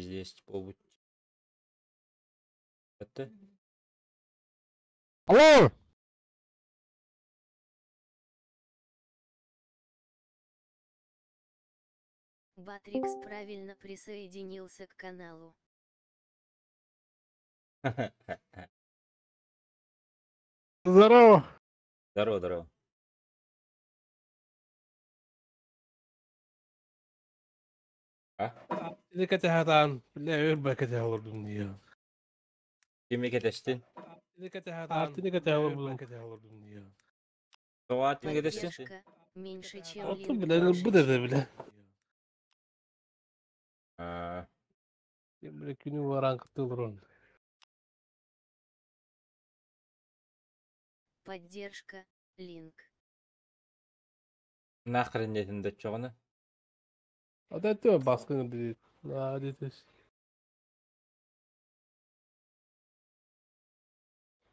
Пиздец буолбут. Это? Алло! Батрикс правильно присоединился к каналу. Здорово! Здорово, здорово. А? Ини кэтэһэтаан, бile өр кэтэһэ олордум дии. Кими кэтэстин? Артини кэтэһэ олорбутум кэтэһэ олордум дии. Тоҕо артини кэтэстин? Поддержка меньше, чем Оттон линк бile ылбыт больше. этэ бile. А, Бile күнү баран кытты олорон. Поддержка, линк. Нахрен диэтин доччоҕуна? Ата өттө баскыны били. Аа дитис.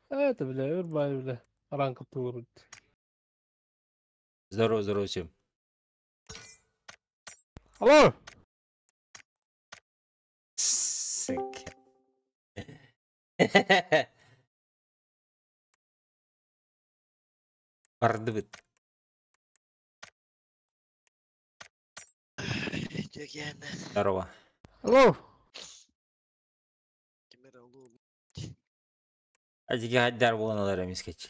Это бile өр бай бile. Аран кытты олорут. Здорово, здорово всем. Алло! Сука. Бардыбыт. Здорово. Алло! Адиги хайдар буолан ылар эмискэчи.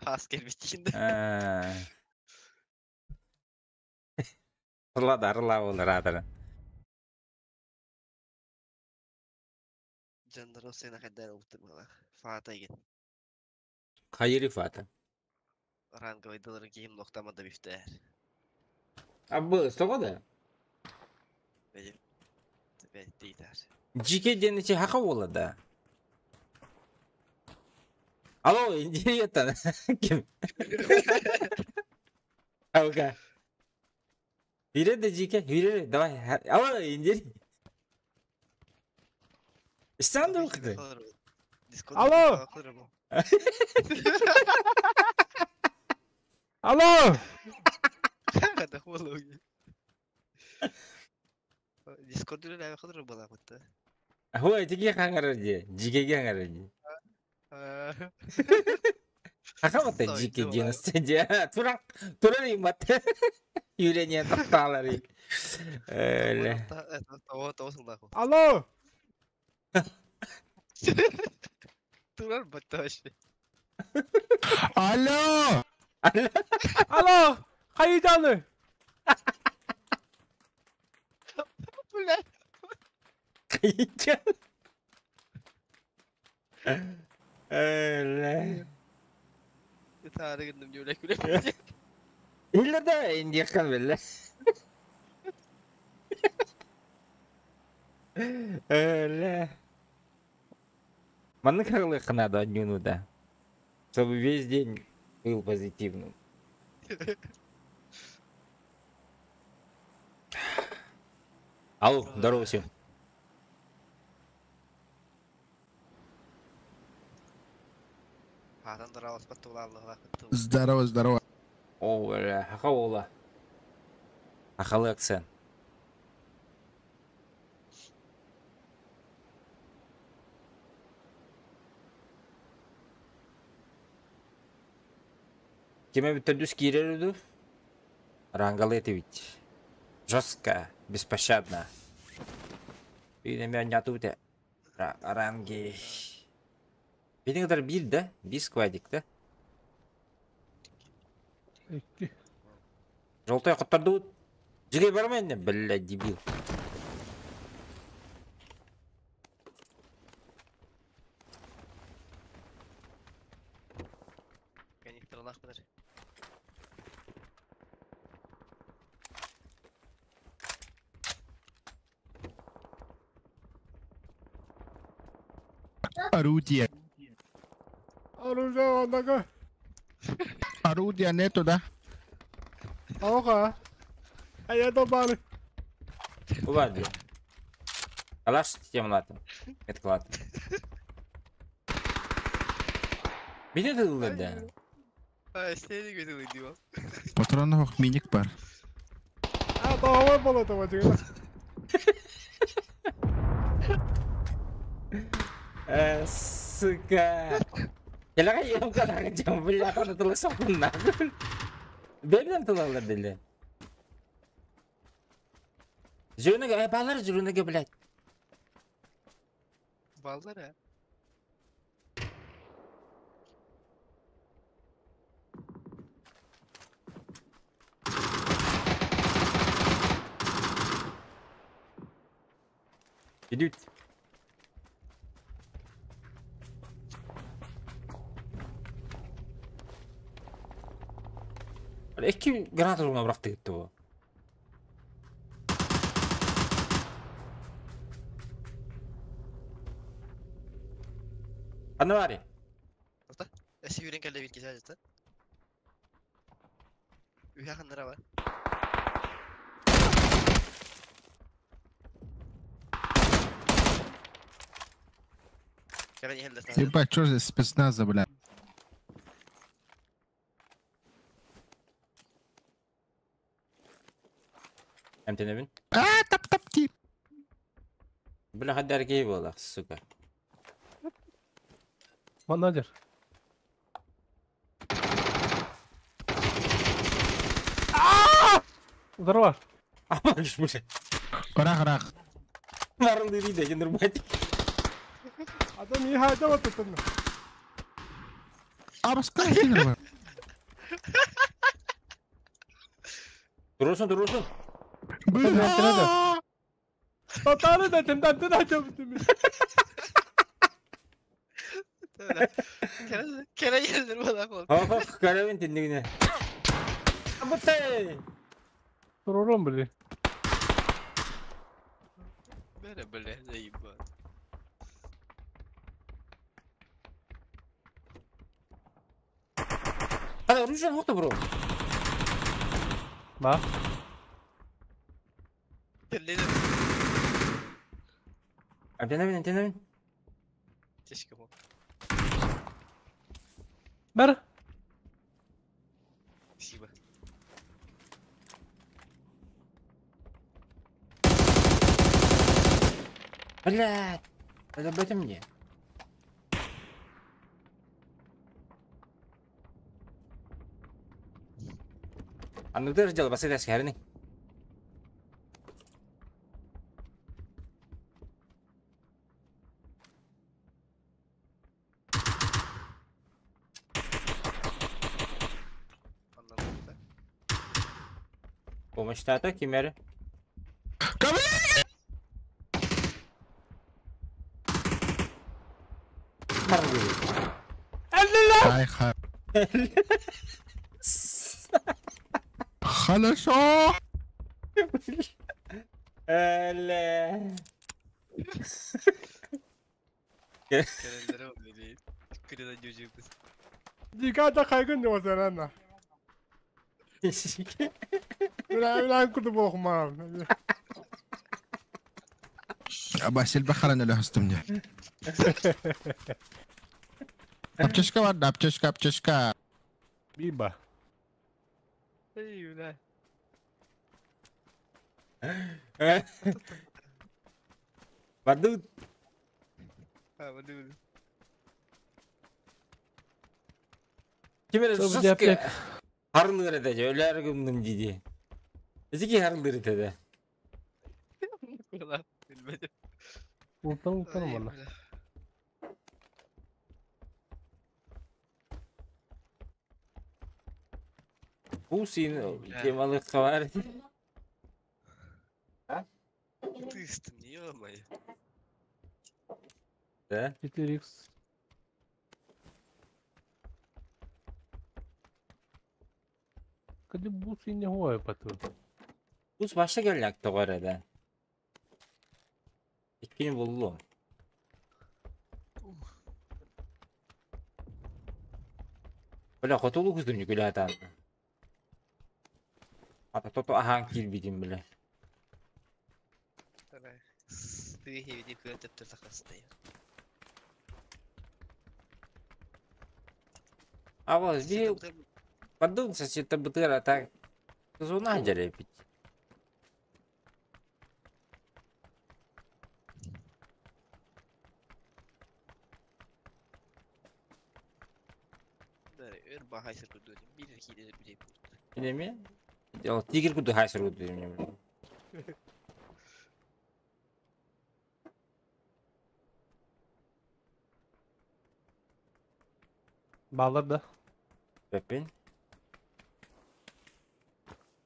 Хас кэлбитин. Ла буолар аатара. Дьонноро сена хайдар уптар буолар. Фата еген. Хайыри фата. Ранговый киһим лохтама да бифтээр. Абы, стоҕо да? Бэйэ. Бэйэ Жике диэн ичи хака буола да. Алло, интересно. Ким? Алга. Вире да жике, вире, давай. Алло, интересно. Сан да ухты. Алло! Алло! Дискорд үлэлээбэ хадыр буолаабытта. Хуа, тиги хаңарар ди. Жикеге хаңарар ди. Хака бата жике диэн ди. Турак, турар имат. Юрение тоқталар. Эле. Того того сылдаах. Алло! Турар батта вообще. Алло! Алло! Хайданы! Бля. Кайчан. Эле. Таары гынным диулек күле. Илле да индияккан белле. Эле. Маннык хаглых надо однюну да. Чтобы весь день был позитивным. Алло, здорово всем. Хаатан дараласпат тулааллаах. Здорово, здорово. О, бля, хака ола. Хахалы акцент. Кеме бүттердүс киирер үдү? Рангалы это ведь. Жестко, беспощадно. Үйнеме аняту те. Ранги. Бенің бир да? Бис квадик да? Желтой құттарды Жігей бар ма енді? Бля, дебил. Канистралах бер. Орудие. Оружие онного. Орудия нету, да? Ага. А я добавлю. Ладно. Алаш темнаты. Это клад. Бене тылды да. А, сени көтүлү диво. Патронов миник бар. А, давай было этого дела. Сука. Кэлэҕэ емкалаах дьон, бля, аны тылы сокунна. Бэйбинэн тылаллар диле. Зеленого, балар зеленого, блядь. Баллар ә. Идут. Икки граната уруна бырахты гитти бу. Ханна баарый? Эси үүрэн кэллэ биир киһи дьыта. Үһэ ханнара бар. Кэлэн иһэллэр саҥа. Ебать, что за спецназа, бля? Эмтэнэбин. А, тап-тап ти. Бля, хаддар киһи буоллах, сука. Манна дьэр. Здорово. Амаш, бля. Ырах, ырах. Марылдыр иде, нурбать. Адам не хайда вот это. Абаска кинер. Durursun, durursun. Бля. Татары да тем да да тем. Кэлэн иһэллэр буоллах ол. Хоп, хоп, көрөбүн түннүгүнэ. Абытай! Турурум били. Бэрэ бля, заебал. Хада, оружие хохто, бро. Ба. Кэллин. Эмтэнэбин, эмтэнэбин. Тишка бу. Бэр. Спасибо. Блядь. Это об этом мне. А ну ты же делал, басый дальше, Анна буолта. Помощь тата, кимери. Ай, ха. Хорошо. Эле. Кэлэллэрэ ол били. Күрэн дьүдьүбүт. Диката хайгын деп отыр Үля курду болохмаа. Абасил бахаран эле хостумня. Аптечка бар, аптечка, аптечка. Биба. Эй, бля. Баду. А, баду. Кимери Чтобы жестко аптека. харылыр этэ, өлөр гымным диди. Эзики харылыр этэ. Кулап, билбэтим. Ултан ултан Ай, мана. бля. Бу син Бля. темалык хабар. Тыстым, ё-моё. Да? 4x. Кади бусы не гой поту. Бус башта келлек тоҕор этэ. Иккини буллум. Бля, хотулу куздум нүкүлэ Ата тото ахан киирбитим бля. Ты хевиди күөн төптөр тахастай. А вот би подумался сета бытыра так. Зуна дерепить. Аба хайсыр курдук биир киирэр бүтэй Инеме? Ол тигр курдук хайсыр курдук мне. Баалар да. Пеппин.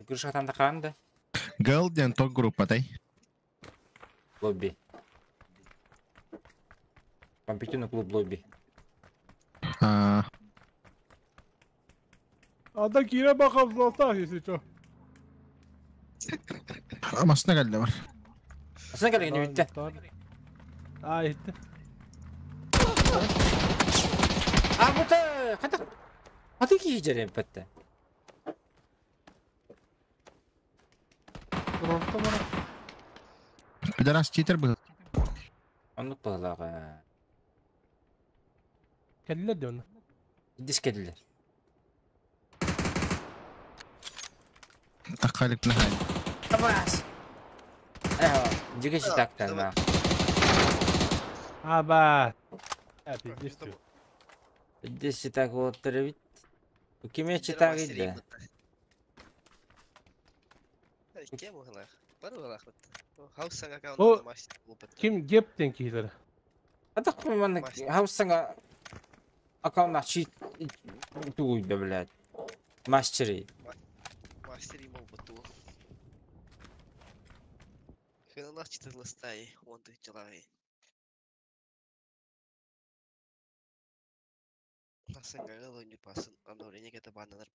Крышатан да хаан да. Гэл диэн ток группатай. Лобби. Компьютерный клуб лобби. А, Ада киирэ бакаллаахтаах если чё. Масына кэллэ бар. Асына кэлген бүттэ. А, иһиттэ. А бута хата хата киһи дьэрэ бэтте. Рорто бара. Пидорас читер был. Оннук баҕалааҕа. Кэллилэр дии онно. Дис кэллилэр. Таккалик нахай. Абас. Эхо, дьигэ читактан. Аба. А, пиздец ты. Дис читак болоттар эбит. Киме читак идэ? Кем уһалаах? Бар уһалаах бит. Хаус саҥа О, аккаунт мастер буолбут. Ким геп диэн киһилэрэ. Атах маннык хаус саҥа аккаунт чит тугуйда, блядь. Мастери. Мастер им буолбут туу. Хыналах читаластай, он ты человек. Насангагал не пасын, обновление это баннер.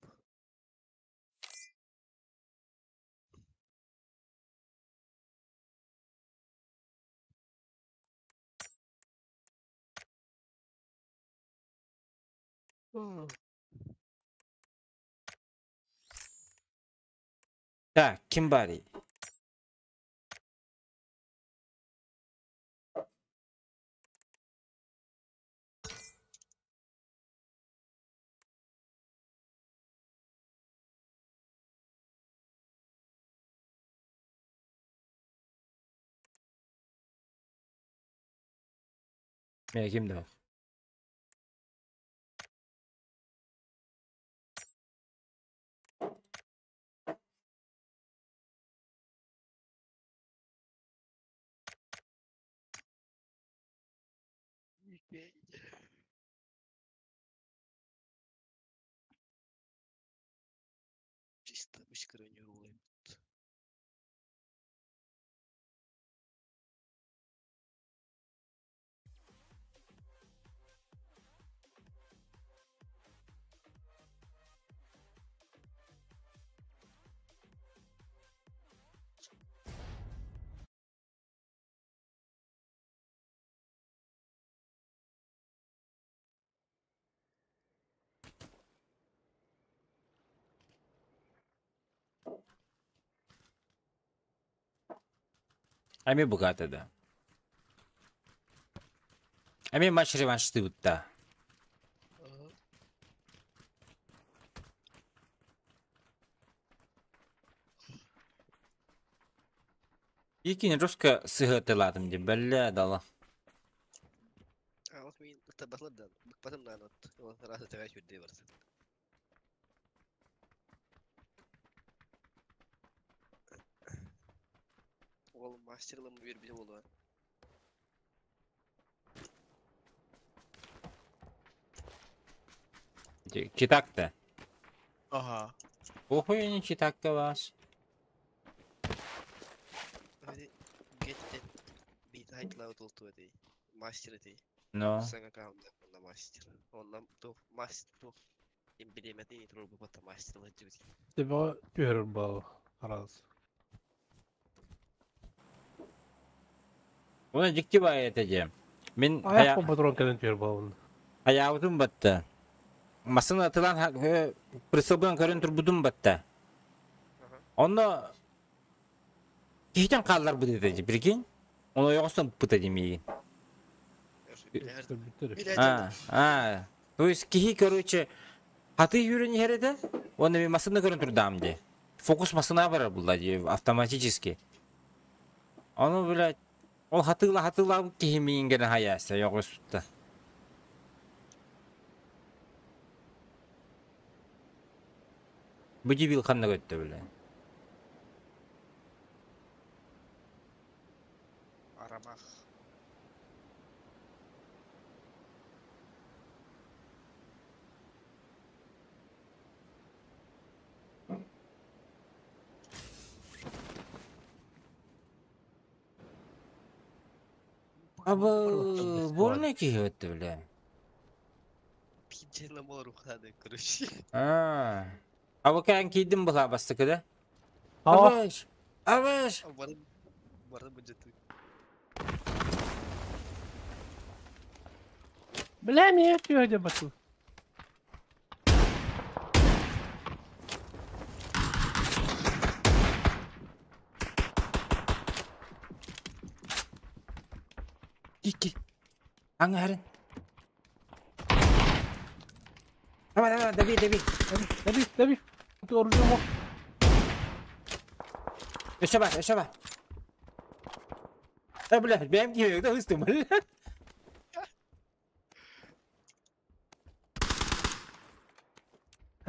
Так, ким барый? Мэ ким да? Чисто мышкырын юрулайм. Ами богата да. Ами матч реванш ты бутта. Икин жестко сыгытыладым деп бәллә дала. А вот мин табатлардан, потом на вот раз это весь барсын. Ол мастерлым бир болду. Читакта. Ага. Охуй не читакта вас. Геттен бит айтлау толту эти. Мастер эти. Но. Саҥа аккаунт онна мастер. Онна тух мастер тух. Имбилемети турбу бата мастер лэджибит. Тебе түһэр бал раз. Оны дикти бай это же. Мин Аяқ патрон кэлэн түһэр балын. хаябытым батта. Масына атылан прицелбын көрөн турбудум батта. Онно кихтен қаллар бу деди, прикинь? Оны йоғыстан пыта демейін. А, а. То есть кихи, короче, хаты юрен хереде, оны мен масына көрөн турдам де. Фокус масына бар булла де, автоматически. Оны, блядь, ол хатыла хатыла кихи миин гене хаяса, йоғыстутта. Бу дебил ханна көттө бile. Арамах. Абы бурны киһи өттө бile. Пиджена болар короче. А. Абы кән кийдим була бастыкы да. А, Абыш. Абыш. Бары бары бюджеты. Бля, меня сегодня бату. Ики. Аңарын. Давай, давай, добей, добей. Добей, добей. Ты оружие мог. Өсө бар, өсө бар. Э, бля, бэм киһи да ыстым.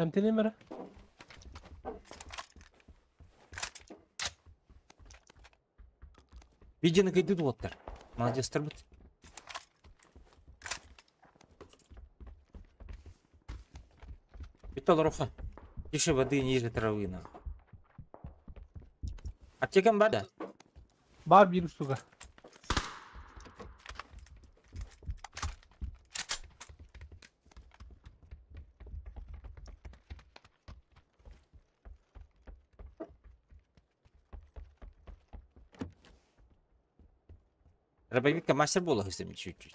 Әмтене мәрі. Видеоны кыйды дуоттар. Молодецтар бит. Бүт олоруха. Тише воды ниже травы на. Аптекам бар да? Бар bir штука. Дробовикка мастер буола сыстым чуть-чуть.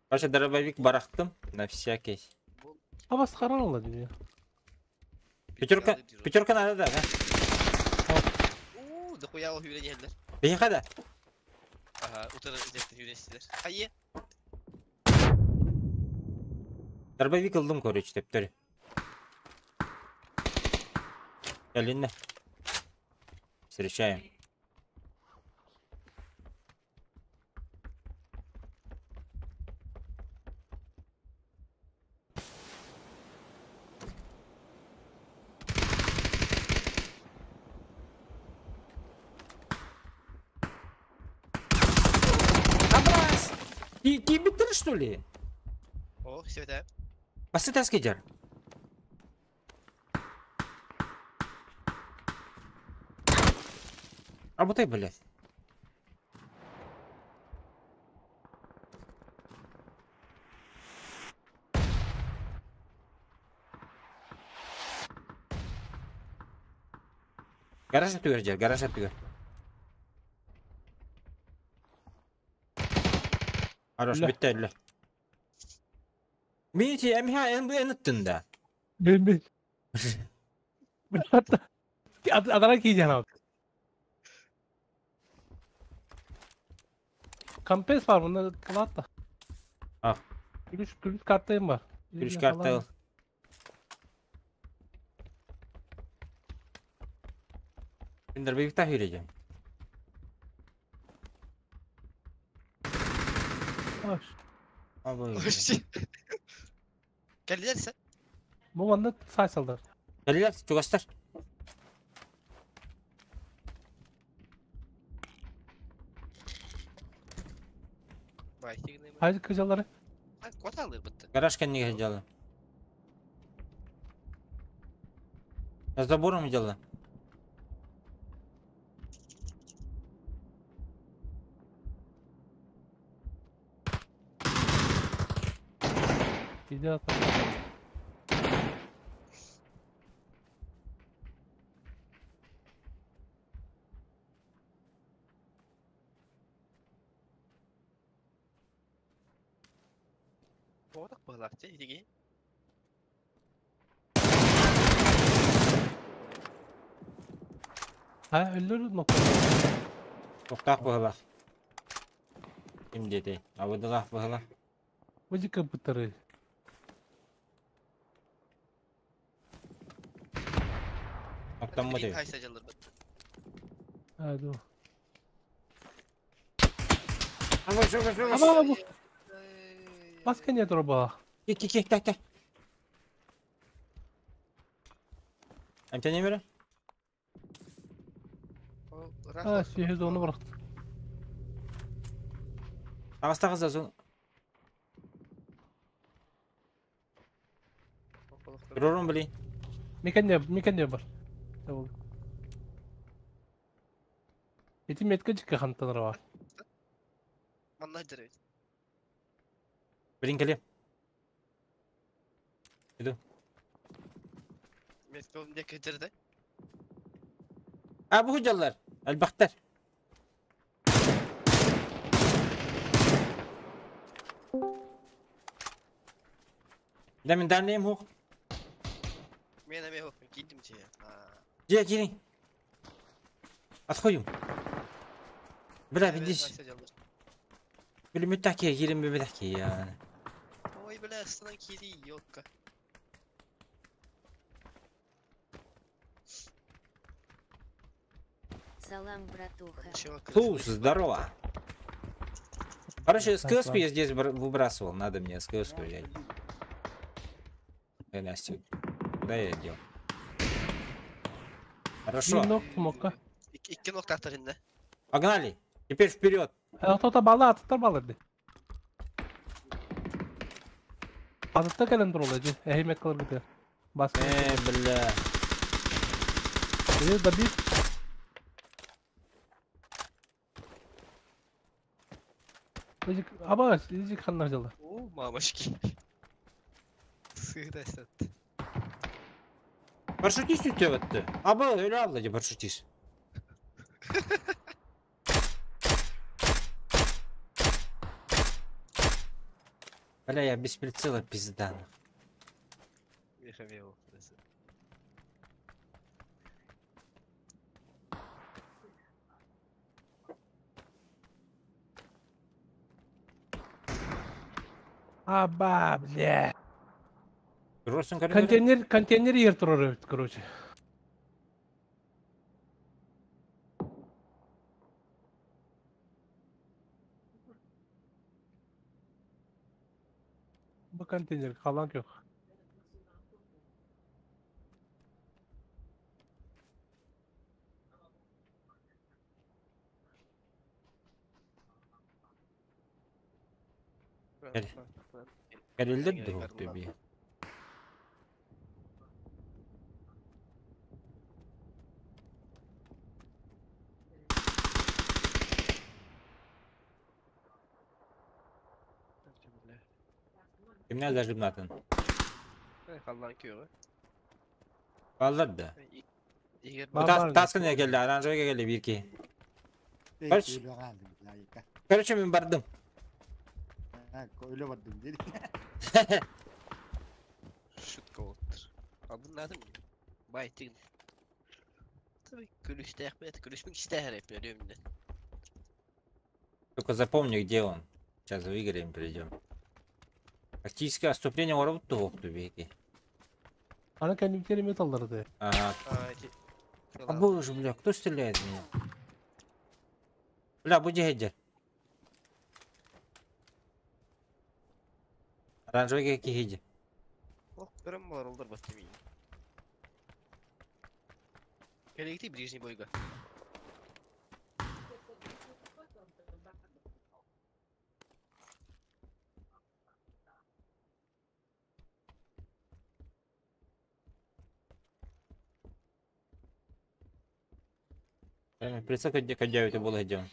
Короче, дробовик барахтым на всякий. А вас харалла диye. Пятерка, пятерка надо, да, да. Уу, да хуя ол үйренелер. Бейха да. Ага, утыр жеттен үйренесіздер. Хайе. Дробовик ылдым, короче, тептер. Кәлинне. Встречаем. Абрас! Ки биттер, что ли? О, все это. Басы таски жар. Работай, блядь. Гараж түгер жар, гараж түгер. Хорош, Ля. битте әлі. Мен те әмхә ән ыттын да. Мен мен. Адара кийден abi. Kampes var bunda kılat da. Al. Gülüş, gülüş kartayım var. Gülüş kartı al. Мен дробовикта үйрәжем. Аш. Абы. Келдилер sen. Bu anda saysaldır. Кәлилер, чугастар. Бай, тигнеме. Haydi kıcaları. Ай, кот алыр бітті. Гараж кәннеге жалы. За забором дела. Gidiyor hatta. Бодақ бағлақ те, иге. Ha öldürür nokta. Тоқтақ бұғылақ. Ким деді? Абыдылақ бұғылақ. Быжы кыпыттыры. Тоқтан Бир деп. хайса жалыр бітті. А, ду. Ага, что, что, А, что? бу. Маска нет роба. Ки, ки, ки, так, так. Амтя не бере? А, сүйе оны бырақты. Ағастағы зазон. Ророн били. Мекен не бар. Ол. Эти метка жикке хантаныр бар. Манна деревит. Блин, кэлиэ. Иду. Метка он дека жерде. А, бу жаллар. Элбэхтэр. Да мен дальнейм хук. Мен эме хок кийдим же. Же, кири. Отходим. Бля, видишь. Били таки, кирим бе таки я. Ой, бля, станан кири, ёлка. Салам, братуха. Туз, здорово. Короче, СКС-ку я здесь выбрасывал. Надо мне СКС-ку взять. Эй, Настя, куда я дел? Хорошо. Икки нок тартарында. Погнали. Теперь вперед. Тота бала, атыттар бала ди. Атытта кэлэн турулла жи. Эхимет кылыр гыты. Бас. Бля. Э, добить. Ижик, аба, ижик ханнар жылы. О, мамочки. Сыгдай сатты. Парашютист үтөбөттү. Абы өлө алды же парашютист. Бля, я без прицела, пизда. Аба, бля. Росун коридор. Контейнер ер турар эбит, короче. Бу контейнер калан yok. Gel. Кәрелдер де төбе. Кимнер зажимнатын? Халлан күйөҕө. Балдар да. Егер Бар, Тас бар. таскын келди, оранжевый келди бирки. Короче. Короче, мен бардым. Öyle vardım dedi. Шутка болуптур. Адын надым. Бай тигин. Tabii күлүштәк бет, күлүшмүк иштәһәр эп өрөмдө. Только запомни, где он. Сейчас выиграем, придем. Тактическое отступление оробутту хокту беки. Ана кәндиктери металларды. А, А, эти. а боже, бля, кто стреляет в меня? Бля, буди хеджер. Оранжевый какие хеджер. Ох, көрөм болар олдар бат демей. Керекти ближний бойга. Прицел кадяю это было где.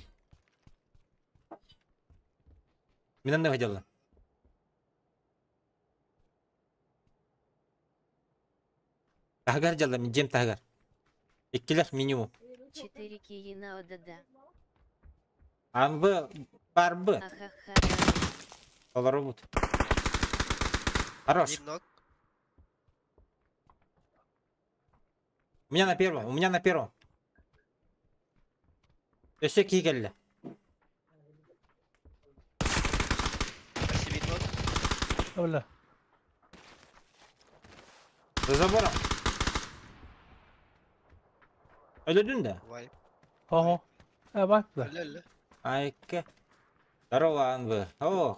Минам не хотела. Тагар дьалла, мен дем тагар. Иккилер минимум. 4 киина ОДД. Анбы, барбы. Ахаха. Олар робот. Хорош. Бир нок. У меня на первом, у меня на первом. Өссө кии келли. Спасибо, бир нок. Бля. За забором. Өлөдүн да. Вай. Ого. Бак да. Öyle öyle. Айка. Здорово, Анвы. О,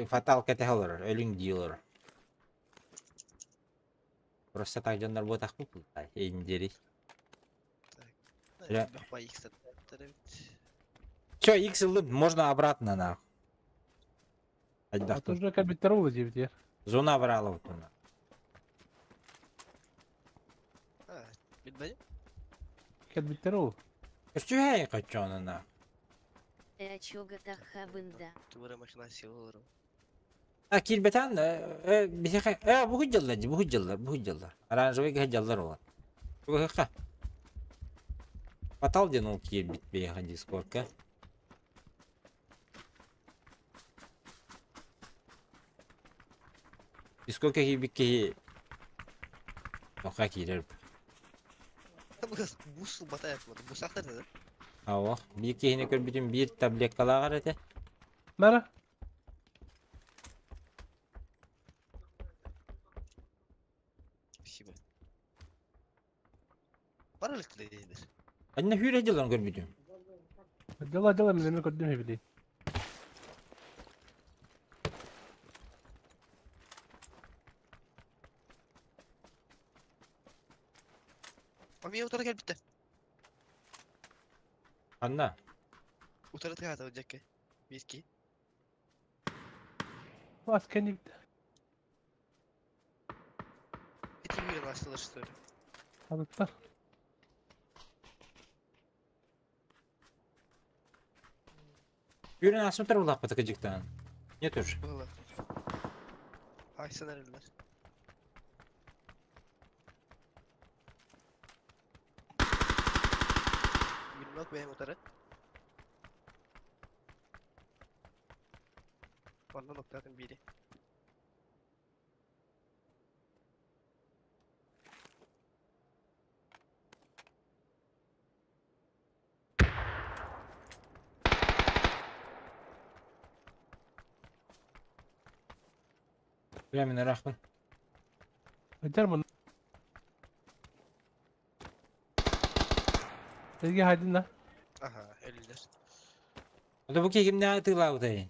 фаталка это өлүң дилер. Просто так дьоннор буотахпыт индери. Бля. Чё, X ыллым, можно обратно нахуй. А то уже кабиттер oldu диye. Зона брала вот она. Bilmem. Кабиттер oldu. Что хочу она? Чога тахабында. Tuvara makinası olur. А килбетан бихе бу хуҗаллар, бу хуҗаллар, бу хуҗаллар. Оранжевый хуҗаллар ол. Бу ха. Фатал ден ол киер бит дискордка. Дискордка кийбит ки Тока киирер. Бус бата yapmadı. Bu saklar dedi. Ава, бир киһини көрбүтүм бир таблеткалааҕар этэ. Мара. Спасибо. Бар elektriğidir. Анна хүрэ дьыллан көрбүтүм. Дела дела мен көрдүм хебили. Ama utara gel bitti. Анна. Utara tıkata olacak ki. Bir iki. Бас kendi bitti. İki bir açtılar işte. Adıttар. Хүрэн асмытар булааппыта кыдьыктаан. Не тур. Valla. Aysan erler. Bilmek benim utara. Valla noktadan biri. Бля, мин рахмын. Öter bunu. Ezgi haydin la. Aha ölüler. Ото бу киһи кимнээх тыылаабытай?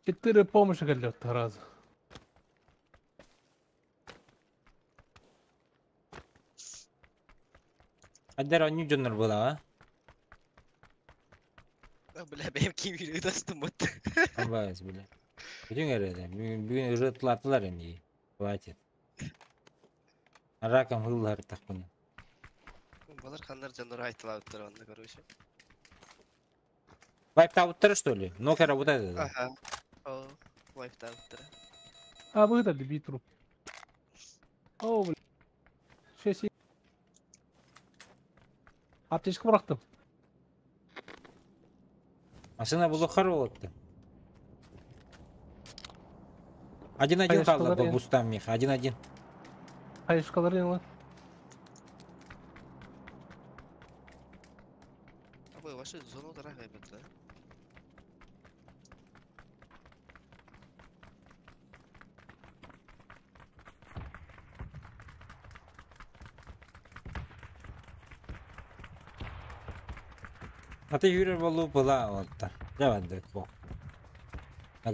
Четыре помощи келди сразу. Аддар онньуу дьоннор буолаҕа. Ah бля benim kim yürüyor dostum bu. Абайс, бля. Бүтүн эрэ бүгүн бүгүн уже тылаатылар эми. Хватит. Раком хыллар тахпын. Балар kanlar canları aytılar onda короче. Вайп табыттар что ли? Нока работает. Aha. O wife табыттар. А выдали бит труп. О, бля. Шесть. Аптечка bıraktım. Машина булухар болотты. Один-один қалды бұл бустан мих. Один-один. Хаешкалар lan. Abi başı zona olarak kaybettiler. А ты Юрий болу была вот так. Давай, бог. На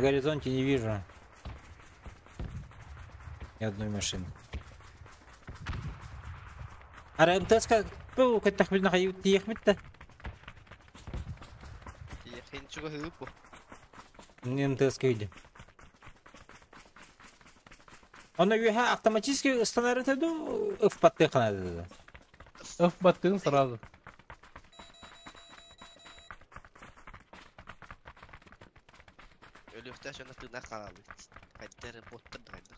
горизонте не вижу ни одной машины. Ара МТС-ка бу кеттах билна хайы тиехмитте. Хин чуга хыып бу. МТС-ка үйде. Оны үйе автоматически станарит ду ыф патты канады. Öf battığın сразу. Ölüfte şona tırnak kaldı. Kaydere bottır da kaydı.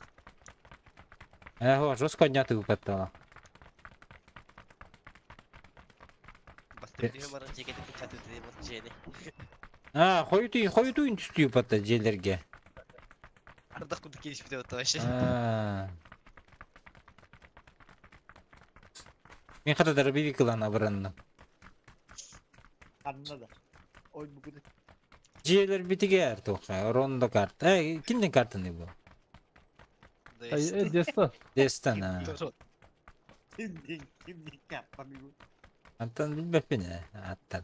Э, жестко дня ты выпадала. Bastı bir баран жекети чаты dedi bak жени. А, хойутуин, хойутуин түстүү патта жерлерге. Ардак куду келишип деп атты вообще. А. Мен хата дробовик ылан абыранна. Anladı. Oy bu kadar. Жерлер битигер тоха, рондо карта. Э, кимдин картаны бу? Ай, Дестан. Дестан, а. Kimdin kimdin yapmamı. Антон билбэппин ээ, ааттан.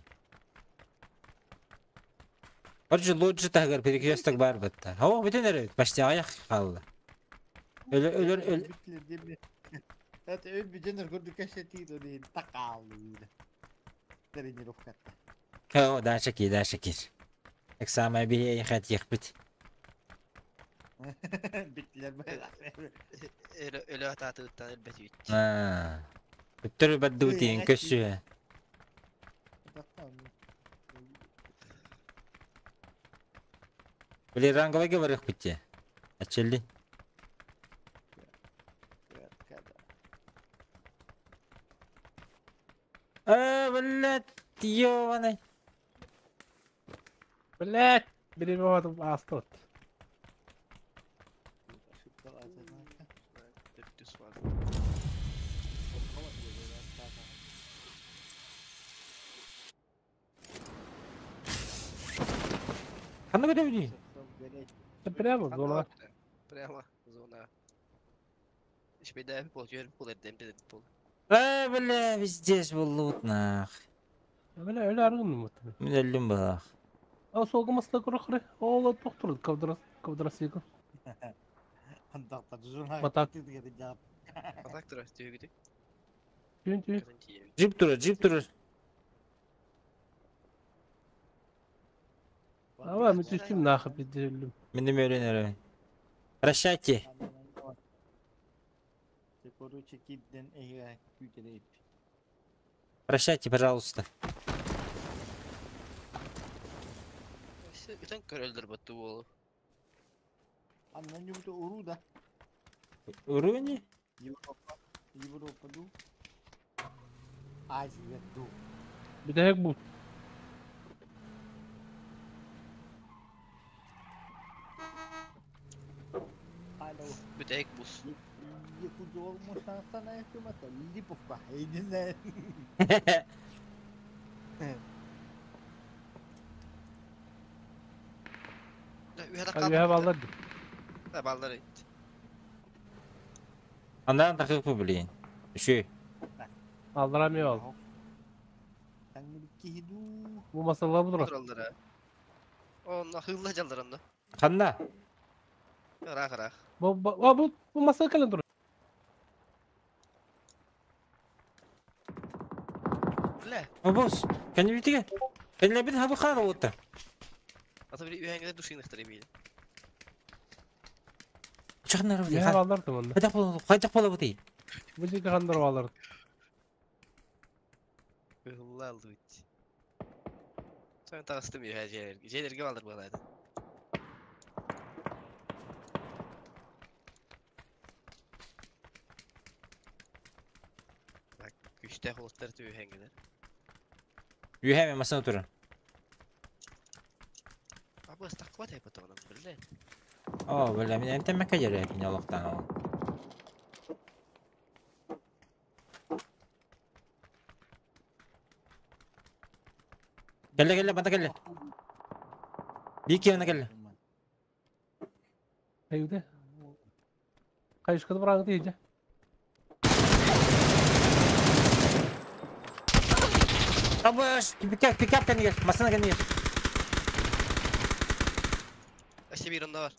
Короче, лучше таһыгар перекресток баар батта. О, бүтүн эрэ почти аҕыйах хаалла. Өлөр өлөр өл Это өлбүтүн курдук кэпсэтии дии такаалыыр. Тренировката. О, дальше кир, дальше кир. Эксаамай биһи хатиэхпит. Биттилер Өлө өлө атаатыттан өлбөтүбүт. Аа. Өттөр баддыбытыйын көссүө. Били ранговайга барыахпыт дии. Аччелли. А, блядь, ёбаный. Блять! Бириме атып астыт. Төрдүс бар. Ханна көтөбүнүй? Прямо зона. Прямо зона. Ишбейдә пол жер пол эрдем деді пол. А, бля, везде был нах. Бля, өлө аргын мут. Мин өллүм баах. А солга масла көрөхрө. Ол тоқтур кавдрас кавдрасыгы. Батак. Атак тура түйгүдү. Түн түн. Джип турар, джип турар. Ава мен түстүм нахы бидилим. Мин де өлөн эрэ. Прощайте. Короче, кидден эйга күтереп. Прощайте, пожалуйста. Үтен көрөлдөр баттı болу. Аннан юбута уру да. Уруни? Европа. Европа ду. Азия ду. Бидэк бу. Алло. Бүтәк бус. Якудол мушансана якумата. Липовка. Я не знаю. Үһэ баллар. Баллар ит. Андан такып блин. Үшүй. Алдыра ми ал. Бу масалар буdur. Туралдара. Онна хылла жалдар онна. Ханна? Рах рах. Бу бу бу масала кэлэн тур. Бля. Обос, кәне битиге. Кәне бит хабы хар ота. Ата бир үйәңгә душиныктыр били. Чакнар били. Үһэ баллар туманда. Кайда бол, кайда бола бу дей. Бу жеке хандар баллар. Хылла алды бит. Сен тагыстым үйә жерлерге. Жерлерге балдар булады. Так, күчтә холоттар түйәңгә. Үйәме масына турар. Абы стаква тайпа тогона биле. О, бля, мин эмтеммекке жере олохтан ол. Кэллэ кэллэ бата кэллэ. Бики ана кэллэ. Айуде. Кайышкады бараңы дейже. Абыш, пикап, пикап кәнигер, масына кәнигер. Әште бир онда бар.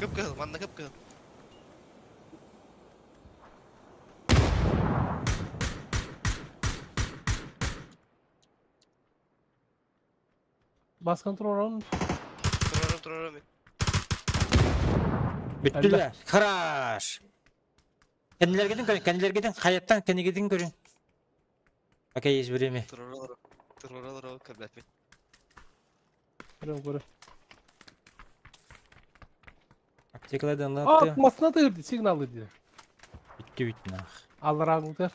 Көп кыл, манна көп кыл. Баскан турарым. Турарым, турарым. Бүттүләр. Хорош. Кәниләргедин көрүн, кәниләргедин хаяттан кәнигедин көрүн. Пока есть время. Турарым, турарым, көбләп. Көрөм көрөм. Аптекалардан А, лапты. масына тыгырды, сигналы диye. Бүттү бүттү нах. Аллараңды.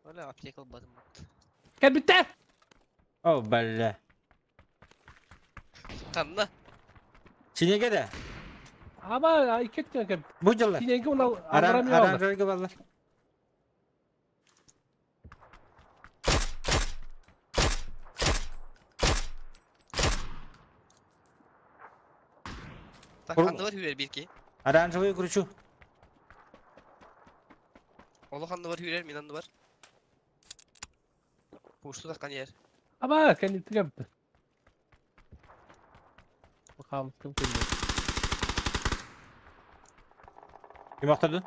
Оля аптека албадым. Кел битте. О, бля. Канна. Синеге де. Аба, икеттен кел. Бу жылы. Синеге оны Аран, алларам аран алды. жойга баллар. Так, анда бар хүер бир ки. Оранжевый кручу. Олох анны бар хүрэр, мин анны бар. Пушту таххан иһэр. Аба, кэнниттэн кэбитэ. Хаамыскым кэллэ. Ким охтордун?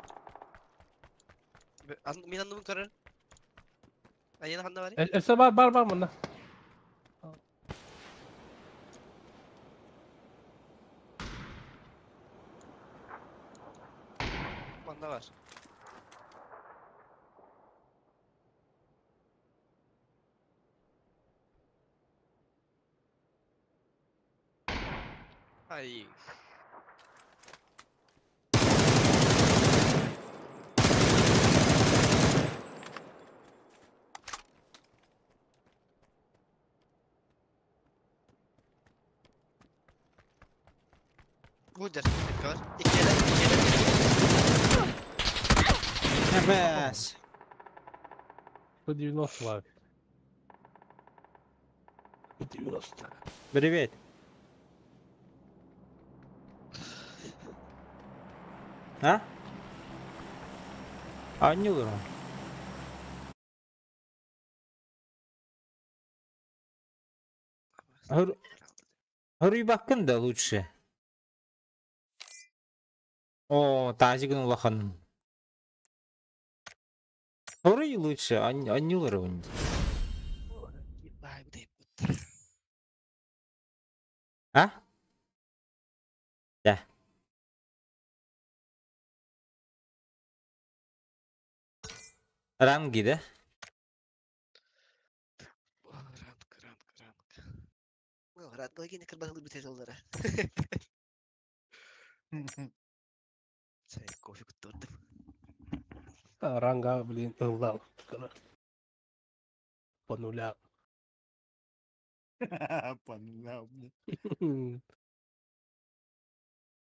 Мин анныбын көрөр. Айена ханна барый? Өссө бар бар бар мында. Манна бар. Ай. Budur. Kör. İki ele, iki ele. Эбэс. 190 лайк. 190. Привет. А? Анньылыр. Хоруйбаккын да лучше. О, тазигын улахан. Хоруй лучше, анньылыр он. Бай, bu А? Да. Ранги, да? Ранг, ранг, ранг. Ранг yine kırmızı bir tez onlara. Sen kofe kutturdum. Ранга, блин, ыллал. По нулям. По нулям.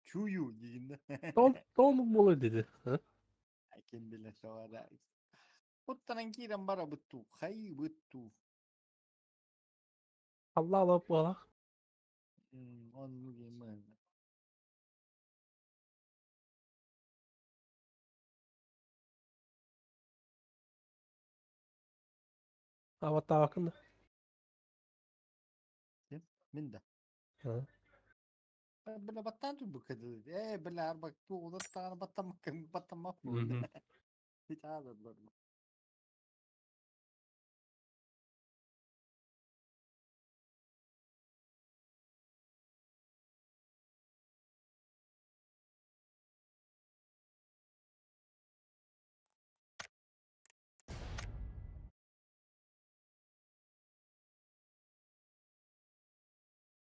Чую диин. Тон буолуо диди. Ким билэр тоҕо Оттон киирэн барабыт дуу, хайыыбыт дуу. Алла буолах. Оннук именно. Аваттаабаккын да. Мин да. Һа. Бile баттаан турбукка дылы. Ээ, бile арбак тугулар баттаммаккын баттаммаппын. Hiç ağladılar.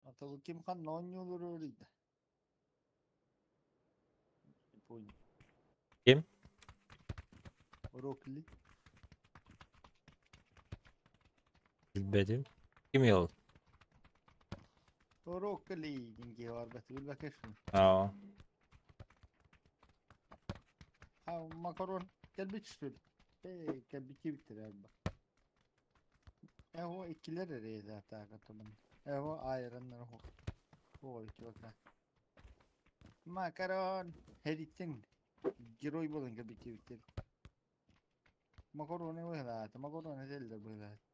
Аталы ким ханна оонньуулар öyleydi. Не понял. Ким? Рокли. Билбэтим. Ким ол? Рокли диэн киһи баар бат билбэккэ шуну. Аа. Ha макарон кэлбит что ли? Э, кэлбит биттер алба. Эho иккилэр эрэ таакатыбын. Эho айраннар хо. Ой, чувака. Макарон хериттен герой болан кэлбит биттер. Макароны быһылаата, макароны теллер быһылаата.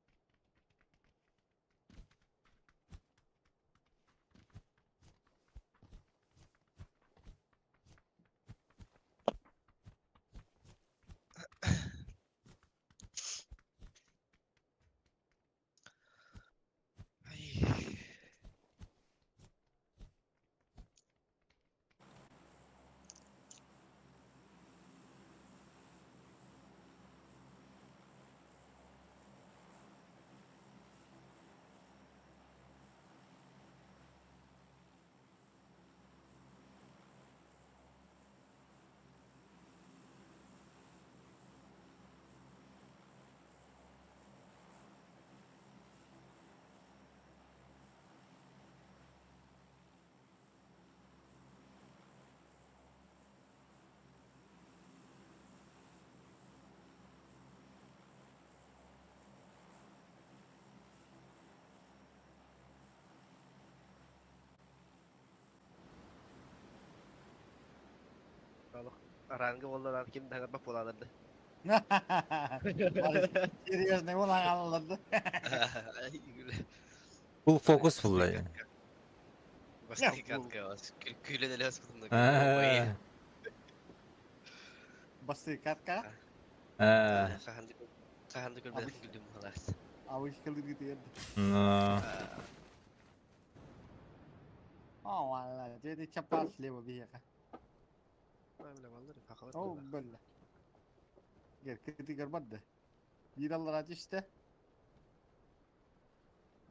Ay. Ранга боллар ким да бап болаларды. Серьезный ол ағаларды. Бұл фокус булла. Басты катка күле деле аспытымда. Аа. Басты катка. Аа. Каханды көрбөтүн күлдүм халас. Абы кылыр гитер. Но. А, вала, деди чапас лево бияка. О, бля. Гер, кыты көрбөдү. Бир аллар işte.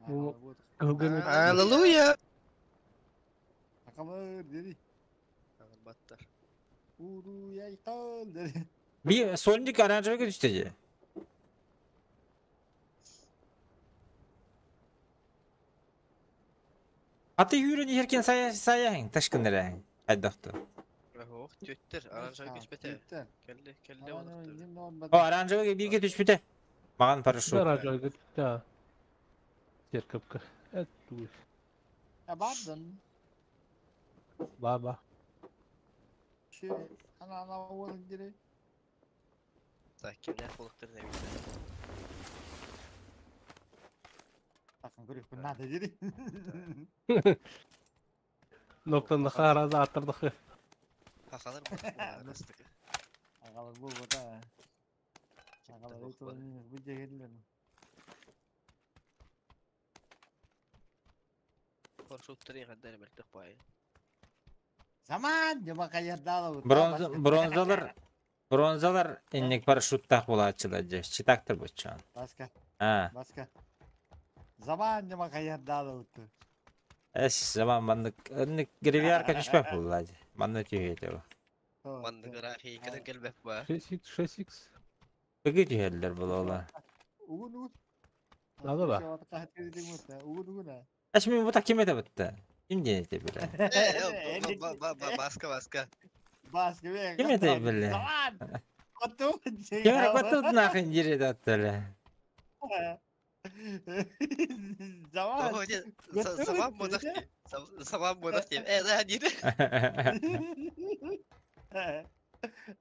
Бу- Кылгын Аллилуйя. Акалар деди. Баттар. Уру яйкал деди. Би сольник оранжевый түстө же. Аты хүрен еркен сая саяһың ташкыннар айдакты. Ох, төттер, оранжевый күспете. Келли, келли олукту. О, оранжевый бирге түшпүтэ. Маган парашют. Оранжевый да. Теркепке. Эт туй. Абадын. Баба. Şey, ana ana oğlun geri. Так, кимдер болуктур не билем. Bakın görüyor bu nade dedi. Ноктан хараза аттырдык. Хахалар бу. Ağalar bu bu da. Ağalar bu cehennem. Парашюттар гаддар бэлтэх бай. Zaman cuma kayardala. Бронза бронзалар бронзалар энник парашюттах булаачылар же. Читактыр бучан. Başka А, başka. Zaman cuma kayardala uttu. эс заман маннык энник гривиарка түшпөк булла же. Манны түйөтө. Манны графи кадын келбек ба. 6x 6x. Быгы түйөллөр була. Ugun ugun. Надо ба? Ugun ugun ha. Эш мен бу ким эте бутта? Ким дейт биле? Э, ба ба баска баска. Başka bir. Ким эте биле? Zaman. Otu. Ким ракотут нахын жире даттылы. Zaman. Ого, Самам бодох. Самам бодох. Э, да, не.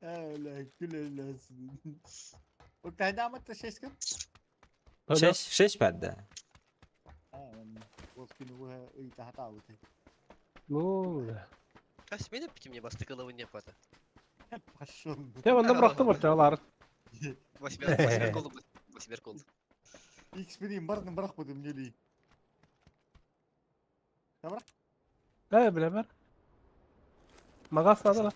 Öyle gül öyle. O kaydı ama da şeşkin. Шеш шеш бадда. Ол күні үй тахата ауты. Ну, Кас мен битим не басты головы не пата. Пошел. Я ванда бырактым алар. Восьмер восьмер кол восьмер кол. X biriyim barını bırakmadım neliği. Э, билемер. Магас надо ла.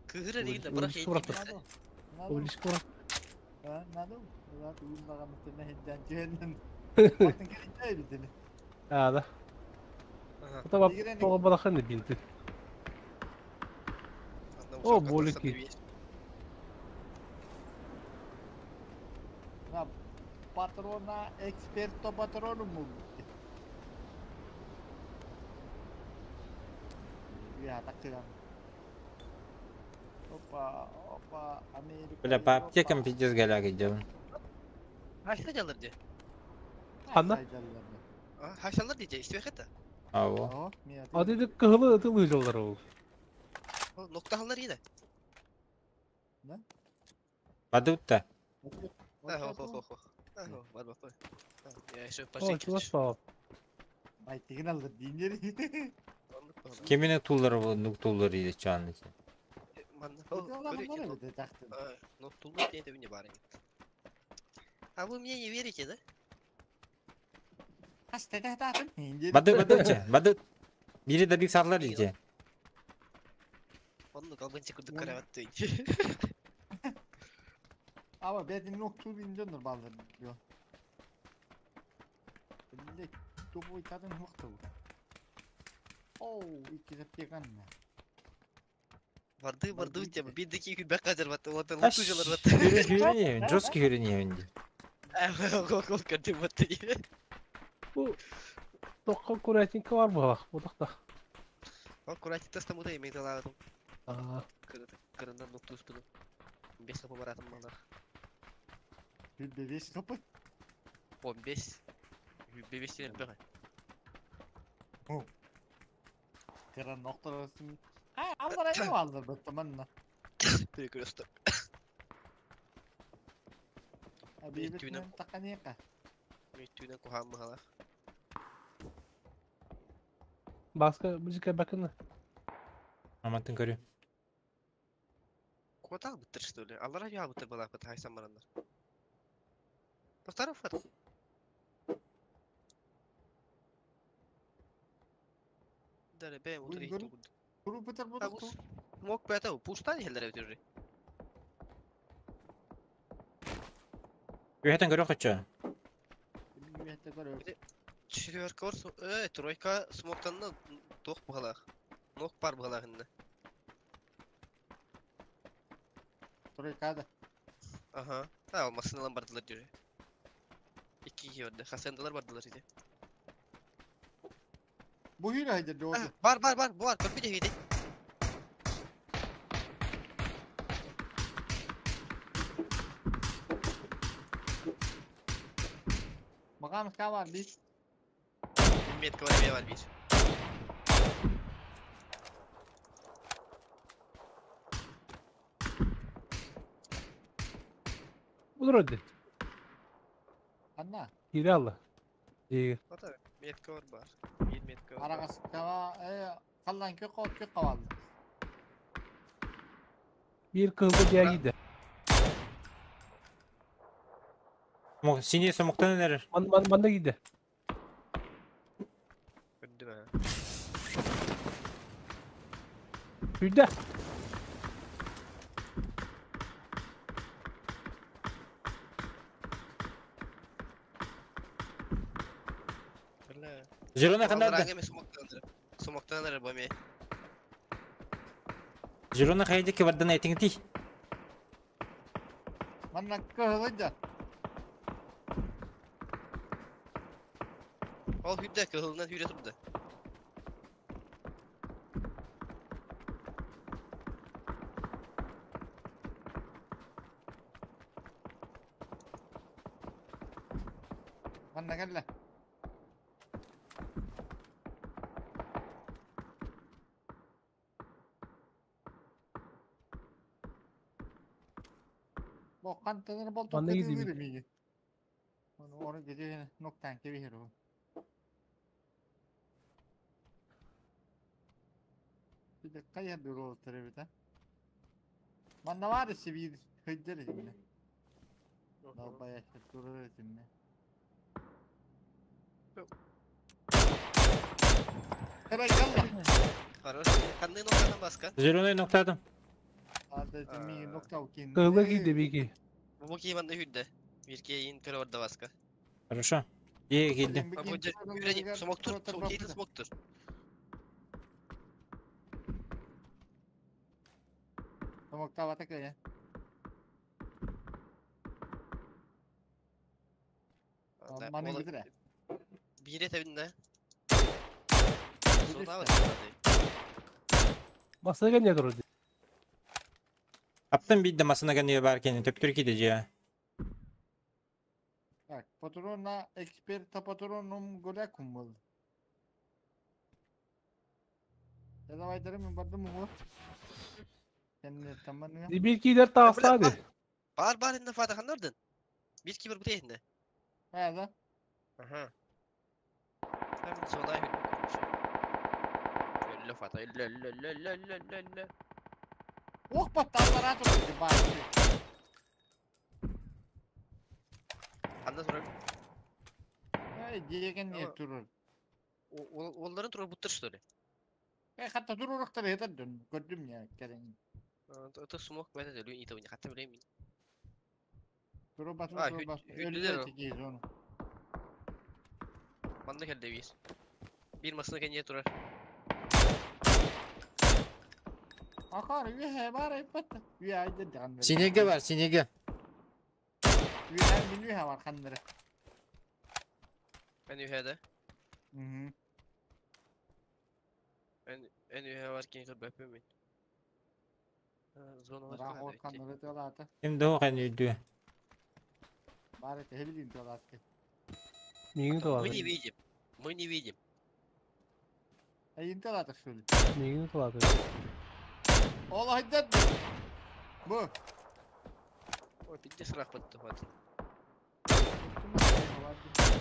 Кыгыра дегенде Ой, бырақ ой, бырақты. Облишко бырак. Надо. Надо. Уймаған мөттен жөнін. Батын келе битini. А, да. Та бап тоға барахын бинти. О, болики. На patrona eksperto patronum mu? Ya takılan. Опа, опа, Америка. Бля, по аптекам пиздец голяк идем. Хашта жалыр де. Ханна? Хашалар дейді, істебек это. Аво. А деди кыһылы тылы жолдар ол. Ноктахалар еді. Бадутта. Хо хо хо. Бар бак. Я еще О, пожить. чувак пап. Ай, тигин алды дейін Кимине туллар бу нук туллар иде чан. Ну, туллар дейді не бар. А вы мне не верите, да? Баду бадуча, баду. Бири да бик сарлар иде. Онны калгын секунды карават Ama ben noktu bilmiyorum baldır diyor. Bilek topu kadın huktu. Oo, iki zepte kanna. Барды барды тема. Бидеки күбәк казыр бат. Вот Аш, луту жалар бат. Хүрен, жесткий хүрен ебенди. Гол гол кәдем бат. Бу тоққа куратинка бар булак, бу такта. Ол куратик тастамуда эми талагатым. А, Кырынан нукту успыдым. 5 капы баратым мана. Bir beş kapı. 15. 5 тен бе. Kıran nokta arasını. Ha, Allah ne vardır batamanla. Перекресток. Абибит Түйнен таканека. Түйнен кухан мыхалах. Баска музыка бакына. Аматтын көрү. Куда быттыр что ли? Аллара я быттыр была быт хайсан барандар. Повторю фото. Даре бе Буй утри гөр- Куру бытыр А будук. Мок бета пустан хелдер өтүрү. Үһэтен көрө хочо. Үһәтте көрө. Четверка бар, тройка смоктан тох бухалах. Нок бар бухалах инде. Тройкада. Ага. Ha, алмасын бардылар диyor. İki yiyordu. Hasandalar bardılar idi. Bu hile haydi doğdu. Ha, Бар бар бар, bu var. Bir de hidi. Makam ka var bir. Метка var, bir var bir. Budur ödü. Anna. Hile Allah. İyi. Ata, метка var var. Bir метка var. Aragası kava kallan kök kök kavaldı. Bir kıldı diğer gidi. Мог синий сомоктан энер. Man, man, man da gidi. Öldüm ha. Hüde. Бля. Зеленый хандарда. Смоктан Смоктан bu me. Зеленый хайды ки вардан айтиңти. Manna kıhılınca. Al hüdde kılından hüdde turdu. Manna gel. Bu kantanır bol Manna topu gideyim. değil mi? Onu onu gece noktan gibi hero. Bir de kaya bir rol tabii Manna var ya bir hıncır şimdi. Daha bayağı şey durur şimdi. Evet yallah. Хорош. Kanday noktadan baska. Зеленый ноктадым. Hadi mi nokta okuyun. Kıldı gidi bir iki. Bu bu ki bende hüdde. Bir ki yayın kör orada baska. Хорошо. Ие килди. Bu smoktur, smoktur, smoktur. Smokta batak ya. Manın gidir. Bir etebinde. Sona var. Masaya gel doğru. Аптын бидде масына ганы бар кени төптүр киди же. Bak patrona experta patronum gole kumbul. Ya da vay derim bardım mı? Kendine tamam ya. Bir iki dört tavsiye hadi. Бар бар инде фата ханнардын. Bir ki bir bu indi. Ha da. Aha. Hem sona hüdde. Ölle fata ölle ölle ölle ölle ölle ölle. Oh battallar atıldı bak. Andan sonra Ay diyegen niye durur? Onların turu buttur что ли? E hatta durur da yeter dön. Gördüm ya keren. Это смог в этот люнит у них, хотя времени. Durur bas А, durur bas. hüddüler Öldü o. öteki onu. Manda geldi bir. Bir masına kendine durar. Akar üye var hep bat. Üye aydı canları. Синеге бар, синеге. Üye min üye var kanları. Ben ühede. Hı. En ühe var ki dur böpüm. Zona var. Rahot kanları diyorlar. Ким доо кан үйдү. Bari te bileyim diyorlar ki. Mingin Мы dolardı. не видим. Мы не видим. Ayın diyorlar şöyle. Mingin dolardı. Allah hiddet. Bu. Ой, пиздец рахмат хватит.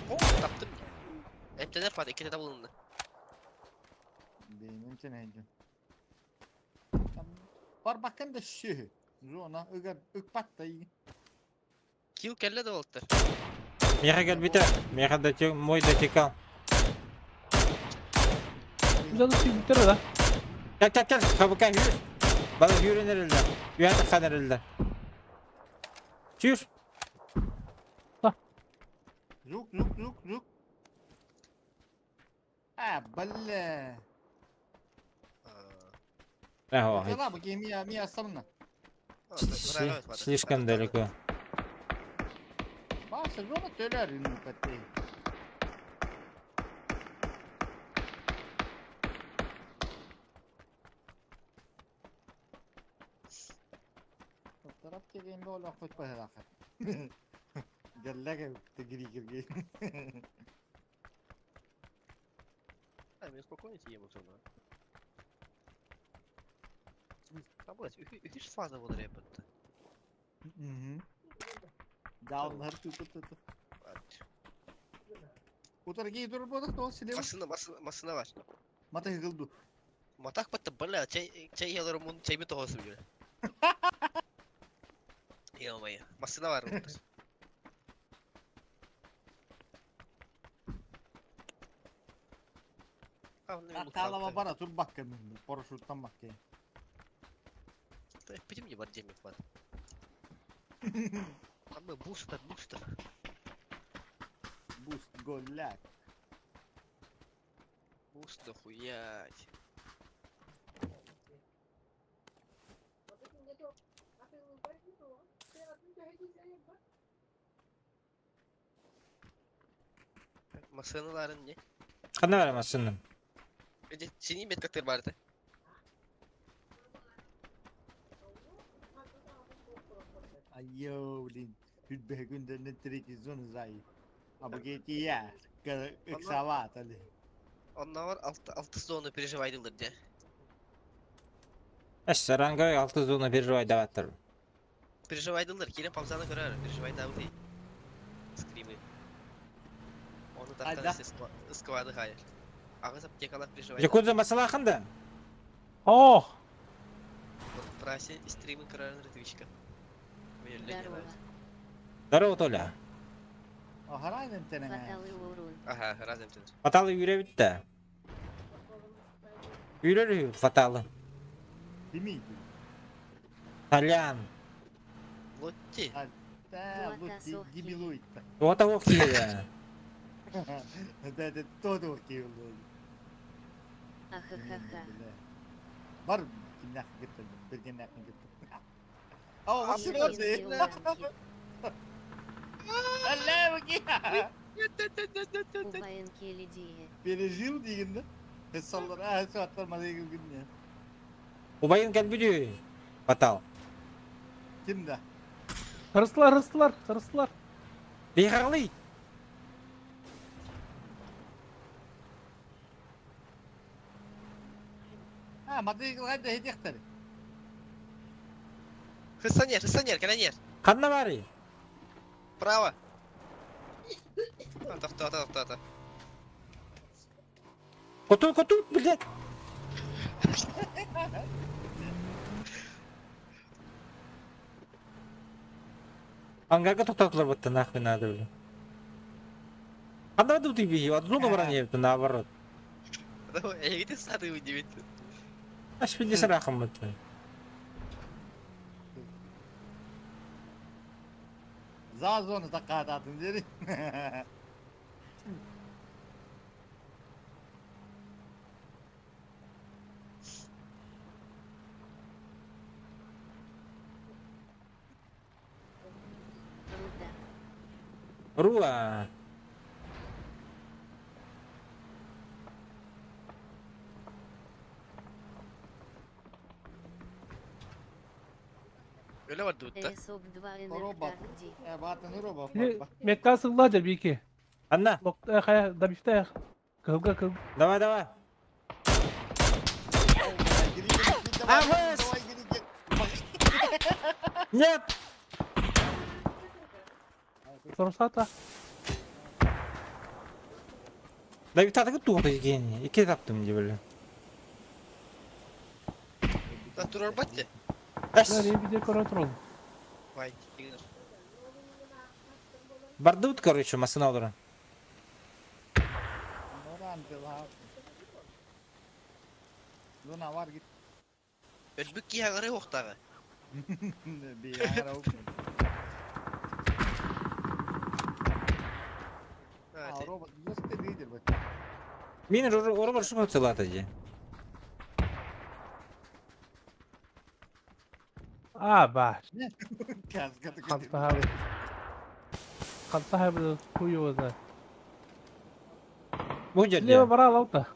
О, таптым. Эмтенер фат, 2 de bulundu. Beynim sen heyecan. Бар bakın da şu. Zona ыгар ыкпат да iyi. Килл кэллэ да болтар. Меха кэлбитэ. Меха дотек, мой дотекал. Güzel bir да. Кел, кел, кел. Хабыка yürü. Bana yürü nerede? Yürü nerede? Çür. Zuk zuk zuk zuk. А, бля. Ага. Слишком далеко. Баса, зона төлөр үнү Taraf kelgende o'ylab qo'yib axir. Gallaga bitta kirgan. А, мен спокойно тием зона. А, блядь, үһүс фаза болар эбит. Даунлар тут тут тут. Утарги тур бодох то силе. Масына, масына, масына бар. Мата гылду. Матак батта, бля, чай, чай яларым, мун чайми тоғасы биле. Ё-моё, масына бар утар. Талава бара тур бакка мен. Парашюттан бакка. Пидем не бар демек бар. Амы бустер, бустер. Буст голяк. Буст дохуять. Масыналарын не? Ханна бар масыным. Синий меткаттыр барды. Айо, блин. Хүлбэ күндерне третий зона зай. А бу я. Ыксалат али. Онна алты зона переживайдылар де. Эш, ранговый алты зона переживай даваттыр. Переживайдылар, кирен паузаны көрөр, переживай давды. Скримы. Оны тартан сквады хайыр. Ағыз аптекалар переживай. Якудза масалахында? О! Прасе стримы көрөр Твичка. Здорово. Здорово, Толя. Ага, разом тенер. Фаталы үйрө битті. Үйрөр фаталы. Кими? Толян. Лотти. Да, Лотти дебилует. Вот того киля. Да, это тот киля. Ахахаха. Бар кимнах кетті, берген нахын кетті. О, машина. Пережил дегенде. Хесаллар, а, хесаллар мадегин күнне. Убайын кәлбүдү. Батал. Кимде? Hırslılar, hırslılar, hırslılar. Бейхарлый. А, мадегин қайда хедектер? Хыссанер, хыссанер, канонер. Ханна бары? Право. Тоқта, тоқта, тоқта. Коту, коту, блядь. Ангарга тоқтатылар бітті, нахуй надо, бля. Анда тут и от зону брони, наоборот. Давай, я сады удивить. Аш бенде сарахым бітті. За зону таққататын жері. Руда. Руа. Öyle var dutta. Эсоп 2 Роба. НРТ. Батын роба. Метка сылла же бики. Анна. Хая, добифте. Кылга кыл. Давай, давай. Авас! Нет! Сорсата. Да bir tane tuğdu gene. İki taptım diye böyle. Да турар батте. Эс! Да, не виде контрол. Бай тигнер. Бардут, короче, масына олорон. Oran тела. Луна var git. Өлбүк киһи охтаҕа. Bir ara А, Робот just лидер бит. Мин оробар шума целата же. А, ба. Каска Хантаха. Хантаха бу хуй знает. Бу Слева жерде. брал ауто.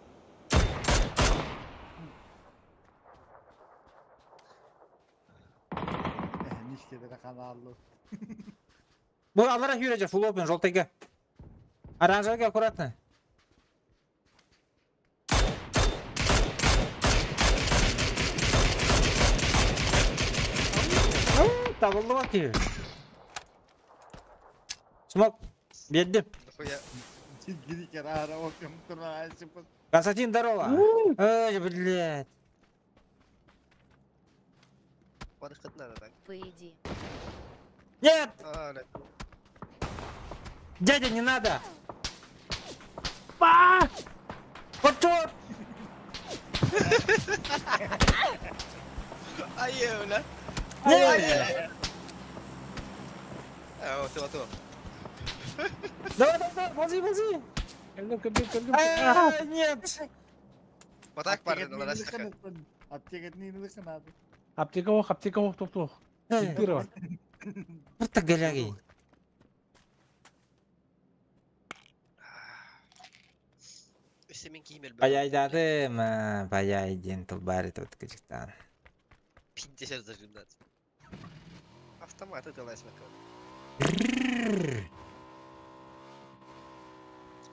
Нишке каналлы. Бу алара хүрәҗә full open жолтайга. Оранжевый аккуратно. Табылды бак. Смок. Бердим. Нахуя. Константин, здорово. Ой, блядь. Барыхыт надо так. Поеди. Нет! А, бля. Дядя, не надо! Ба! Вот черт! Ай, бля. Нет! А, вот, вот, вот. Давай, давай, давай, ползи, ползи! Кэллим, кэллим, кэллим. А, нет! Батак бар, надо Аптекатын. Аптека ох, аптека ох, тух, тух. Дырова. Вот так голяги. Өссө киймел. Паяйдадым, паяй ден тылбари тут кычыктан. 50 зажимнать. Автоматы талась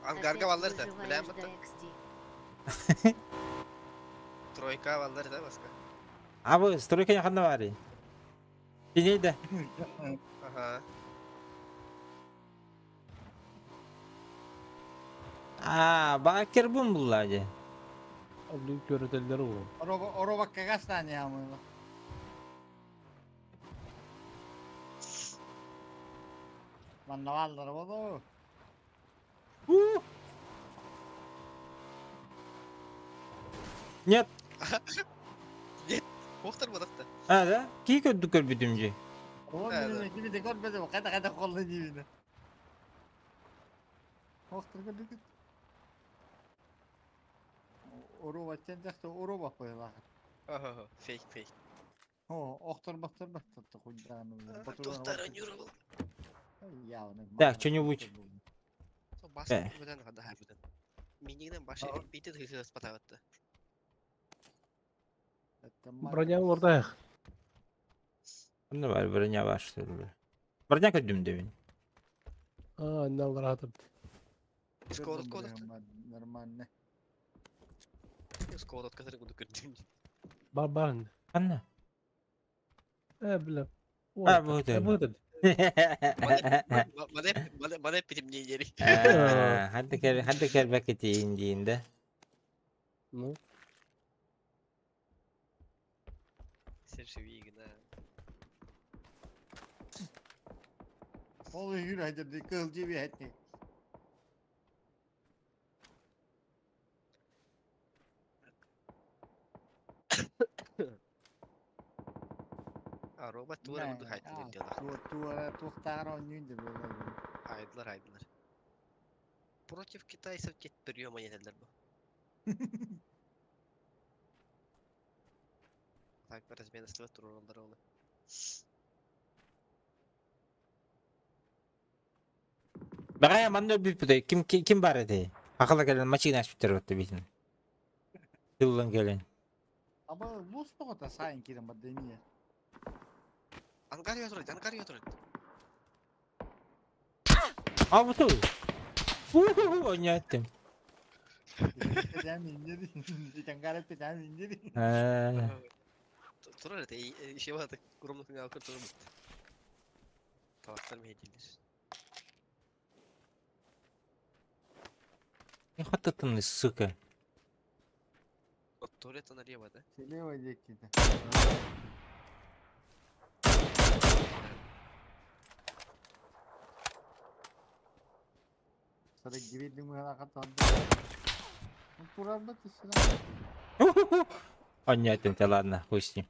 Ангарга валлар да, Опять биләм выживаешь до XD. Тройка валлар да баска. А вы стройка не ханна бари. Тинейде. Ага. А, бакер бум буллади. Облик көрөтеллер ол. Ороба кагастан ямыла. Манна болу. Нет. Охтар бодакта. А, да? Ки көддүк көрбүтүмжи. О, kimi de görmedim. Kayda kayda kollu gibi. Охтар көрдүк. Ороба чен жакта ороба койлар. Ага, фейк, фейк. О, охтар бахтар бахтар хуйдан. Тохтар нюрбул. Так, что-нибудь. Бас бүтән хада бүтән. Минигден башы бите тыгыз патагатты. Броня ордайық. Ну бар, броня бар, что ли. Броня көдүм дебин. А, налар атып. Скорот кодот. Нормально. Скорот который буду көрдүм. Бар бар. Анна. Э, бля. А, вот это. Вот это. Мана мана питимнейлери. Хадды кер, хадды кер бакети индиинде. Ну, Сен шевигна. Ол үйір айтып, кыл жеби айтты. А робот тура буду хайдылар дела. Тура туқтар ойнайды. Хайдылар, хайдылар. Против китайцев кет приема етелер бу. Так, размена слет туралар олы. Багая манны бүпүдө ким ким бар эди? Акыла келен машина ачып туруп битин. Тыллан келен. Аба лус тоғыта сайын келен бар демие. Ангар ятырды, ангар ятырды. А бу ту. Уху, ойнаттым. Турар это şey var da kurumlu final turur bitti. Taraftar mı hediyedir? Не сука. Туалет налево, да? Слева диэки. Сара гибелли мыһалаха тонда. Турар да түсүнэ. Понятно, ладно, хуй с ним.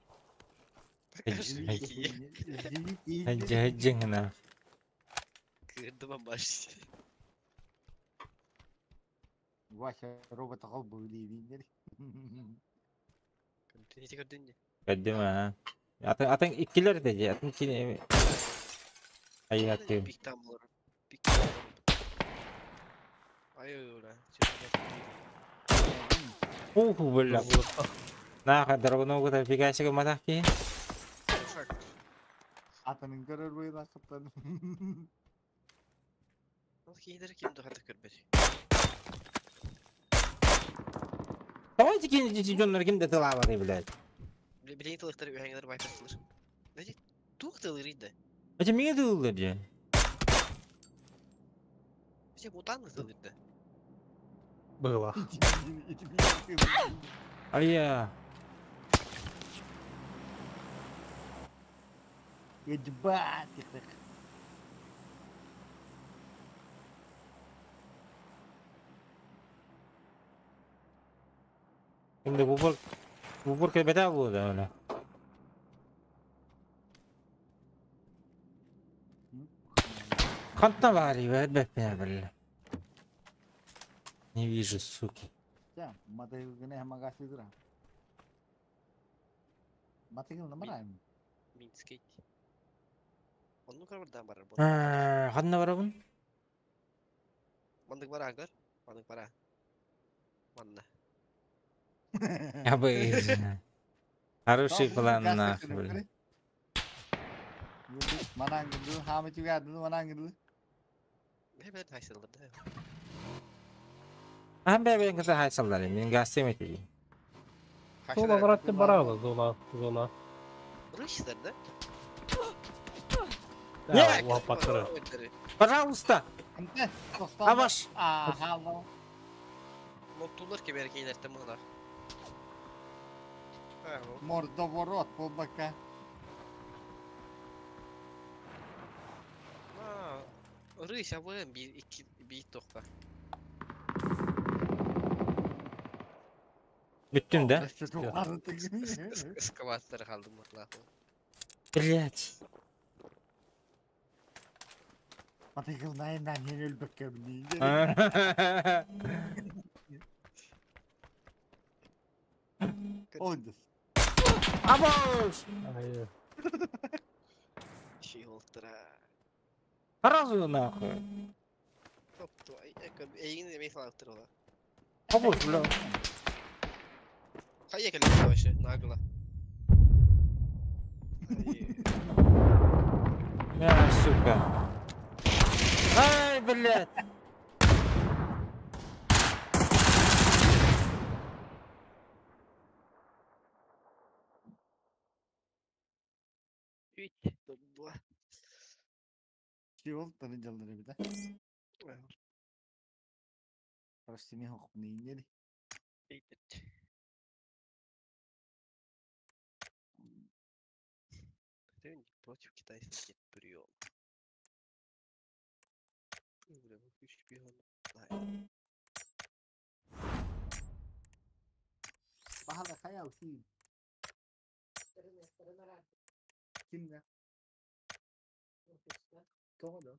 Хадья, Кырдыма баш. Вася робот ағал бұл дейміндер. Нете көрдүн не? Көрдүм а. Атын атын иккилер деди. Атын кини Айгаты. Пиктан болар. Пиктан болар. Ай ой Уху, бля. Наха, дорогу та фигасига матахки. Атының көрөр бойы қыптан. Ол кейдер ким духата көрбөт. Давайте кинете дьоннор ким да тылаабаты, блядь. Билең тылыктар үйәңелер байтасылар. Нәди тух тылыр иде. Это миңе тылылар же. Бise бутан тылыр иде. Было. Ая. Эдьба Şimdi bu bedava bu da öyle. Хантна вари, бля. Не вижу, суки. Минский. Онну карбардан барар бу. Ханна барабын? Мандык бара агар. Мандык бара. Манна. Обычно. Хороший план, нахуй, бля. Манангыды, хамы чугады, манангыды. Бе хайсылыр да. А бе бе кызы хайсаллар, мен газ темети. Зона баратты барабы, зона, зона. Рыщтар да? Да, лапатыры. Пожалуйста. Аваш. Ага. Моттулар ки беркейлерте мына. Мордоворот болбака. Рысь абын bir iki bir тохта. Бүттүм да? Эскаватор kaldım mutla. Блять. Матыгыл найынан өлбөккө билейин. Ойдус. Абош! Şey oltura. Сразу нахуй. Топту. Эйин демей салаптыр ола. Абош, бля. Кая келе башы нагла. Я, сука. Ай, блядь. Үт, два. Чи ол таны жалдыры бит. Просто мен хокмын Эйтет. Против китайских прием. Бля, ну шпион. Бахала кая уси. Кимне? Тоғо.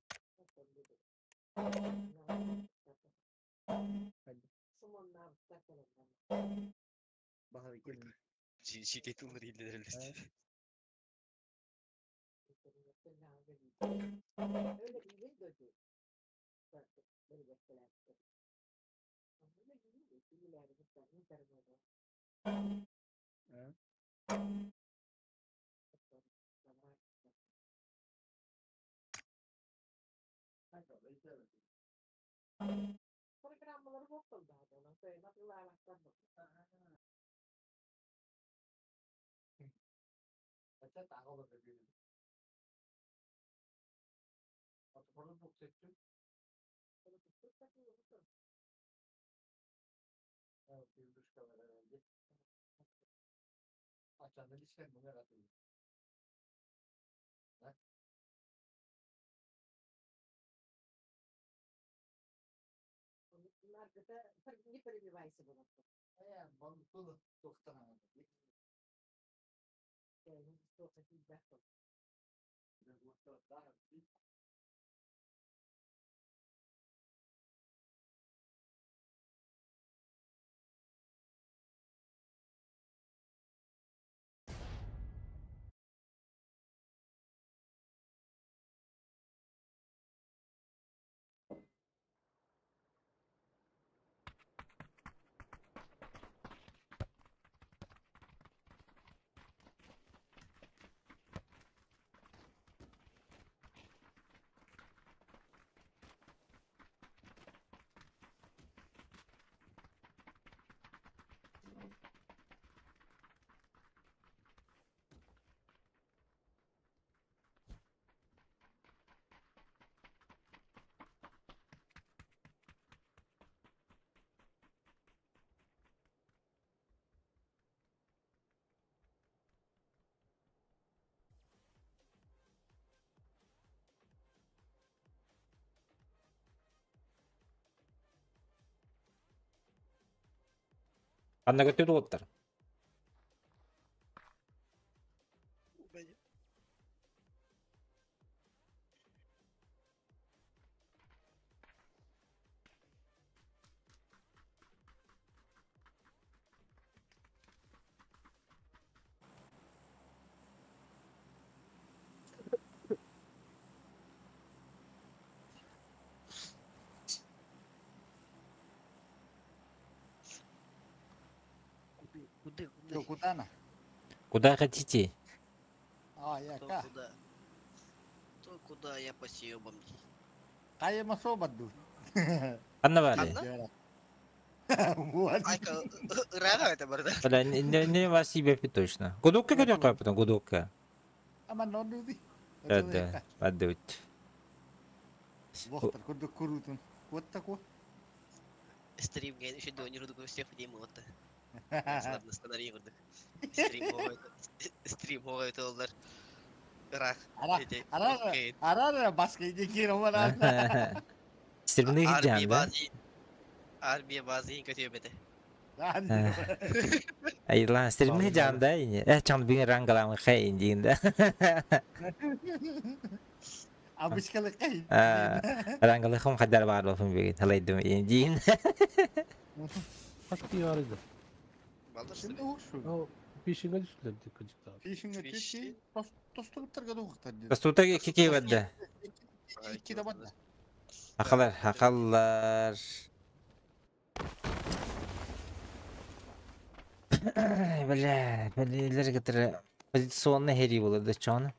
Бахала ким. Şirketin hileleriyle. Ханна көттүт уоттар? Куды, куды. Что, куда на? Куда хотите? А, я Кто ка. куда? Кто куда, я по съебам. Кайма собаду. Ханна бары? Ханна? Вот. Айка, ырага это барда. Бля, не вас себе точно. Гудокка көтөр кайпытын, гудокка. Ама нонду. Да, да, подуть. Вохтар, курду курутун. Вот такой. Стрим ген еще до не руду всех демо вот. Ладно, сценарий курдук. Стрим стрим это олар. Ырах. Ара, ара, ара, баска иди киро Стримни Армия жан, да? базы. Армия базы көтө бете. Айла, стримни жан да? Э, чан бин рангалам хай индин да. Абышкалы кай. Рангалы хум хадар бар болфун бигин. Халайдым индин. Kaç diye arıydı. Балдар Şimdi ушу. O peşine düştüler dikkat Fişinge Фиши. түши, тостуктарга дуктар диди. Тостута кики бадда. Икки да бадда. Хакалар, хакалар. Бля, билер гытыр позиционный хери булды да чон.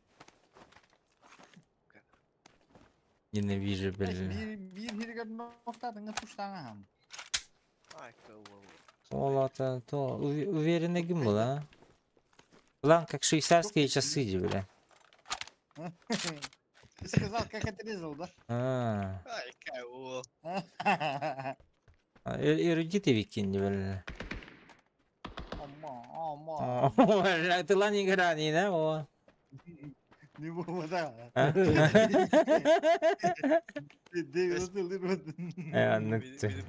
Ненавижу, бля. Бир бир хирге ноктадыңы туштаңа хам. Айка, Олата, то уверенный ким был, а? План как швейцарские часы, бля. Ты сказал, как отрезал, да? А, Айка, о. эрудиты викинди, бля. Ама, ама. О, ты лани грани, да, о. Не было, А? да. Ну ты.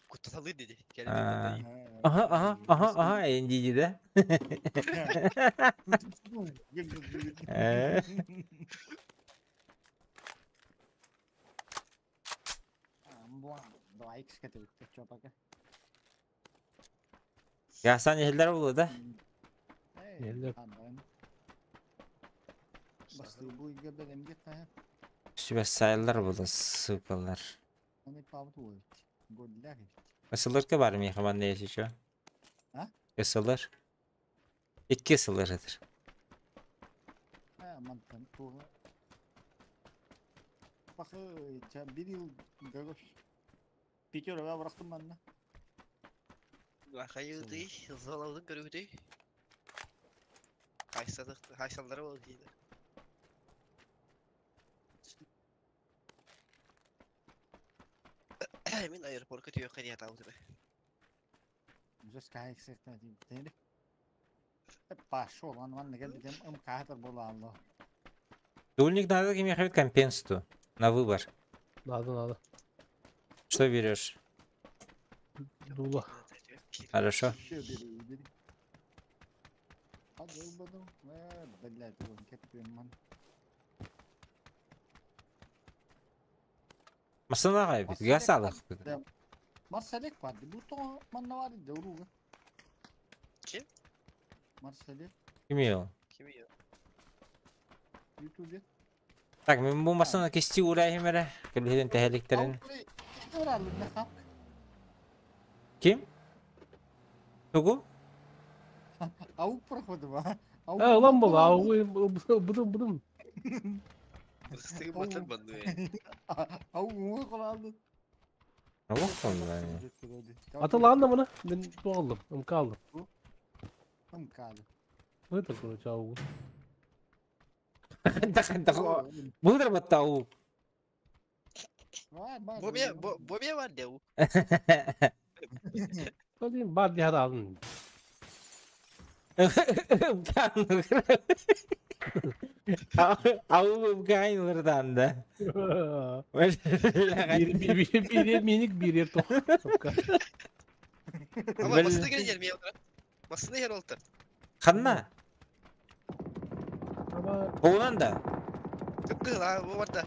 Куталы деди. А. Ага, ага, ага, ага, инди, да? Э. Два икс кетебит, чопака. Я сани хилдер булды, да? Нелер? Басты бу игерде эмге тая. Сүбә сайлар булды, сукалар. Аны пабы ой. Годлях. Ысылырка бар ми хаман не еще? А? Ысылыр. Икки ысылыр эдир. А, мантан туга. Бакы, ча бир ел гагош. Пятеро бырактым манна. Хайыытый, зоналарын көрүбүтүй? Хайсаллара ол диилэр. Мин аэропортка түһүөххэ дии сатаабытым. Just кайсыктан тиийбиттэр. Пошел, он вон кэлбитим ым каатыр буолаалло. Дульник надо кимиэхэ компенсу на выбор. Надо, надо. Что берешь? Дула. Хорошо. Еще бери, бери. Hadi блядь, он кеппин. Масынаға бит, газ алақ бит. Марселек бар. Бу то манна бар иде уруга. Ким? Марселек Ким ел? Ким ее? Ютубе. Так, мен бу масына кести урайым әрі. Көліхеден тәхеліктерін. Ким? Тугу? Ау проходу ба. Э, улан бол, ау, будум, будум. Быстыгы батыр банды. Ау уңы калды. Аллах қалды. Атылан да мына, мен ту алдым, МК алдым. Ым калды. Выдыр, короче, ау. Бұдыр батта ау. Бобе, бобе бар деу. Дейін бар дей алдым. Ау МК да. Бир миник, бир тоқ. Ама басты келен жер мен. Басты ер олтыр. Ханна? Оғынан да? Кыпкы ла, бу барда.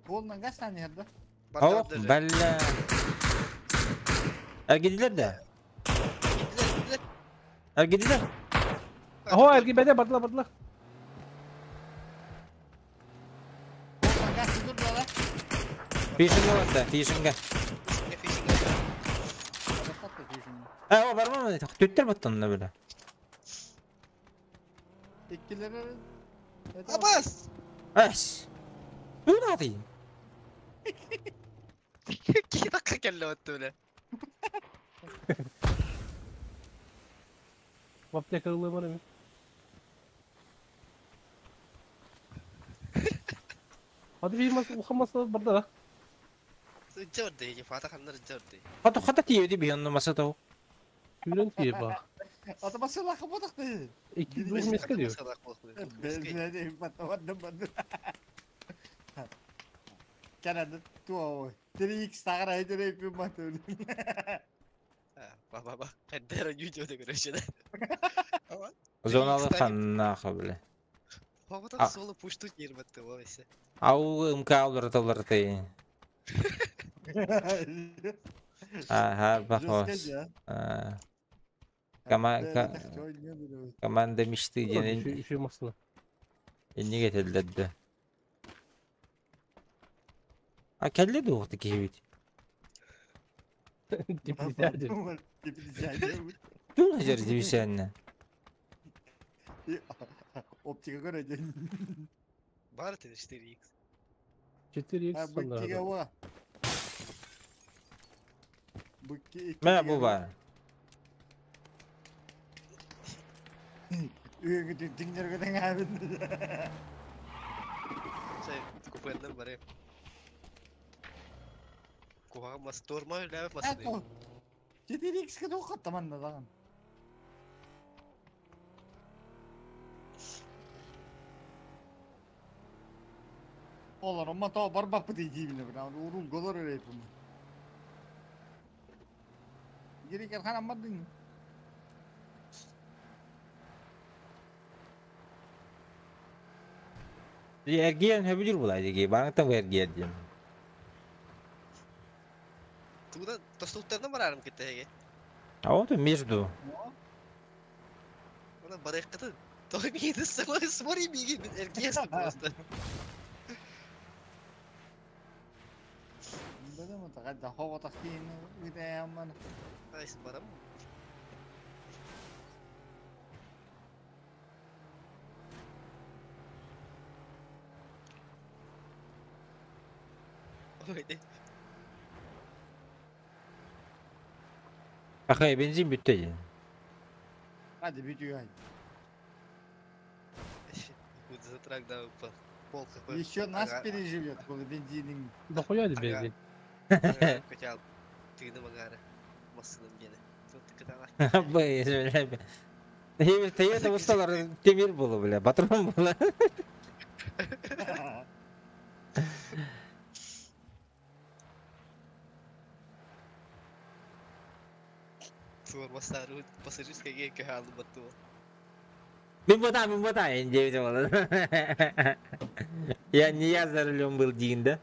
Болнан газ да? Ау, бәллә. Әргеділер де? Гидлер, Әргеділер? Ахо, әрге бәде бардыла, бардыла. Болнан газ dur да. Фишинге барда, фишинге. Фишинге. Ә, о, барма mı? Төттер баттан да бөлі. Иккилери. Абас! Әс. Бұл нады? 2 dakika келді өтті біле. Аптека ылы бар эми. Hadi bir masa, uхан masa барда да. Жорды, фата ханнар жорды. Хата хата тиеди би онны маса тау. Күрен тие ба. Ата басыла капатык. Эки двух меска диyor. Канада туо. 3x тагара айдыр эпим батыр. Ба ба ба. Каддара видеода көрөшөдө. Зоналы ханна хабылы. Хоготак соло пушту нербатты вовсе. Ау МК алыр ты. Ага, бахос. Команда мечты ден. Еще масына. Энни кетелдерди. А келди дуқты кейбит. Депизядер. Туң жер дебисәнне. Оптика көрөдү. Бар ты 4x. 4x Быккиге ва. Быкки. Мә бу бар. Үйгө диңдерге тең абин. Сен купеннен бар. Куха мас тормай ләп мас. 4x ке тоқат таманна даган. Олар омма тоо барбаппыт дейбине бир урул голор эрепим. Гирикер ханам бардың. Эргиен хөбүлүр булай деги. Барыңтан эргиен дем. Тугда тостуктардан барарым кетеге. А вот между. Она барайкаты. Той миги смотри, смотри миги эргиен просто. Бедем тагада хого тахтин үдәман. Айс барам. Ой, де. Ахай бензин bitti diye. Hadi video hadi. Будет затрак, да, пол какой. Еще нас Ага. переживет, коли бензинин. Дохуя Ага. бензин. Хотя ты на магара. Массыным гене. Тут ты катала. Бля, Тойота усталар темир было, бля, патрон было. Тур пассажирская гейка алды батту. Мен бота, я не видел. Я не я за рулем был, Дин, да?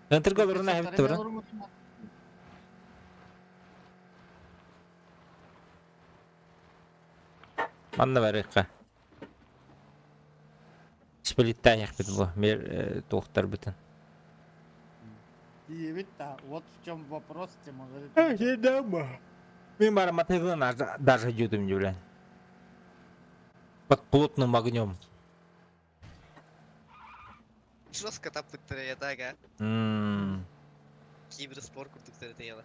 Ынтырга олоруна хепти бара. Манна барыкка. Сплиттан яхпит бу. Мер тоқтар бүтін. Диебит да, вот в чем вопрос, тем он говорит. Мен бара мотоциклын даже жудым, бля. Под плотным огнем. Жестко тапыттыр я так, а. М. Киберспорт курдуктар это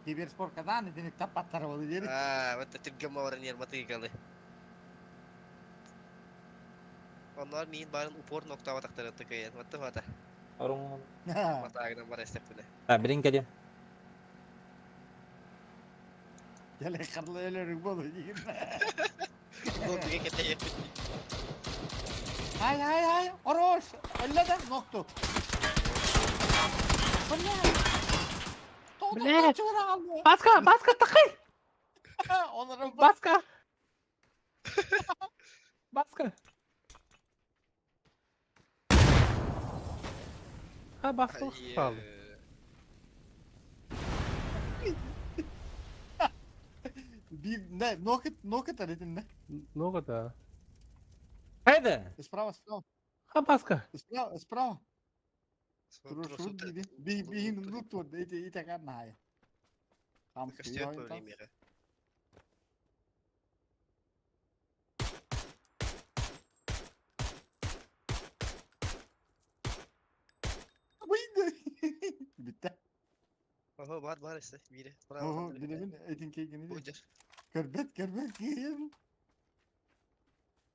Киберспорт кадан иденик тапаттар болду дери. А, вот это гамора нер мотыгалы. Onlar мин барын упор ноктава тактары тыкайын. Вот это. Матагынан бар эстеп биле. А, билин кәдем. Келе карлы элерик болду деген. Бу биге кете. Hay hay hay, хорош. Элледен нокту. Бля. Бля. Баска, баска, такай! Онорон Баска! Баска! А, баска қалды. Bir ne нокет нокет аретин не? Много да. Хайда. Справа справа. А, баска! Справа справа. Туруш диди. Би би лут ити ити кан най. Там Костюм время. Bitti. Ого, бар бар işte. Biri. Oho, bilemin etin keygini de. Budur. Көрбет көрбет кийин.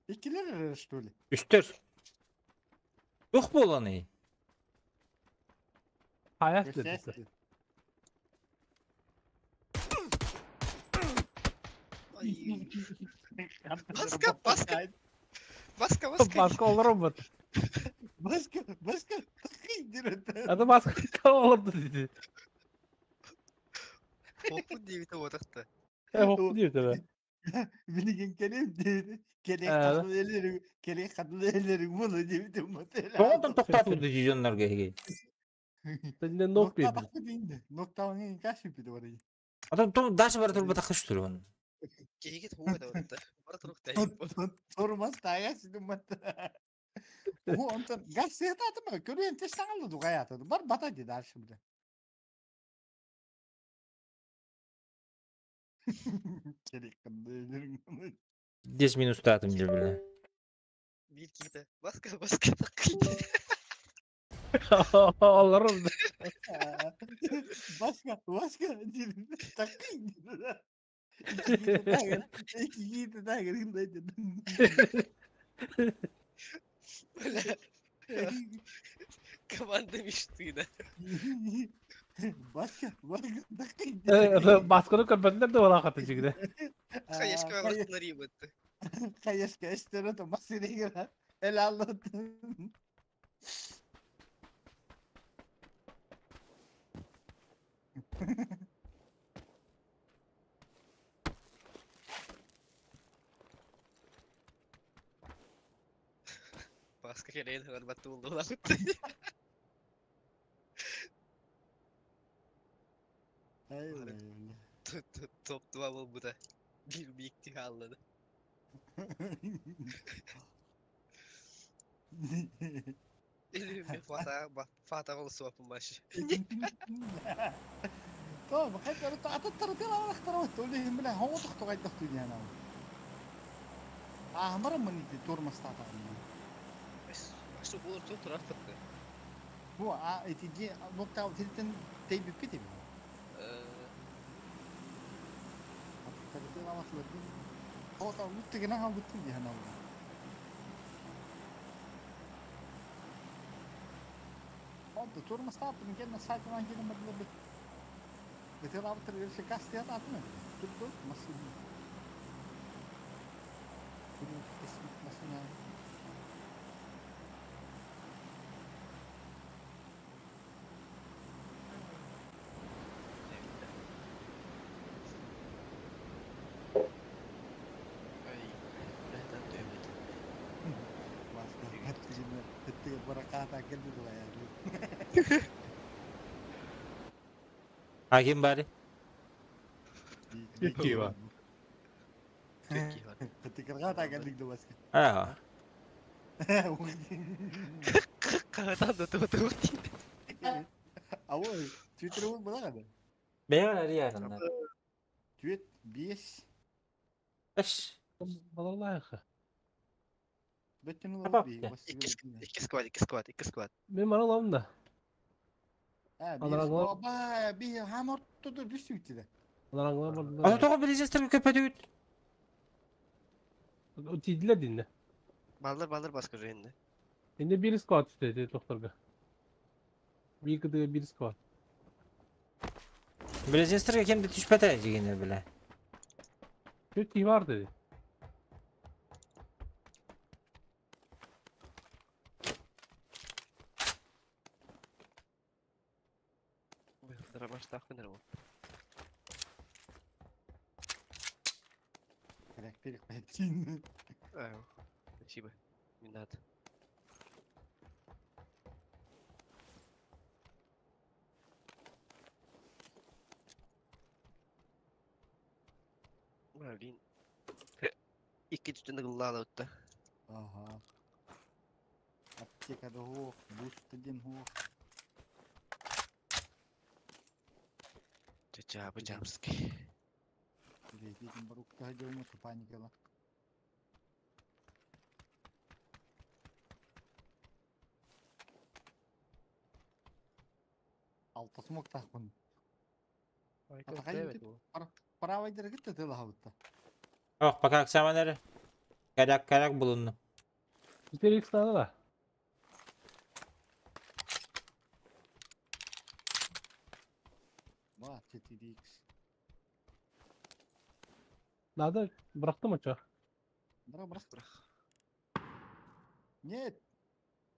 Иккилер эрэ что ли? Үстер. Yok боланы. Hayat dedi. Ay. Баска, баска. Баска, баска. Баска olur mu? Баска, баска. Adı баска olurdu dedi. Hopun diye bir tava taktı. E, hoppu diyor tabi. Билеген келем dedi. Келе Ә. кадыл элери, келе кадыл элери буну деп Тоғынтан тоқтатылды дижоннарға егей. Сенде нок Нокта dedi. бакты дейинде. Нокта оңын кашып биди бар. Адам том дальше бара турба тақыш тұр оны. Кеге туа да отты. Бара турук да. Тормоз тага сидумат. О, онтон газ сыятатымы? Көрүн теш саңалды дугаятады. Бар бата деди аршы биле. Келе кадыл элери буну. 10 минут татым деп бля. Bir ките. Баска, баска такыйды. Olur mu? Başka, başka takın. İki gidi takın. Бля. Команда мечты, да. Başka, başka takın. Басканы көрбөтүлөр да олақаты жигде. Хаешка варснари бытты. Хаешка эстерото масирегера. El anlattın. Баска келейін хырбатты болды олақытты. Ай, ай, Топ 2 был бұда. Bir биікті аллады. Мен фата ол суапын башы. Tamam, хайдар ататтар тела алактар өттө. Оле биле хоңотук кайдак дүйнө. А, хамара мын ити тормоз тата. Башы болыр тур тұрар бітті. Бу а ити нуктаа тилтен тейбиппит эбит. Ай, бэһэтэн түһэбит. А ким бары? Икки бар. Түркий бар. Ага. Қағатан да туы туы дейді. Бэйэр арыйарыннар. Эш. Балалайха. Икки склад, икки склад, икки склад. Мен мана да. Ана тоҕо билизестер көпөтүгүт. Тиидилер динне. Баллар баллар баска жайында. Инде бир склад түстedi тохторга. Бир кыдыга бир склад. Билизестерге кем де түшпөтө дегенде биле. Kötü iyi var dedi. Баштақ күнер ол. Спасибо. Не надо. Блин. Икки түтүнү гыллаала утта. Ага. Аптекада хуох, буст один хуох. Чачабы жамский. Билетин барукта жолму паникала. Алта смок тахпын. Правайдер гитте тылахабытта. Ох, пока оксаманары. Карак карак булунну. Теперь их надо да. Ба, 4x. Надо bıraktım uçağı. Бра, бра. Брақ. Нет,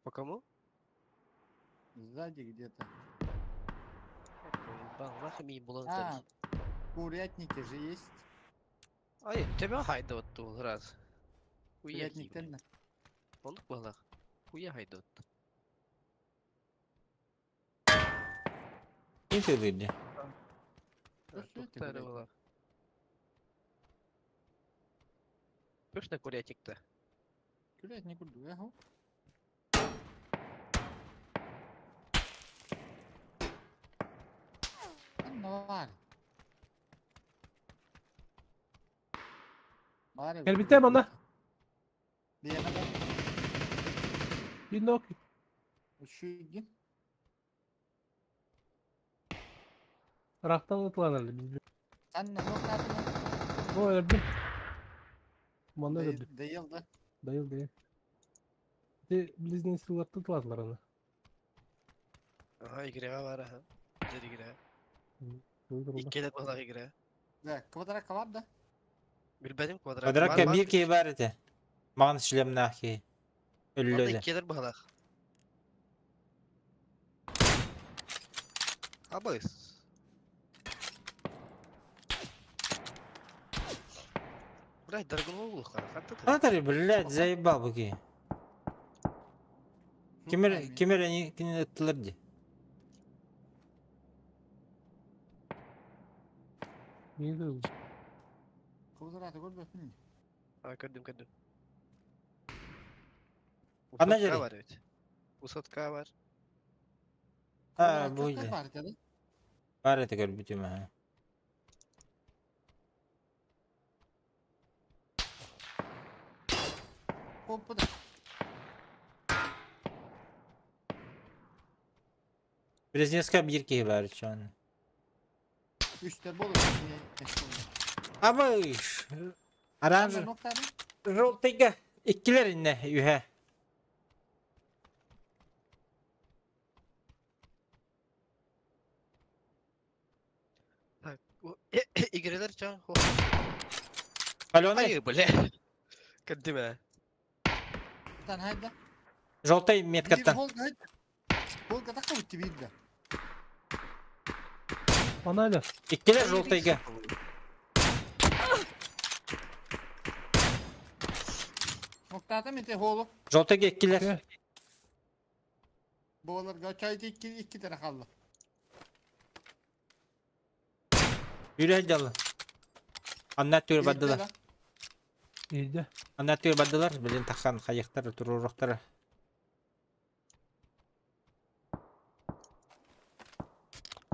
По кому? сзади где-то. Баллах ми булан А, курятники же есть. Ай, тебя хайда вот тул раз. Хуя Курятник тенна. Ондук баллах. Хуя хайда вот. Ким тылырды? Тоқтары баллах. Точно курятник-то. Курятник курду, ага. Анна var. Gel bitti bana. Bir nok. Şu Рахтан ытланали. Sen ne nokta Bu öldü. Мана öldü. Dayıldı. Dayıl dayıl. De близнецы тытладылар аны. Ага, игра бар, ага. Жер игра. Öldür Икки де баллах игра. Да, квадрат var да. Билбедим квадрат. Квадратка бир кей бар эте. Маған шлемнах кей. Өллөдө. Өллөдө. Иккелер баллах. Абыс. Блядь, дорогой глухо. Анатолий, блядь, заебал бы кей. Кимер кимер они кине тылырды. Neydi? Квадратı görmüyorsun. А, көрдүм, көрдүм. Ана Усотка жери? бар ведь. Усотка бар. А, бу Var dedi. Бар эте көрбүтүм ха. Koppa da. Близнецка bir киһи бар чон. Үстер болur. Абыш. Аранж Ролтыга иккилер инне үһэ. Так, игрелер ча. Алена. Ай, бля. Каддиме. Тан хайда. Желтый меткаттан. Холга такка битти бирде. Манайда. Иккилер желтыйга. Ноктата мете холу. Желтыйга иккилер. Боларга чайды ikki ikki tane kaldı. Yürü дала. Анна түр бардылар. Иде. Анна түр бардылар. Билин тахсан хайыктар туруруктар.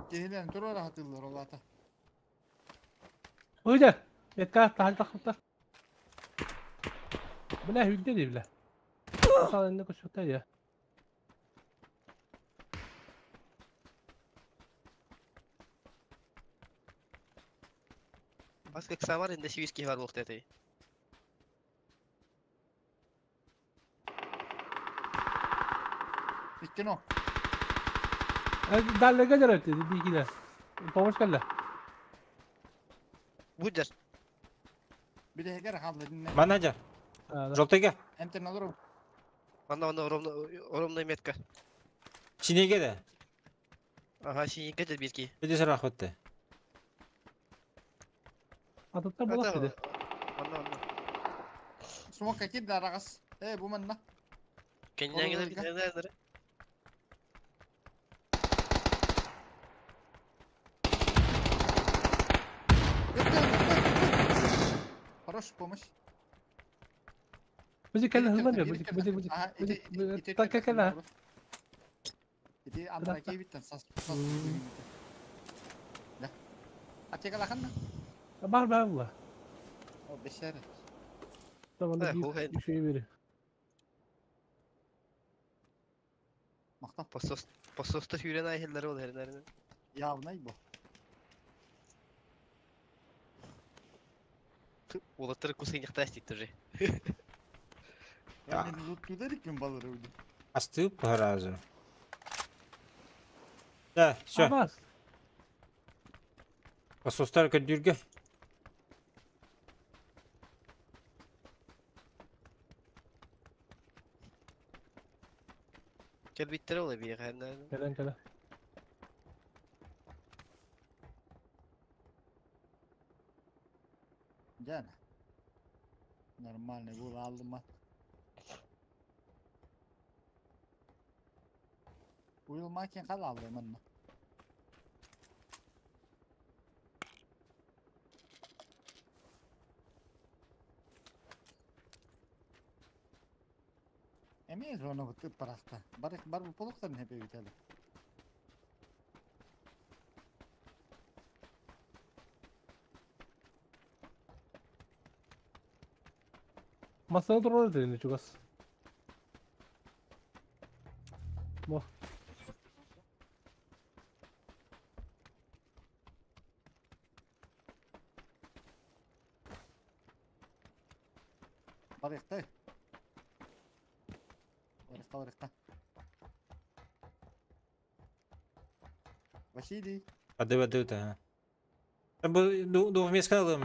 Кehilен тура rahatıllar olata. Uyda. Метка тахал тахыптар. Бля, хүнде дей бля. Сал энне көсөктө я. Бас как самар инде сивиски бар болуп тети. Икки но. Даллеге жарайт бийкиде. Помощь келди. Будер. Bir de heger kaldı dinle. Менеджер. Желтыйга. Enten alırım. Анда анда ровно ровно метка. Чинеге де. Ага, синекке же бирки. Биде сарах өттү. Ататтар болот деди. Анда анда. Смок кирdi aragaz. E bu manna. Кеннен келер кеннен Хорош помощь. Бизик келди хыздан бер. Бизик бизик бизик. Бизик так келди. Ити андра кейбиттен сас сас. Да. Атека лахан. Бар бар була. О бешер. Tamam bir şey beri. Мактап. Посос пососта хүрен айхеллер ол хернерин. Явнай бу. Улаттар кусын яктастик тоже. Я лут тудер ким балыр öldü. Астып разу. Да, все. Абас. Посостар көдүргө. Кел биттер ол бир хернерин. Келен келе. Жана. Нормальный бул алдым ма. Уйулмакен кал алдым мына. Эме зона бутып парахта. Бар бар бу полуктан хепе бители. Масаны турар деди чугас. Бо. Барыхта. Барыхта, барыхта. Василий. Ады ады да. Бу ду вместе алым.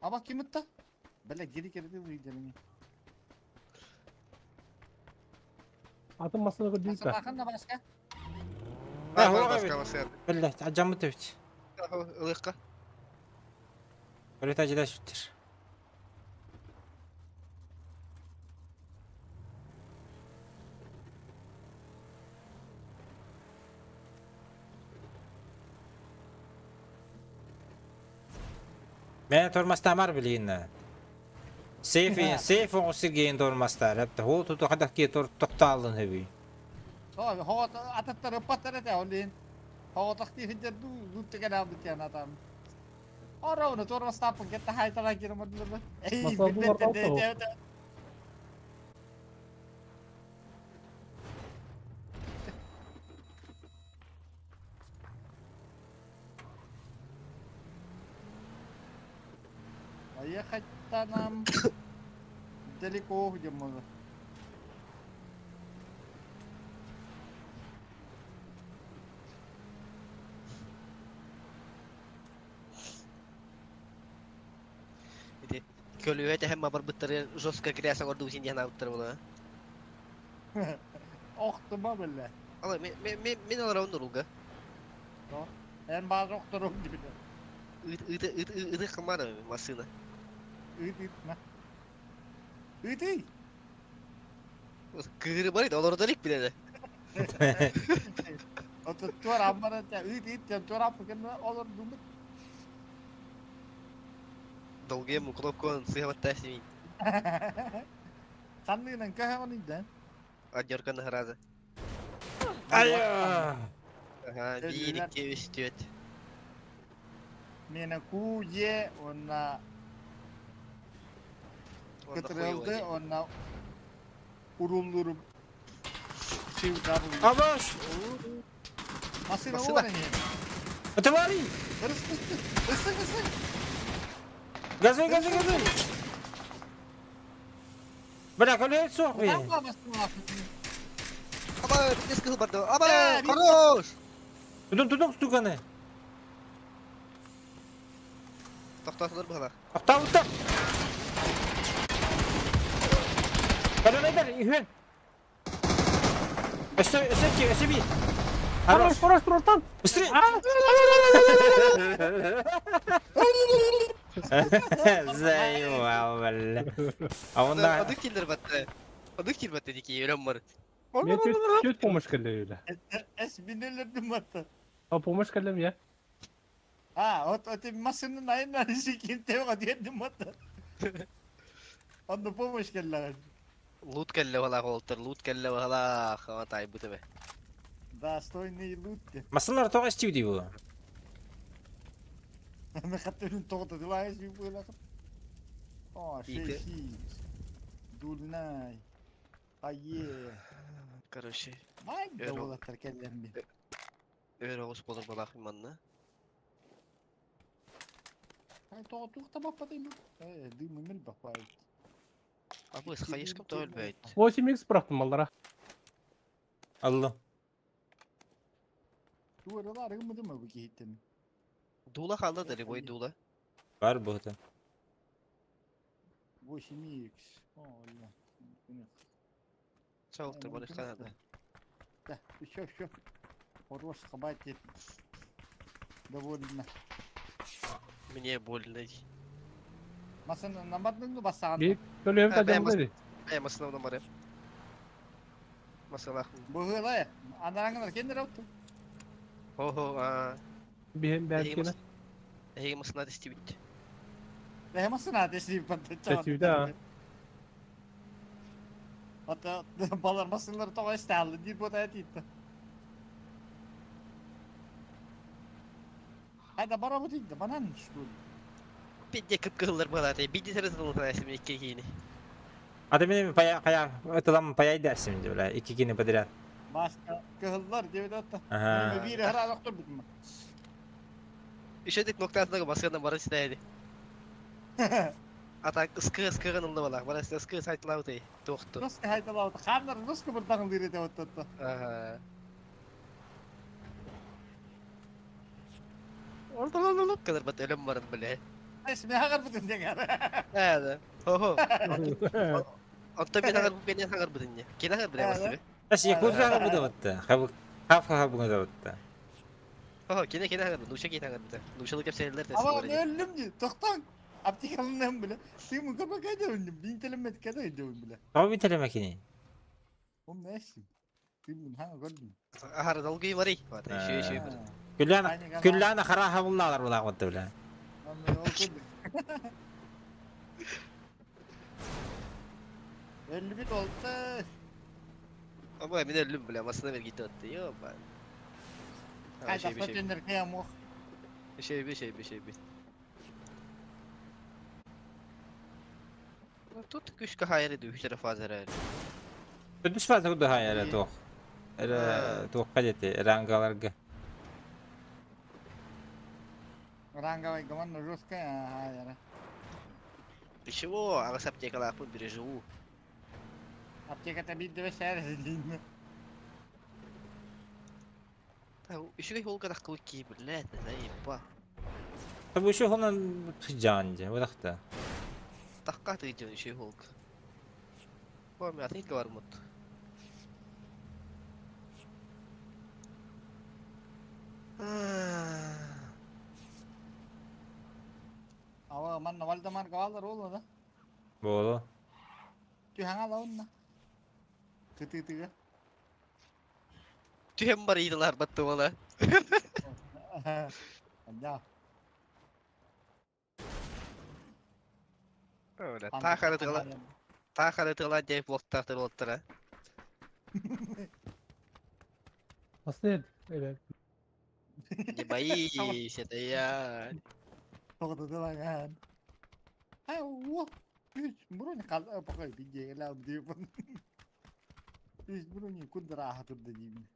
Аба ким ытта? Бля, geri keredi bu gidelim. Атын масаны көрдүк да. Бакын да башка. Баска баска. Бля, ажамы төбүт. Ылыкка. Өрөт ажыда сүттер. Мен тормастамар билейин. Сейф сейф оңсирген тормастар. Хәтта хол туту хадак ки тор токталдын хөбүй. Хоо хоо ататтар ыппаттар эте олин. Хоо тахти хиджер ду луттеген алды тиан атам. Ора уну тормастапын кетте хайтала кирмадылар. Эй, Масал булар алты. ехать-то нам далеко, где можно. Ити көлүөһэ тэһэн барбыттары жестко грязь оҥордубут диэн аабыттар була. Охтума биллэ. Ала мин олоробун уруулга. Эн баар охторуҥ дибилэ. Ыт ыт ыт ыты хамаана массыына. Ыт ыт на. Ыытый. Кыыры барыт олордор илик билэ. Ото туор аммара та ыт ыт туор аппы кэннэ олордумут. Долгуйам кнопканы сыһабатта симин. Ханныгынан көһөҕүн ыйдан. Адьорканы сразу. Айа! Ага, 1 2 3 4. Мена ку е онна кытырылды онна уруллурум. Абаш! Машина вон они. Твари! Ысык, ысык! Газуй, газуй, газуй! Бля, көлөт суох би. Аба, биттес кыл барды. Аба, хорош! Тутун, тутун, стуканы. Тоқтатылыр бұғалар. Тоқтауыттар! Көлөнөйдер, үйен! Өсө, өсө ки, өсө би. Хорош, хорош, Ротан! Быстрее! Заебал, бля. А он да... Адык киллер батты. Адык киллер батты дики, өлөм бар. Мен чуть помощь келди öyle. Эс бинелердим батты. А помощь келдим я. А, вот эти машины наверное, ким теға дедим батты. Онда помощь келди. Лут келли бала олтыр, лут келли бала, хатай бутыбе. Достойный лут. Масалар тоға істеу дей бұл. Мен хаттын тоғды дилай була. О, Ите. шейхи. Дульнай. Ае. Короче, Май Эро. давлаттар келлемби. өр оғыз болыр бала манна. Ай тоғы туқта баппадым. Э, дымы мил баппай. Абы, хайышкам да өлбөйт. 8x bıraktım mallara. Алло. Дуаралар гымды bu кейттен. Дула қалды да, бой дула. Бар бұғыты. 8x. О, ля. Чауқтыр бар қанады. Да, еще, еще. Хорош, хватит. Довольно. Мне больно. Масына намадның басаған. Bir көлөм Ha, ben тажам dedi. Ә, масына бар. Масала. Бұғылай, анараңдар кендер ауты. Хо-хо, а. Bir belki Эйге масына дестибит. Бәе масына десіп барды. Дестибит, ha. Ата балар масыналар тоға істәлі дейіп бота әтейді. Хайда бара бұтейді, банан что ли? Пидде кып кыллар бала, бидде сарысылы әсім икки кийини. А ты меня пая, пая, это там паяй дәрсім деп, бля, екі кені подряд. Басқа кығылдар деп атты. Ага. Мен бір хара доктор бүтүм. Үшөдік ноктасына басқандан бара істәйді. Ата ыскы ыскыгын ылды бала, бара ыскы сайтылауды. Тоқты. Русский хайдалауды. Хандар русский бір тағын дері деп атты. Ага. Орталалалап кадar бат өлөм барын биле. Эс мен хагар бүтүн деген. Әді. Хо-хо. Онта мен хагар мен хагар бүтүн. Кен хагар биле басты. Әс, якутияға бұды батты. Хабы, хап хап бұны батты. Хо-хо, кене кене хагар, нуша кене хагар бите. Нушалы кеп сәйлер Ама мен өлдüm ди. Тоқтаң. Аптекалынан биле. Сен мұны көрмей қайда өлдüm? Бин телемет қайда өлдüm биле. Тау бин телемекini. Om ne işim? Сен мұны хаңа көрдüm. Ахар долгий барый. Бата, шөй шөй бір. Күлләна, күлләна хара хабылналар бұлақ батты, бля. Мен ол көрдüm. 51 oldu. Ama мен өлдüm биле, масына бер гитте атты. Йо, ба. Қайда көтендер қиям оқ. Шөй би, шөй би, шөй би. Тут күшкә хайры ду, хүчәрә фазара. Түс фаза күді хай әрі тоқ. Әрі тоққа жеті, рангаларға. Ранговый команда жесткая, ага, яра. Ничего, аҕыс аптекалаахпын переживу. Аптеката биир да бэсээр диин. Үчүгэй холга таххыбыт кии, блядь, заеба. Табы еще хонан тыжан же, вот Тахка тыжан үчүгэй холга. Бу мен атын бар мут. Ава манна Вальдемар галар ол да. Болу. Түһәңә лаунна. Кытытыга. Түһәм бар идылар батты бола. Да. Öyle. Та Та харытыла деп блоктар болттара. Nasıl Evet. Не боись, это я. Тоғытылаған. Ай, о, үч брони қал, пока бидеге лам деп. Үч брони кундра хатырды деймін.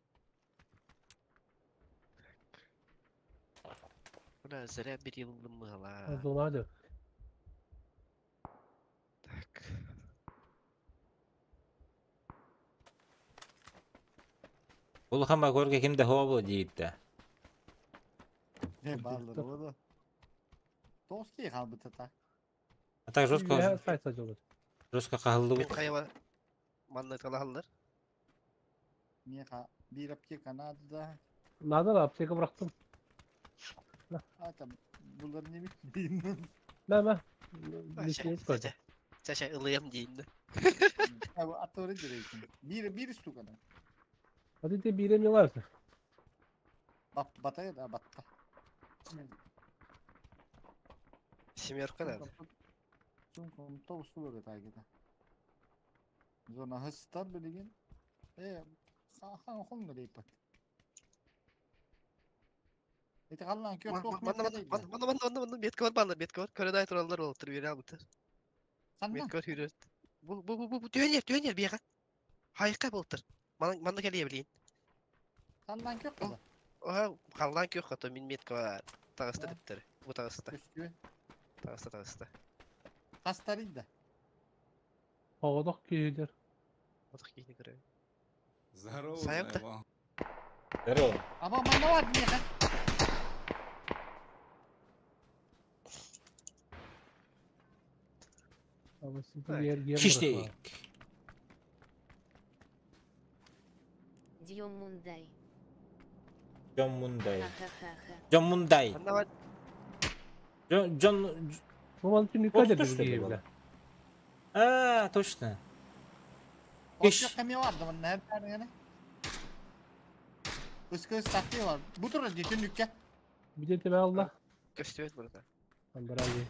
Бля, зря берилдым мыла. Зонады. Так. Бұл хама көрге кимде хова бу дейіпті. Не баллар ода. Тоски қалбы тата. А так жестко, Сайт сажылды. жестко қағылды Мен бұл. қайва манны талалар. Меха bir аптека надо да. Надо да аптека bıraktım. А там бұлар не деймін. Мә мә. Лишний koydu. Чаша ылыям дейін. Атыры дерейсің. Bir bir штуканы. Hadi de biremiyorlar. Бат батая да батта. Семерка надо. Сумка тобусту бөгөт айгыда. Зона хыстар билеген. Э, хан хон рейпат. Эти қаллан кök тоқ Манна манна манна манна манна манна метка бар баллар метка бар. Көрөдай тураллар болуп тур бере албыттар. Метка бар хүрөт. Бу бу бу бу түйөнер түйөнер бияга. Хайка болуп тур. Манна келе билейин. Қаллан кök кыла. Оха қаллан кök кото мин метка бар. Тагыста дептер. Бу тагыста. Үстү. Тагыста тагыста. Хастарыйда. Паводок күйдер. Отох кийини көрөм. Здорово, Саёк-то. заебал. Здорово. Аба манна бар меха. Ama sizi yer yer Хиштейк. Дьон Мундай. Джон Мундай. Ха-ха-ха-ха. Джон Мундай. Манна бар. Джон Джон Bu malı tüm Вот yukarı что ли dedi было? bile. А, точно. Иш. Иш. Кеме бар да манна her yani. Iskı taktiği var. Bu tur ditün Bir de tebe Allah. Көстүбөт burada. Andırayı.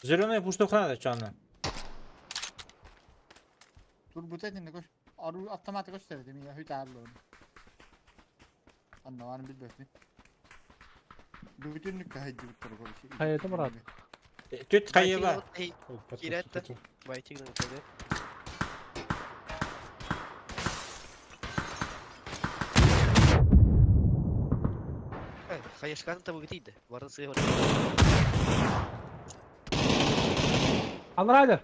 Зеленая пуштух надо, чё она? Dur bu tetini koş. Arı автоматы gösterdim ya hütarlı onu. Anla varım bilbetmi. Bütün nükka hajji bu tur koş. Hayatı bırak. Түт қайыба. Киретті. Байтигин өтөдө. Хайышканы табы битейді. Барын сыйы бар. Andıraydı.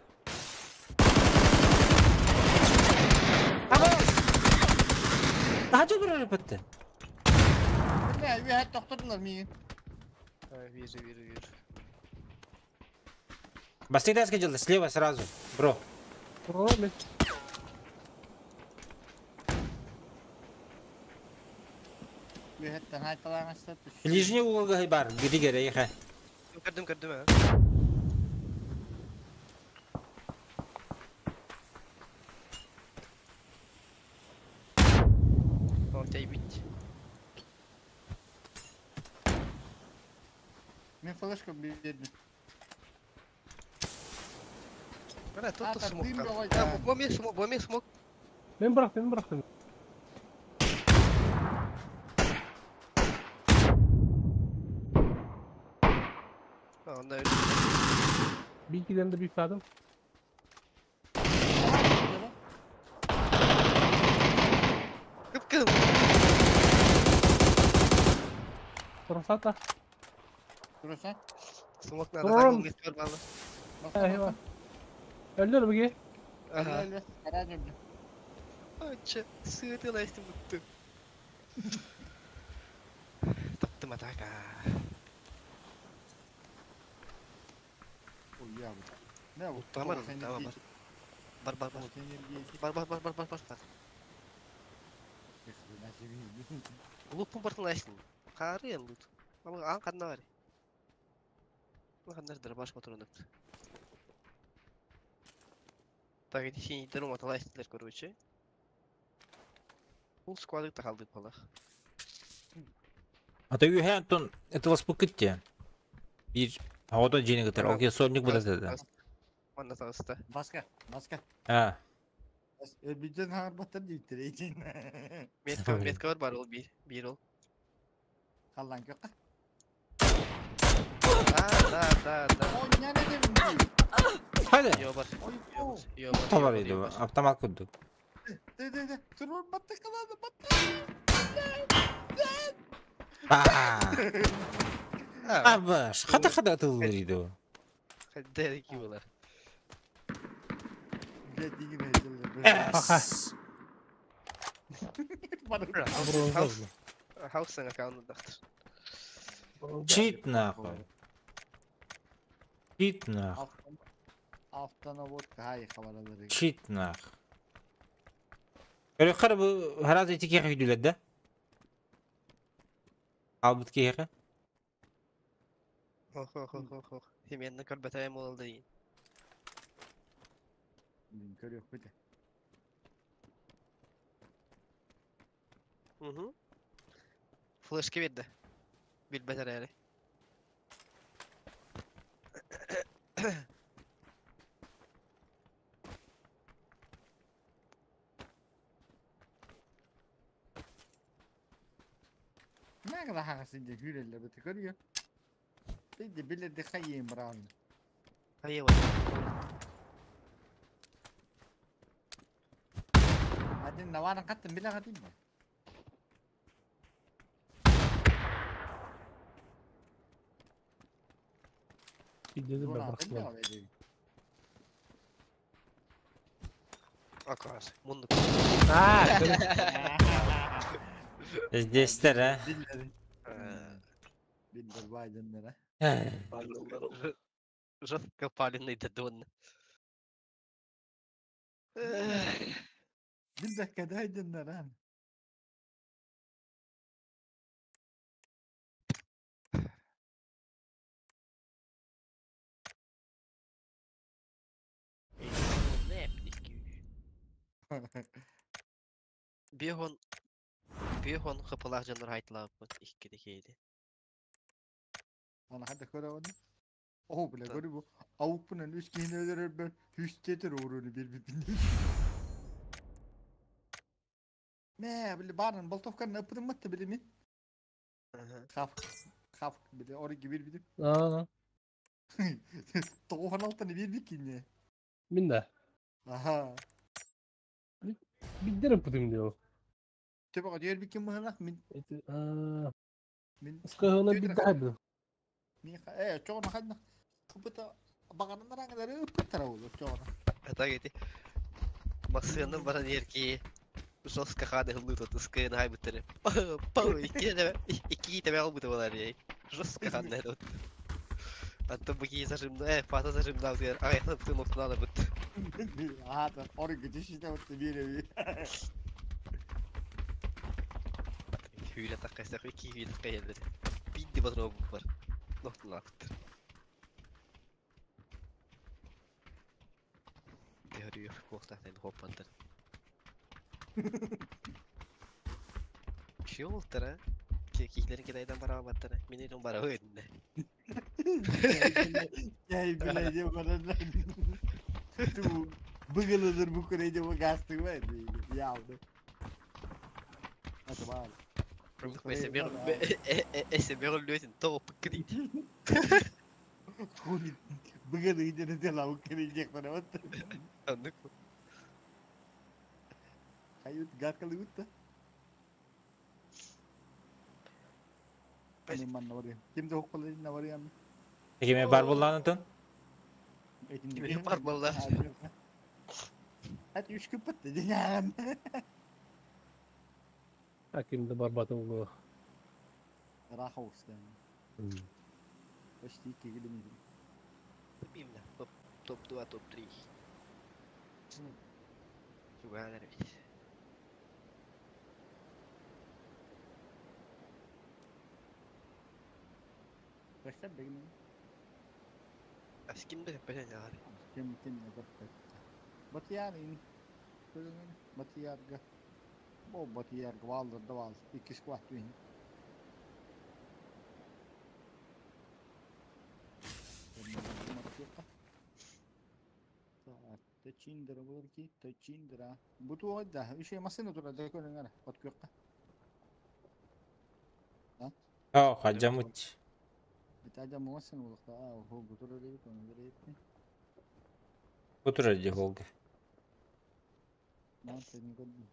Daha çok bir бітті. Ne bir hat doktorlar mı? Вижу, вижу, вижу. Басты жылды, слева сразу, бро. Bro мен. Bir hattan haytalan açtı. Ближний угол бар, гидигер, еха. Көрдүм, көрдүм, а. О, тайбит. Мен флешка бердим. Бля, тут А, так, смок. дым там. давай, Да, да. Боме смок, боме смок. Ben bıraktım, ben bıraktım. А, он öyle. Bir iki de bir sadım. Кып кып. Dursa da. Durursan. Смок надо, Ром. так метка бар баалар. Eyvah. Öldür bu Ага. Өлө, каран өлдү. Ача, сыты лайсты бутты. Таптым атака. Ой, я бу. Не бу? Тамар, тамар. Бар бар бар. Бар бар бар бар бар бар. бар. Лупун бартын лайстын. Қары лут. Ама ан қанна бар. Қандар дырбаш моторунук. Так, эти синий дырым аталайстылар, короче. Бул сквады тахалдык балах. А то юхэ Антон, это вас пукытте. Bir havadan жени кытар. Окей, сольник будет это. Манна тағыста. Баска, баска. А, Өлбүтөн хаарбаттар дииттер эйчин. Метка, метка бар бар ол бир, бир ол. Халлан көкка. Да, да, да, да. Ой, няне дебин. hadi. Йо бар. Ой, Йо бар. Йо бар. Автомат йо idi bu. бар. Автомат kurduk. Де, де, де. Турбор батты калады, батты. Аа. А, Абаш, хата хата atılır idi o. дерeki болар. Блядь, деген айтылды. Эс. Хаус, хаус саңа каунудақтыр. Чит нахуй. Чит нахуй. Автоноводка хай хабаралары. Чит нахуй. Көрөхөр бу хараз эти кеха күдүлөр да? Албыт кеха. Ох, ох, ох, ох, ох. Хеменні көрбәтәйім олды дейін. Мен көрөк бите. Мгм. Флешка берді. Билбәтер әлі. Ne kadar хагасында хүреллер бите көрүө. Биди биледи хайым бран. Хайы бар. Адин наваран каттым биле каттым. Dedim ben bıraktım. Акас. Мунду. Ha, Здесь-тер, а? Билдер байденлere. Жестко паленый дедон. Билдер кадайденлere. Бихон Бихон хыпылах жаныр айтылап икки декейди. Ана хадда көрө оны. О биле көрү бу. Авук менен үч кийин өлөрөр бер хүстетер ууруну бир бир. Мэ биле барын болтовканы ыпырматты биле мен. Хав хав биле ори бир бир. Aa, Тоғын алтыны бир бир кине. min de. Аха. Bir yapayım diyor. Төбөҕө диэр бикин мыһылах мин Aa, мин ıskahına bir daha bir. мин э чоҕуна ханна кыбыта баганан араңылары ыппыттара болу чоҕуна. Это эти Масыны баран ерки жестко хады хылды тут ыскыны хай бутыры. Пау икки де икки тебе ал буты болар ей. Жестко хады тут. Антон буки зажимна, фата зажимна дер. Ай, хны бутын октuna да бут. Аата орги түшүтэ бутты бире Hüyle takaysak iki hüyle takayelleri. Bindi batır bu var. Noktuna бутыр. Görüyor koktan hoppandır. Şey oldu ha. Кихлерин китайдан бара баттара. Мен бара өйдүнде. Яй биле деп баран. Ту быгылыдыр бу күрей деп гастык ба ялды. Ата бар. Эсе бер топ кредит. Хули быгылы идене дела күрей деп барат. Аннык. Кайют гаркалы утта. Мен манна барыям. Кимде хокколы на барыям. Киме бар буллаан онтон? Киме бар буолла? Hadi üç gün pıttı dünyam. Аким да барбатын улуу. Раха olsun. Почти 2 километра. Именно. Топ, топ-2, топ-3. Чугаанар ведь. Kaçta benim? А с ким да понятно. Ким ким не көрбөт. Батыяр ин. Көрүҥ Батыярга. Бу Батыярга валдыр да вал. Икки скват уин. Төчиндер болор ки, төчиндер. Бу туойда, үчүгэй массыына турар да көрүҥ эрэ, от күөххэ. Оо, хадьамыт. Итаja массыына буолуохтаах, аа, ол бу турар эбит, ону көрө Бу турар дии холга. Маа тэн көрдүм.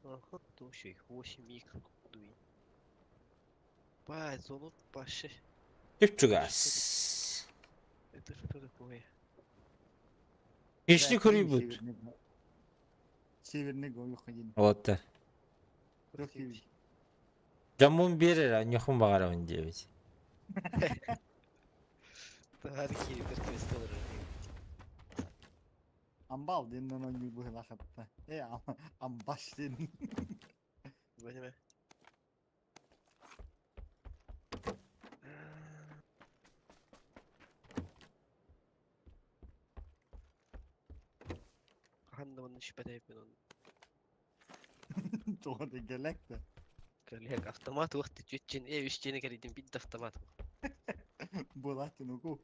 Ага, то еще их 8 микро. Дуй. Ба, зону паше. Түп-чугас. Это что такое? Кишни көрүйбүт. Северный гол один. Вот. Жаммун берер, нюхун багарабын диэбит. Таарки, кристаллы. Амбал диэн он быһылахатта. Э, амбаш диэн. Понимаю. Ханна он шпатайпен он. Тоҕо да гэлэк да. Коллег, автомат уақты чүтчен, э, үстені кәрейден бит автомат. Булатын уку.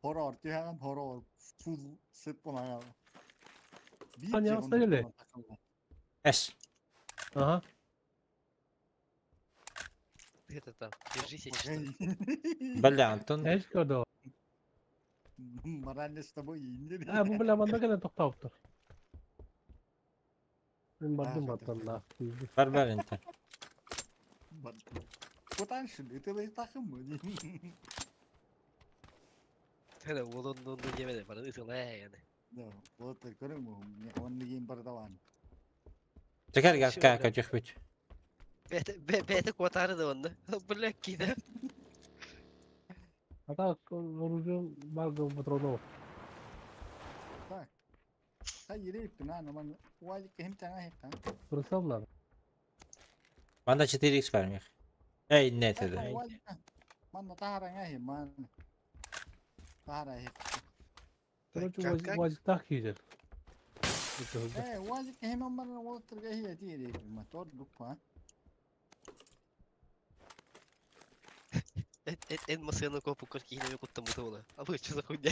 Хоррор түһэҕин хоррор full set буолан. Аня, оставили? Эш. Ага. Это там, держись, я читаю. Бля, Антон. Эш көрдө. Морально с тобой инде. А, бу бля манна кэлэн тохтообуттар. Мин бардым баттан да. Бар бар энте. Потаншин, это ли тахым? Это олон нонну жемеде, бара ысылай яны. Да, вот көрүң, он деген бардалан. Чекер гакка көтүхпүт. Бәті, бәті кватары да онны. Бля, киде. А так, оружие бар патронов. Так. Та ерейп на ман уалик хим таңа хекка. Прицел надо. Манда 4x бар мих. Эй, нет это. Манна тахара хи ман. Тахара хи. Короче, уазик так едет. Э, уазик хим ман уолтер хи ти мотор дупа. Эн масыны копу кыркине куттам бутула. А вы что за хуйня?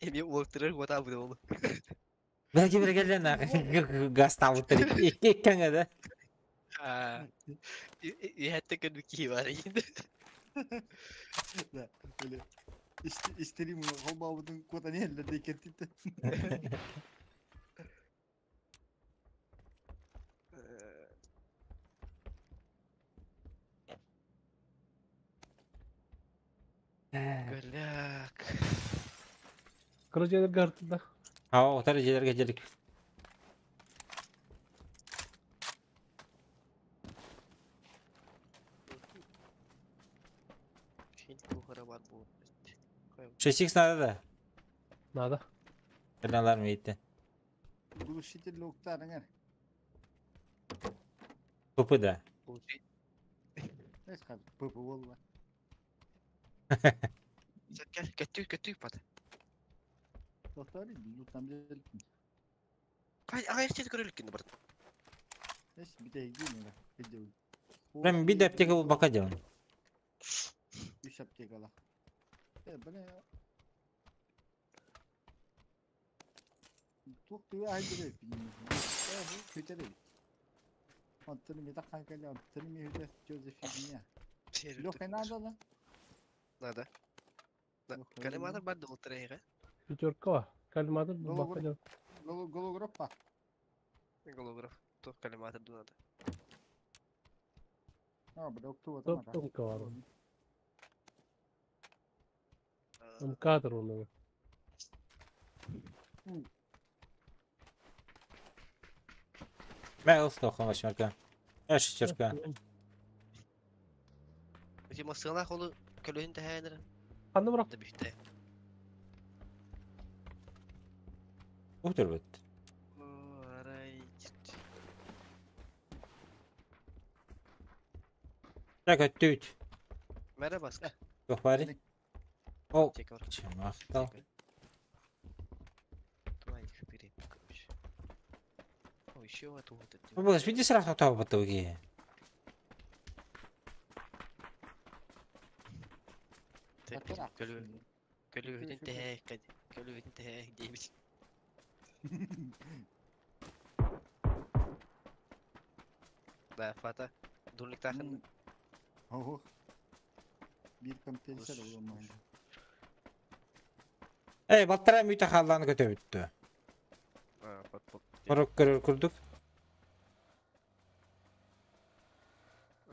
Эми уолтер квата бутула. Бәлки бер келен газ табыттыр. Икки иккәңе да. А. Яхты күн ки бар инде. Да, или истерим холбабытын кута не элле декертит. Голяк. Короче, гартында. Ау, отар желерге желик. 6x надо да? Надо. Кырналар мейті. Глушитель луктарыңар. Тупы да. Эс хад пп болла. Көтүү, көтүү пат. Тоқтар луктам жел. Кай, ага эчет көрөлүк кинде бар. Эс бите гине видео. Прям бит аптека бул бака делан. Үч аптекала. Э, бля. Тук тыа айдыры. Э, бу көтөрү. Антыны ми таккан келе, антыны ми хөтө Жозефиния. Лёха надо да? Надо. Коллиматор бар долтырайга. Пятерка. Коллиматор бака. Голограф Голограф. То коллиматор надо. Топ var. МК-тыр onu. Мэ ылстохун восьмерка. Шестерка. Эти масыналар холу көлөһүн тэһээнэр. Ханны бырақ. Да бүттэ. Ух ты, бит. Арай. Так, өттүт. Мәрі баска. Туох баарый? О, Тек бар. чымахтал. Давай их бери, короче. О, еще вот вот это. Бу види сразу тоҕо Көлү көлү тэһэ көлү тэһэ дейбит. Да, фата. Дурник тахын. Ох. Bir kompenser olmalı. Эй, балтара мүтэ халлааны көтөбүттү. А, под под. Хорок көрөр курдук.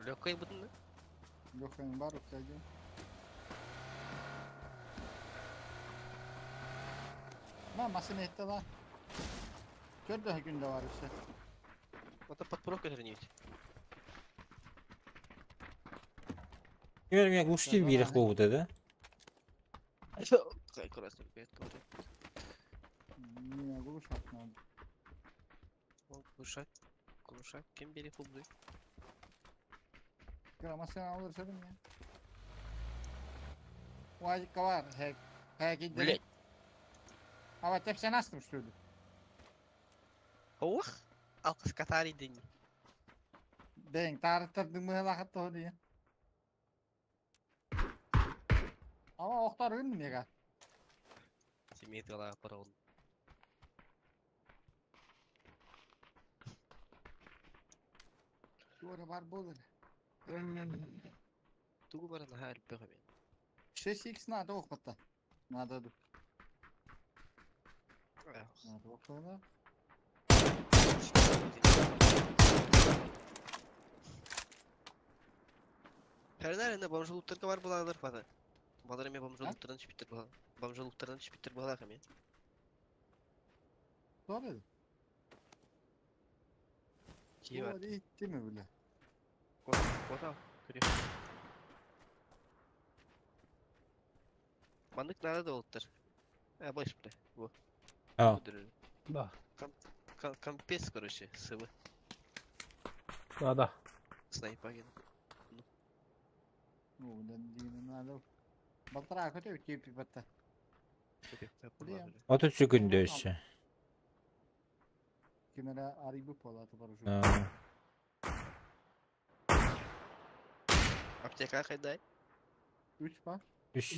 Легкой будын. Легкая бар, кстати. Ma masını etti la. Gördü günde var işte. Ата подпорог көтөрүнүйт. Күөр мен глушитель биирэх буолбута да. Кай көрөсүң, бет көрө. Niye глушат надо? Глушак. Глушак ким бери футбол? Kıramasını alır ya. Vay var. Hek. Hek gidelim. Блять. Ama tepsen astım şurada. Ох. Алкыс катари дени. Ben tarıhtır mıhlakat da diye. Ama oktar ünlü mega. Семейдала парол. Doğru var bolur. Тугу баран хаар бөгөм. 6x надо okutta. Надо dur. Надо okutta. Пернәрендә бомжулуктарга бар булалар фата. Балар эме бомжулуктардан чүпүттер була. Бомжулуктардан чүпүттер була ками. Doğru. Ки бар. Doğru itti mi bile? Кота. Көрө. Мандык надо да болуптар. А, больше бля. Во. А. Да. Компес, короче, СВ. Надо. Снайпа ген. Ну, надо. Балтара көтө тепи батта. Блин. Отут сүкүндө өссө. Кимere arayıp polаты бар уже. Аптека кайдай? 3 бар. Үс.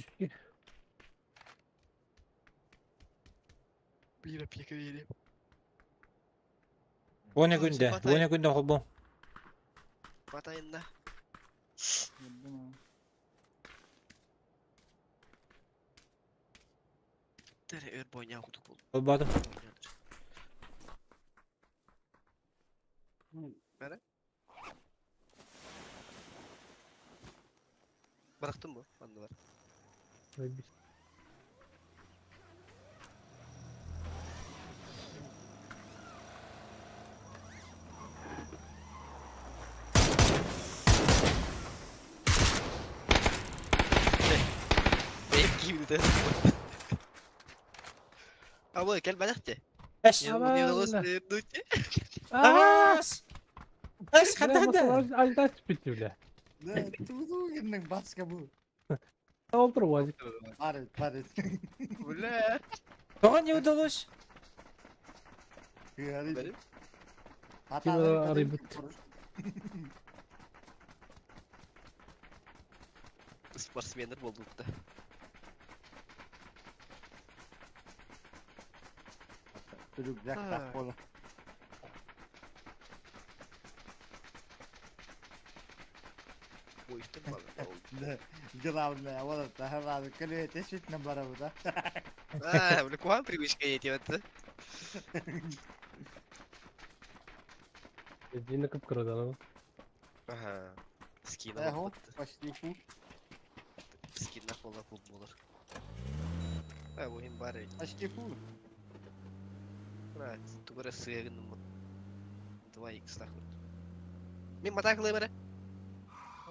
Бир аптека берем. Оны күндө, оны күндө холбу. Батайында. Тере өр бойня кудук болду. Холбадым. Бәрі? Bıraktın mı? Bende var. Benim gibi de. Ama gel ben de. Эш. Не удалось вернуть. Аас. Эш, хатта хатта. Ажда чүпүттү бля. Ne tuzu günlük başka bu. Олтур уазик. Бар бар. Бля. Тоҕо не удалось? Benim. Арыйбыт. Спортсмендер болду да. Рюкзак болу. Ой, что было? Главное, вот это, главное, клюет, чуть на барабу, да? А, бля, куан привычка эти вот. Дина кып кырды аны. Ага. Скина Эхо, болбут. Почти фул. Скина пола фул болар. А, бу хим бар ведь. Почти фул. Брат, тугара сыгын. 2x нахуй. Мин матаклы бара.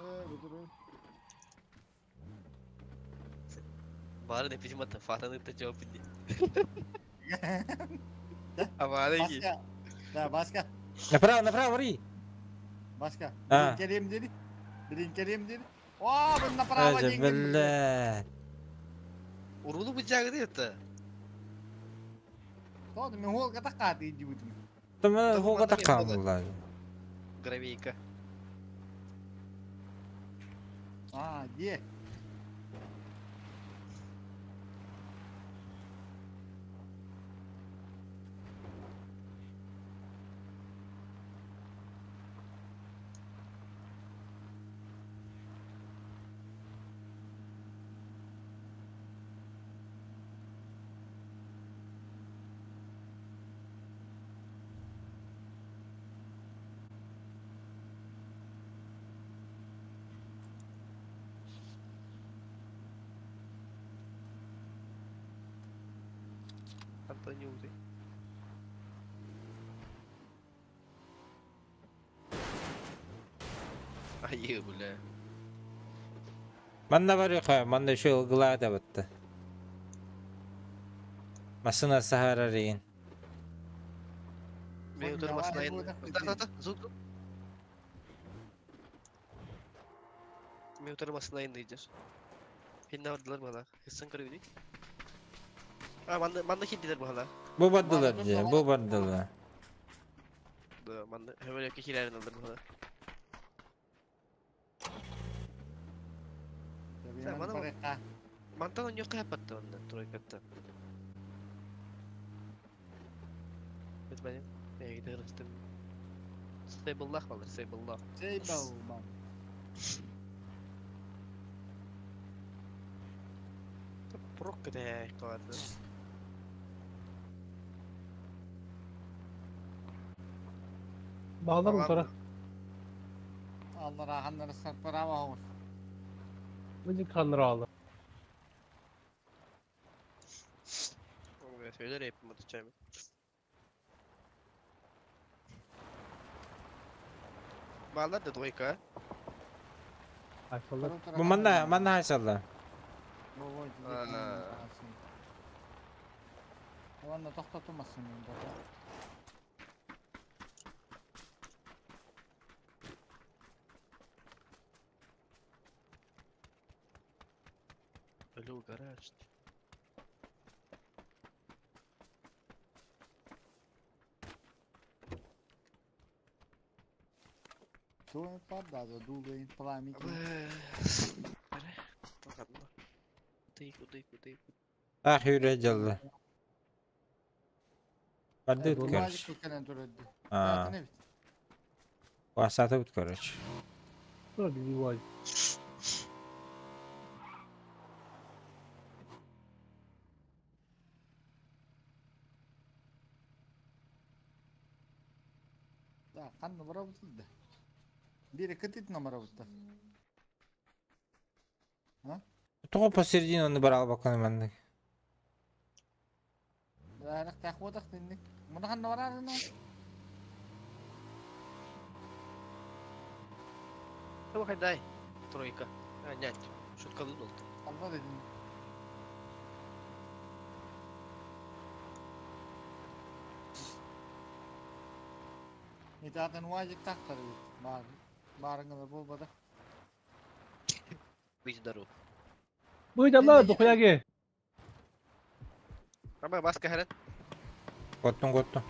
Э, Бары не письма-то, фатаны то жауап иди. Авары ги. Баска. Да, Баска. Направо, направо, бери. Баска. А. Билин келем dedi. Билин келем dedi. О, бұл направо Ажа, денген. бля. Урулу бычагы это. Тоды мен холга тақады иди будем. Там холга Там таккан болады. булар. Гравейка. А, де. Антонио. Ай, бля. Манна бар yok, манна еще ылгылаа да батты. Масына сахара рейин. Мен Ой, өтөр давай, машина буду Так, так, так, звук, звук. Мен өтөр машина идешь. Хинна бардылар бала. Хысын көрү А, манна манна хиндилер бала. Бу бардылар же, бу бардылар. Да, манна хөмөр яки хилерин алдар бала. Мен мана- барыққа. Мантан он yok yapmattı ondan тройкатта. Бит бәнем. Әйгә дөрестем. Сейбуллах балар, сейбуллах. Сейбал бам. Прок кете калады. Bağlar mı sonra? Allah rahanları sarpara olmuş. Bıcık kandır aldı. Söyler yapım atacağım. Bağlar da двойка. Aysallar. Бу манна, манна хайсалла. А. Онна тоқтатылмасын енді. Алло, гараж. Туын паддады, дулын пламики. Куды, куды, куды. Ах, юрэ жалла. Барды короче. А. Васаты бут короче. Sonra bir vay. Да, қан numara бутылды. Бири кытыт numara бутты. Тоҕо посередине оны бар албакканы маннык. Бәрі тақуадақ динник. Мұны қан numara арыны? Давай, дай. Тройка. А, нет. Шутка вынул. Алла дедин. Итатын уажик тақтар бит. Бар. Барыңы болбады. Будь здоров. Быйдалар дохуяге. Ама баска хэрэн. Коттун коттун.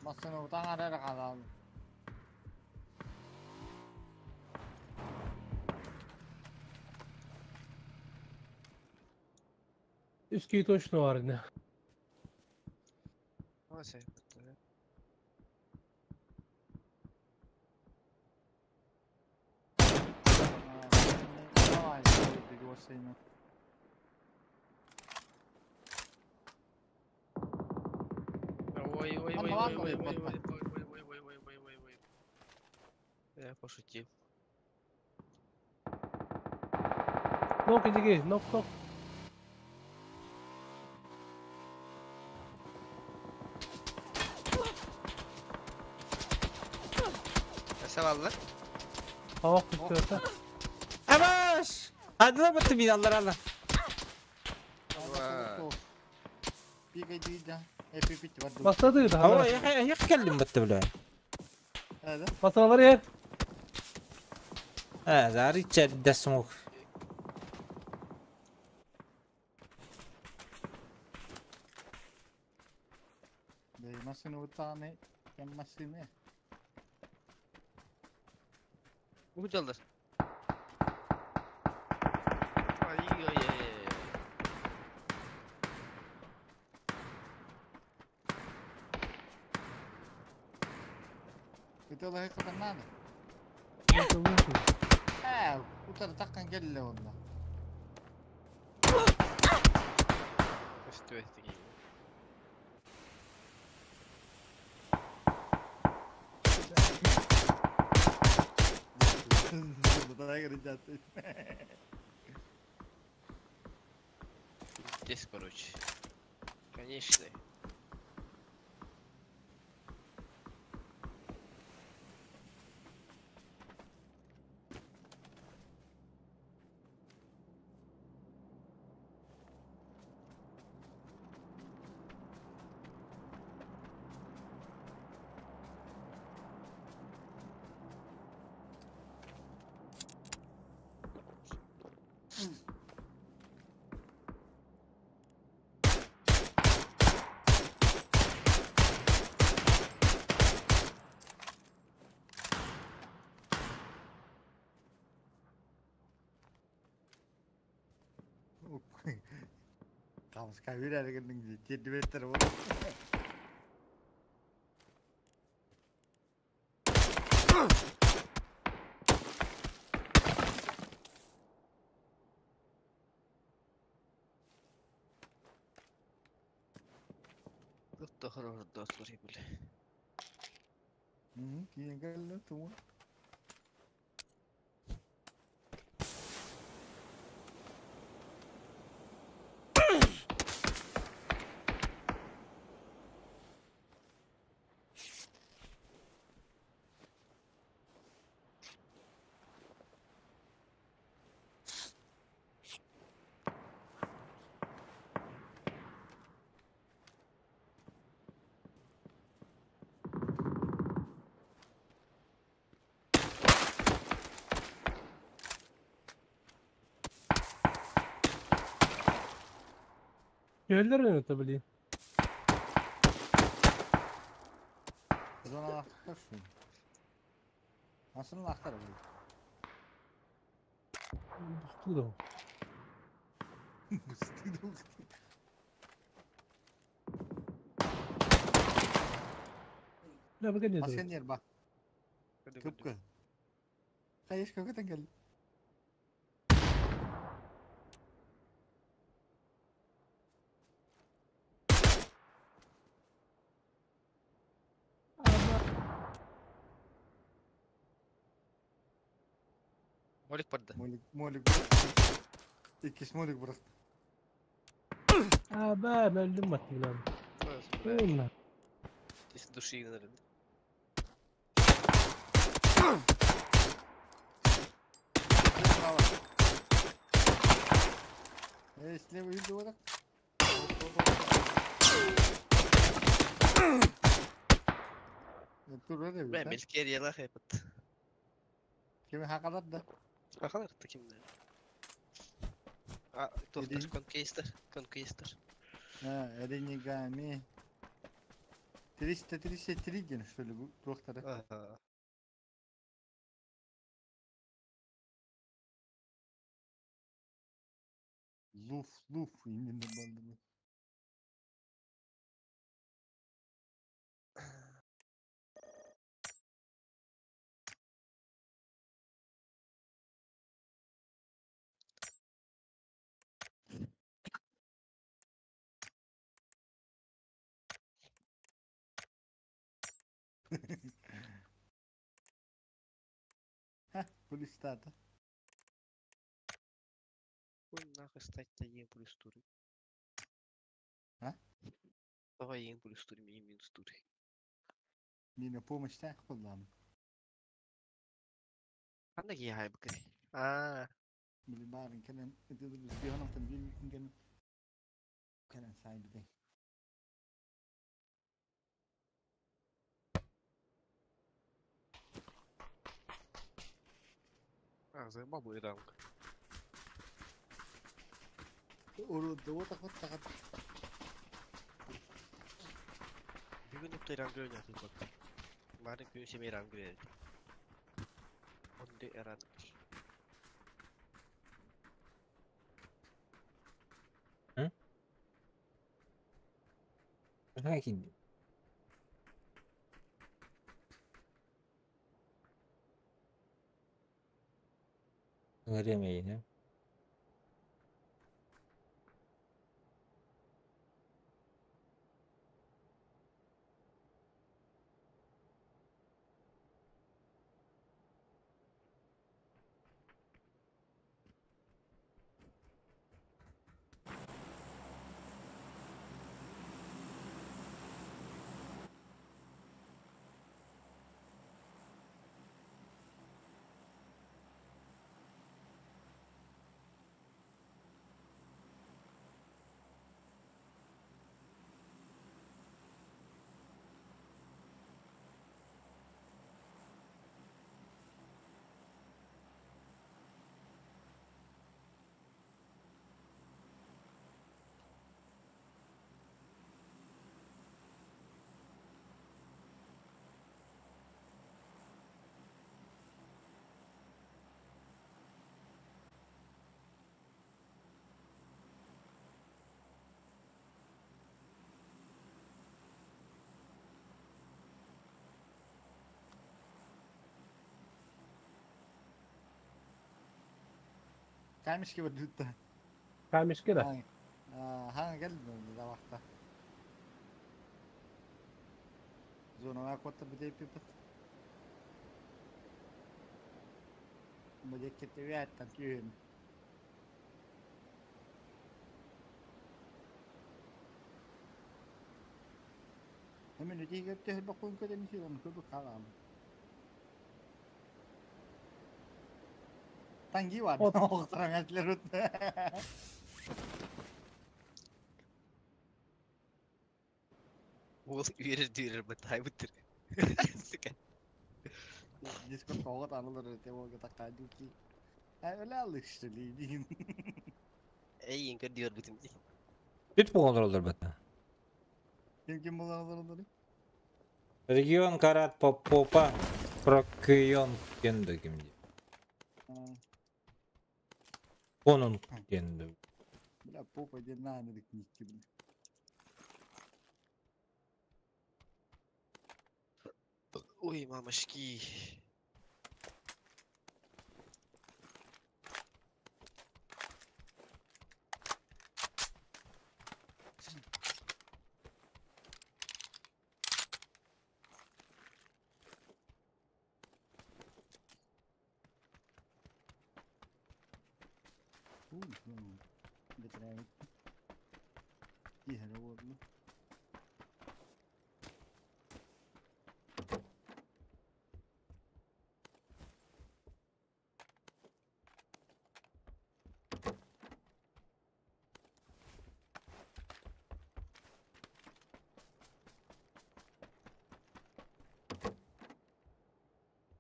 Масыны утан арары қалалы. Üsküyü точно var yine. Ася. Давай, Ой, ой, Он ой, ладно, ой, ой, вот ой, так. ой, ой, ой, ой, ой, ой, ой, ой. Я пошутил. Нок иди, нок, нок. Саваллар. Хавак түстө. Абаш! Адыла бытты мин аллар алла. Бастады да. Ава, яқ келдим бытты бля. Басалар ер. Ha, zari içeride smoke. Bu çaldır. Ay ay ay ay. Что это такие? Здесь, короче. Конечно. Göller öyle bileyim. Бусту да. La bakın ne diyor. Молик барда. Aa ben öldüm bak lan. Öldüm. Здесь души, наверное. Бля, мелкерия лахай пат. Ахалар таким да. А, тохтар, конкейстер, конкейстер. Ага. Плюс тата. Ой, нахуй стать-то ең плюс туры. А? Давай ең плюс туры, мен минус туры. Мина помощь так kullandım. Қандай кей хайбы А, Били барын кэлэн регионтан бил кэлэн кэлэн сайбыды. А, заебал бы ранг. Урут тахат. Бүгүн үптэй ранг ойнатып бак. Барын күн семей ранг береді. Онды ранг. Какие? Время, да? Камешки вот тут. Камешки да. Хан кэлдим да вахта. Зона котта бдей пипет. Модекке түйін. Hemen öteki götte bakın kadar şey onu köpük kalam. Танги var. Oqtıran etler ötü. Ол үйрер дүйрер бытай бытыр. Сука. Дискорд тоғыт анылар өте олға таққа дуки. Öyle alıştı дейін. Эй, ең көр дүйер бітім. Бүт болған ролдер бітті. Ким ким болған олар? Регион Карат Попа Прокион кенді кімде. Конун кенді. Бля, попа дена дик никки, бля. Ой, мамочки. Киһәрэ буолла.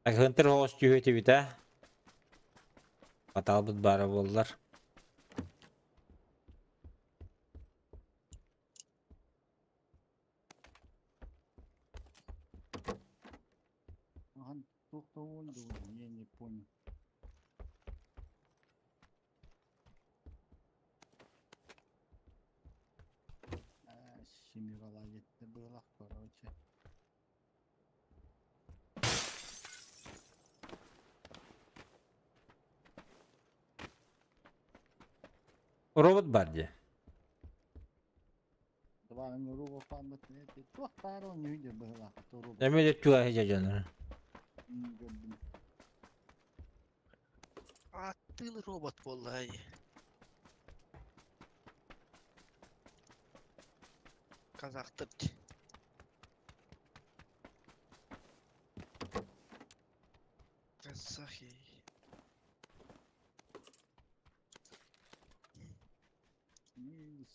Хынтыр хоос түйөтü бита. Баталбыт бара боллар. Ага, тоқтауын я не понял. Семирала где было, короче. Робот бар де. Эмиэ да чугаһы дьонор. Аттыын робот буолла ини. Казахтар. Казахи.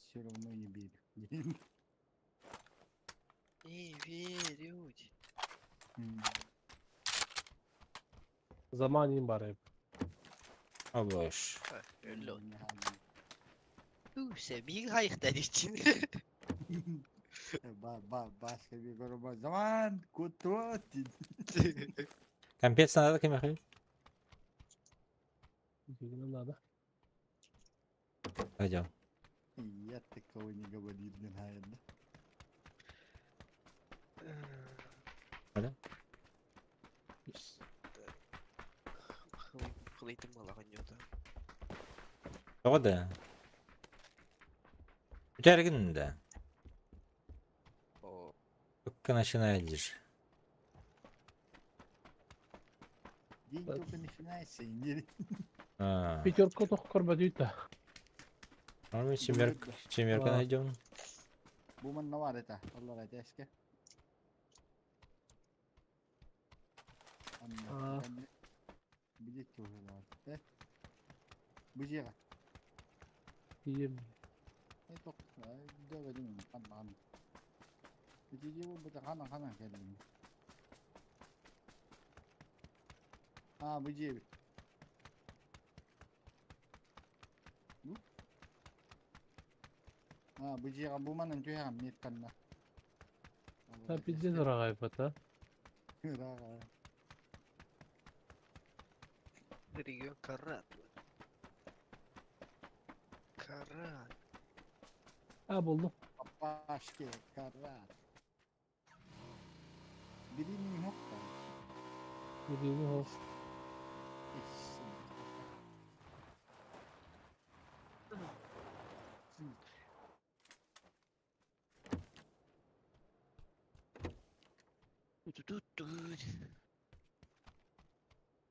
Все равно не верю. Не верю. Заманим бары. Обош. Өллө. Үсе bir hayır için. Ба ба başka bir gruba zaman kutu Компец надо кемехи? Не надо. Пойдем. Я такого не говорил, не наверное. Пойдем. Хлейтым малаганьота. Тоҕо да? Бүтэргин да. О, Только начинаешь. День только начинается, и не... А, Пятерку только корбадюта. мы семерка, семерка А. найдем. Буман навар это, Allah это А. Билет уже var. Бужега. Ем. А, бужега. А, бужега буманын түйәгән метканна. Та пиздец дорогая а. Рага. регион Карат. Карат. А, булду. Папашке, карат. Бери не мог там. Билини хос. Ту-ту-ту.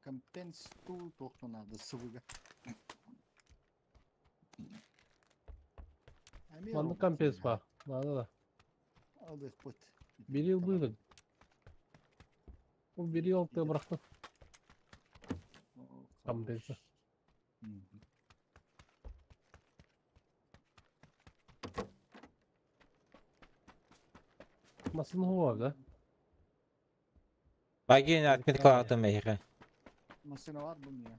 Компенс ту тохту надо сывыга. Манны компенс ба. Надо да. Алды пут. Бери быдык. Ол бери алты бырақты. Компенс. Масын хуа, да? Багин отметка атым мехе. Машина var bu mu ya?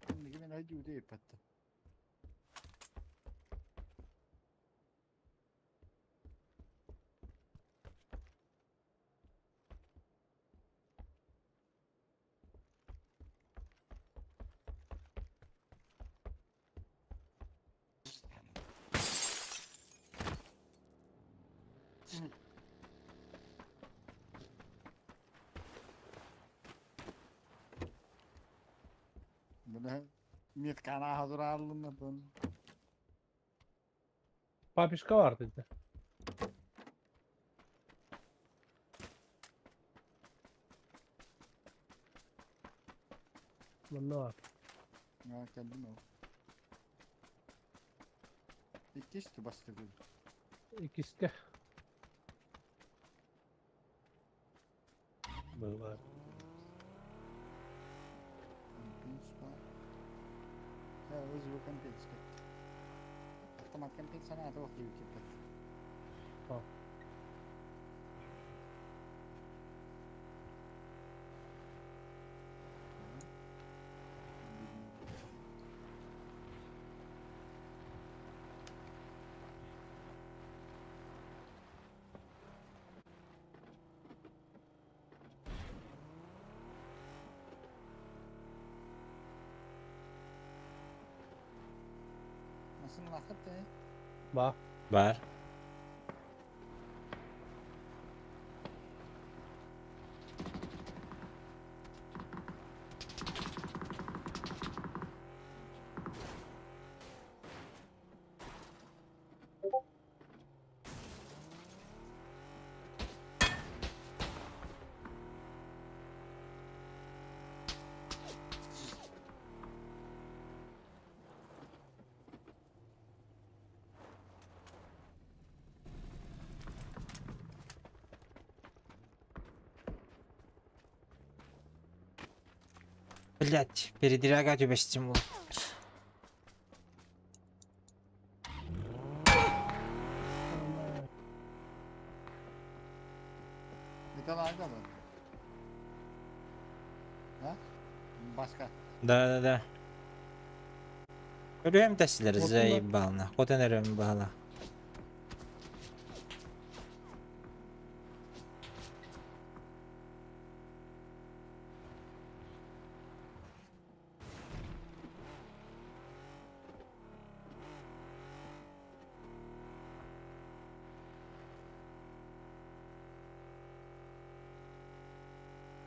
Şimdi kimin acı değil patta. Bunu Mitkana hazır aldım da. Папишка бар dedi. Манна бар. Ha kendim o. İki bastı bu. Икиске. Было. Компенс var. Ha özü kompens. Автомат компенс sana da bakıyor ki. Ha. Nasıl nakıt Ба. Бар. Блять, передряга түбэстим ол. Николай да mı? Ha? Başka. Да, да, да. Көрүөм тэсилэр Хотун заебална. Хотун эрөм баала.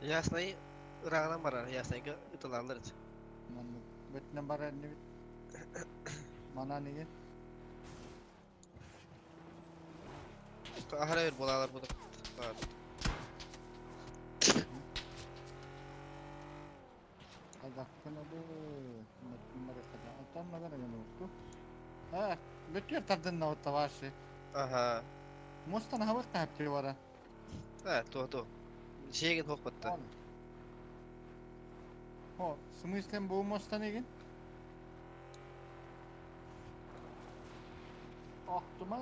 Ясный ырааҕынан барар, Яснайга ытылааллар ит. Manlık. Betne bara ne bit. Mana nege? Аһара өр буолаалар бу да. Kazaktan adı. Metne bara kada. Atan ne kadar gene Ha, bütün tardın ne o tavaşı. Аха. Mostan hava kaptı var. А, то то. Жеген хохпатта. О, смыслен bu mostan egin? Aklıma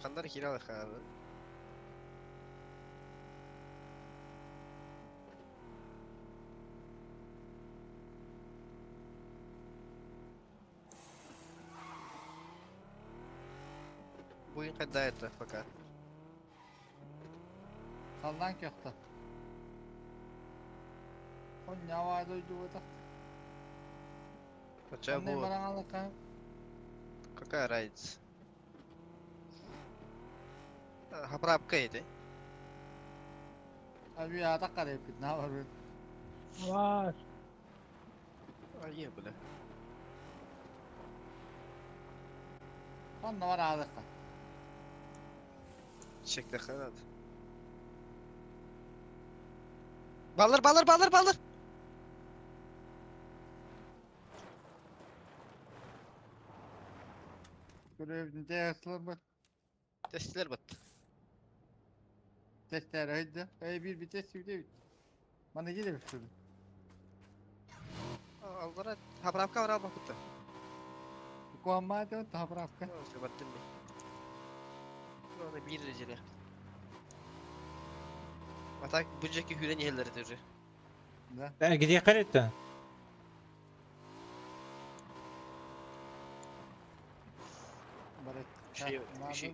Хандар хиралы ханы. Будем когда это пока. Sallan köfte. O ne var duydu bu da. Хотя Ne бы bana alaka? какая разница? Хаправка это. Abi ya da karayip ne var bu? Var. А, е, бля. On ne var alaka? Чекте ханат. Баллар, баллар, баллар, баллар! Görevinde yasılır mı? Testler battı. Testler öldü. Ey bir bir test bir de bir. Bana gelir şurada. Аллара, хаправка бар алма кутта. Kuanma da tabrafka. Все, баттым мен. Оны bir dereceyle. А так, bu жеке хүрен елдері уже. Да. Э, где карета? Барет.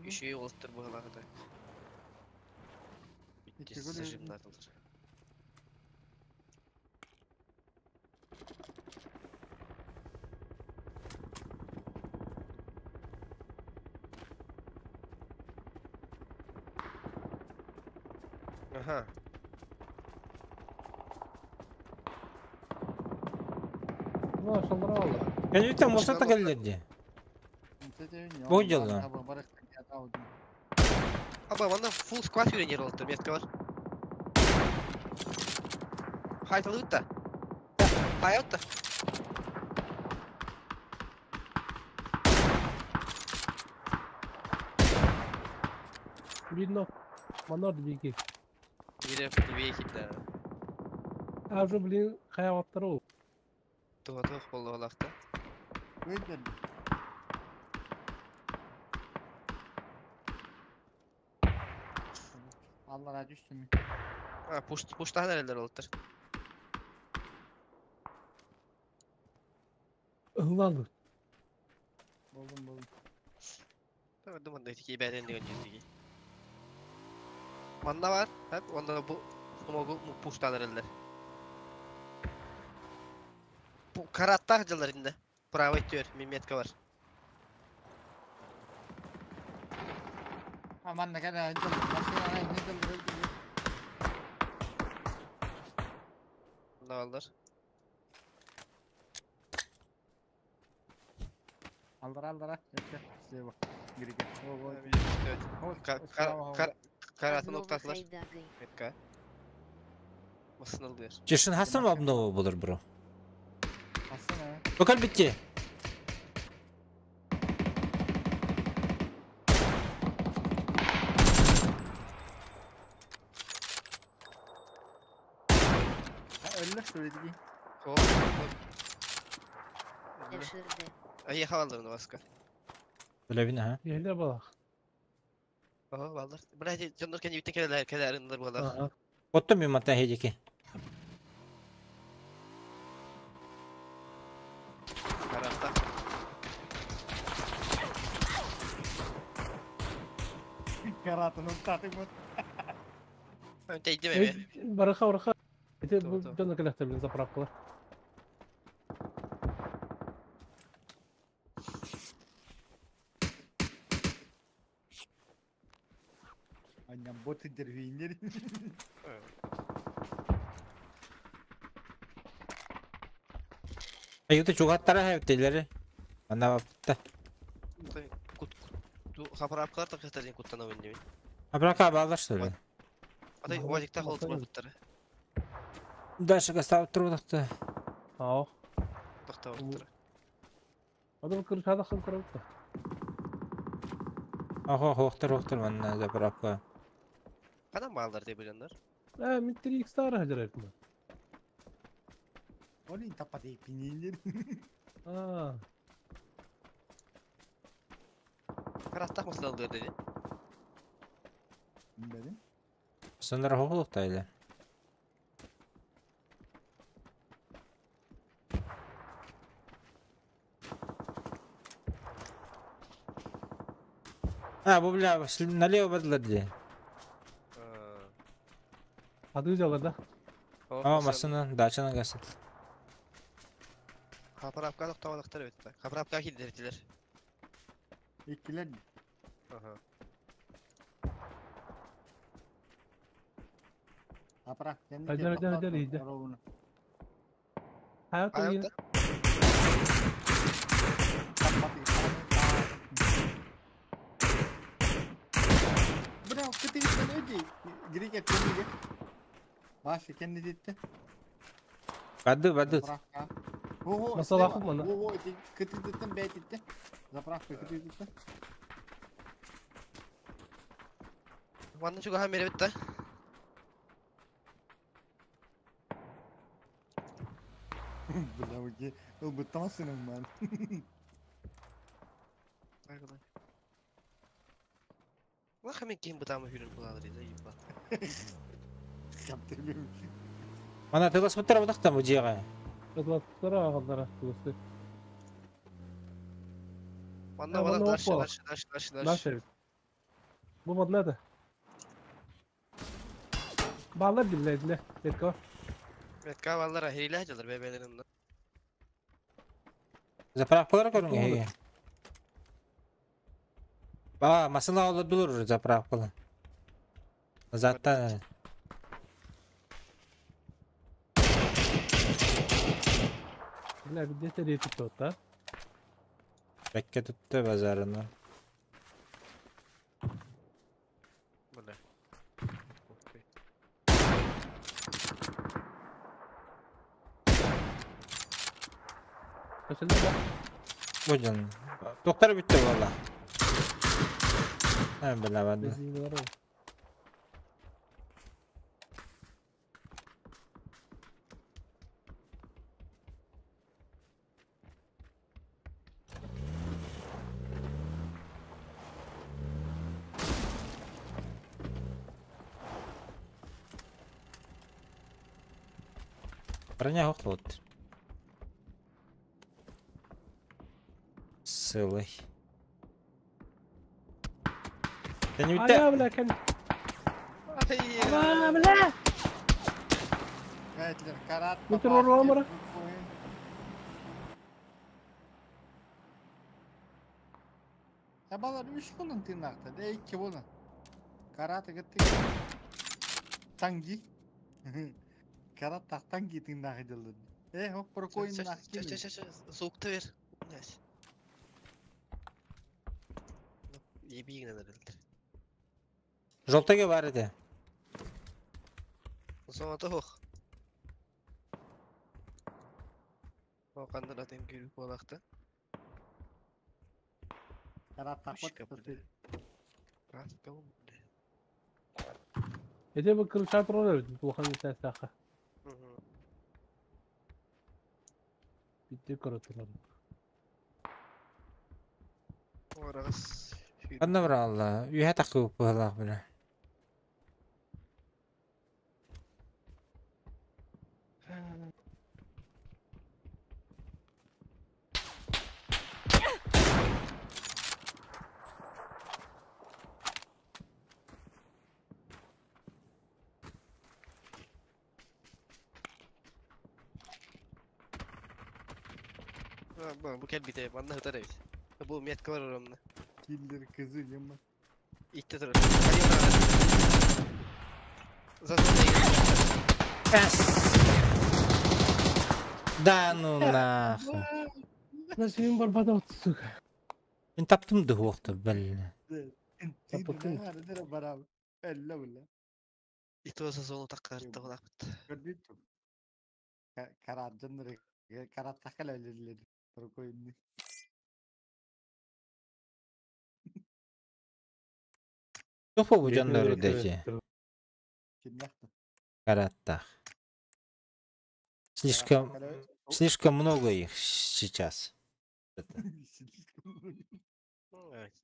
Үшеуі олықтыр бұғылағы да. İki gol Зажим атылыр. Ага. Ну, шалдыра алды. Кәнүтен мосата кэллэрди. Bu yıl. Аба, мана full squad үйренер олықтыр, метка бар. Хайталы ұтта. Хай ұтта. Bir nok. Манор бики. Ире, тебе хитта. А уже, блин, хаяваттар ол. Туға-туға болды олақта. Öldü. Allah düştü mü? А, пуш, пуштан әрелер олықтыр. Ылалды. Buldum buldum. Думаю, такие бәрін деген жүздегі. Манна бар, хәп, онда бу смогу пуштан әрелер. Бу караттақ жылар инде. Правый төр, метка бар. Aman ne kadar öldü. Nasıl yani ne öldü öldü. Мында балдар. Aldır aldır ha. Yok size bak. Geri gel. O o. Каратын Обнова оқтасылар. хайдагай. Метка. Масынылдыр. Чешин хасым обнова булыр бро. Aslında. Бакал битти. Өллө что ли? Өлөрдө. Айы халалларын баска. Билебин ha. Еһилер балах. Ага, баллар. Блядь, дьоннор кэннибиттэн кэлэлэр, кэлэриннэр буолар. Ага. Оттон мен мантан хедики. Карарта. Каратын уктатык бут. Тейдим эми. Барыха барыха. Эти То, бу то. дьонно кэлэхтэр билин заправкалар. Анням бот интервьюинер. Айыты чугаттара хэптелери. Ана бапта. Кут кут хапарапкалар такыктар куттана ойнойбун. Абрака балдар что ли? Атай уазикта холтума буттары. Дальше гастав трудахта. Аа. Тохтоо буттары. Адам кырышада хын көрөбүт. Охо хохтар хохтар манна заправка. Канан баалар деп биленнер. Э, мен 3x тары хажырайпмын. Олин тапа дейпининер. Аа. Караттак масалдыр деди. Бәдин. Сондар хохлукта или. А, бу бля, налево бардылар ди. Ады жалар да. А, машина, дачаны гасыт. Хапарапка токтоо бит. Хапарапка килдертилер. Иккилер. Ага. Апра. Hadi, hadi, hadi, hadi. Hayat Аякта. Бра, кытыгыттан өйдей. Грек кенниге. Башы кенни детти. Бады, бады. Заправка. Ого, Масала хумана. Ого, кытыгыттан бәйтитти. Заправка кытыгыттан. Ванна чугахан беребит да. Бля, уги. Ыл буттамасыным мен. Лаха мен ким бутамы хүрүн булалар иде ебат. Каптырбым. Мана тылас буттара будакта бу жега. Атлаттара ағалдара туысы. Ванна А, бала ванна дальше, опа. дальше, дальше, дальше, дальше. Наша. Бу мадна да. Балар диле Let's Метка баллар хейле жалар бебелерин. Заправкалар көрүнгө хеге. Ба, масына олар дулур заправкалар. Заттан. Бля, где-то речи тот, а? Бекке tuttu базарына. Бля. Кошелек, да? Бу жан. Доктор бүттү валла. Ha, бля, бады. Бензин бар. Броня хохлот. Сылай. Да не А, бля, кем? А, бля! Гайтлер, карат. Ну, террор омара. Табалар үш болын тыйнакта, да икки болын. Караты гытты. Танги. Карат тактан тыйнагы дылды. Э, хоп, прокоин нах. Суукта бер. Блядь. Ебигин алар. Жолтаге бар edi. Соңата хох. О кандыр атын көрүп болакта. Карат Пушка, такпат. бля. Краска бу, бля. Эте бу кырышат роль бит, улахан сәсәхә. Мгм. Bitti көрөтүлэр. Орагас. Ханна баралла? Үһэ таххыбыт быһалаах бile. Бу кэлбите, манна хытар эбит. Бу метка бар оромна. Killer kızı yama. Икки турар. Зазона Да ну нахуй. Значит, им барбадот, сука. Мин таптым дыһуохта бэл. Tapıtın. Барабы. Элле биле. Ито зазону таккарта булакпыт. Көрдүт. Караджаннары карат такал элелер. Прокойны. Туох бу дьоннору дэти? Кимнәхтэ? Караттах. Слишком слишком много их сейчас.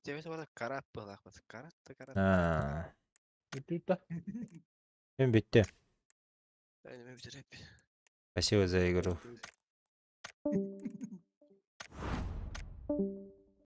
Тебе бара карат булакпыт. Карат та карат. А, Бүтү Мен бүтті. Мен битереп. Спасибо за игру.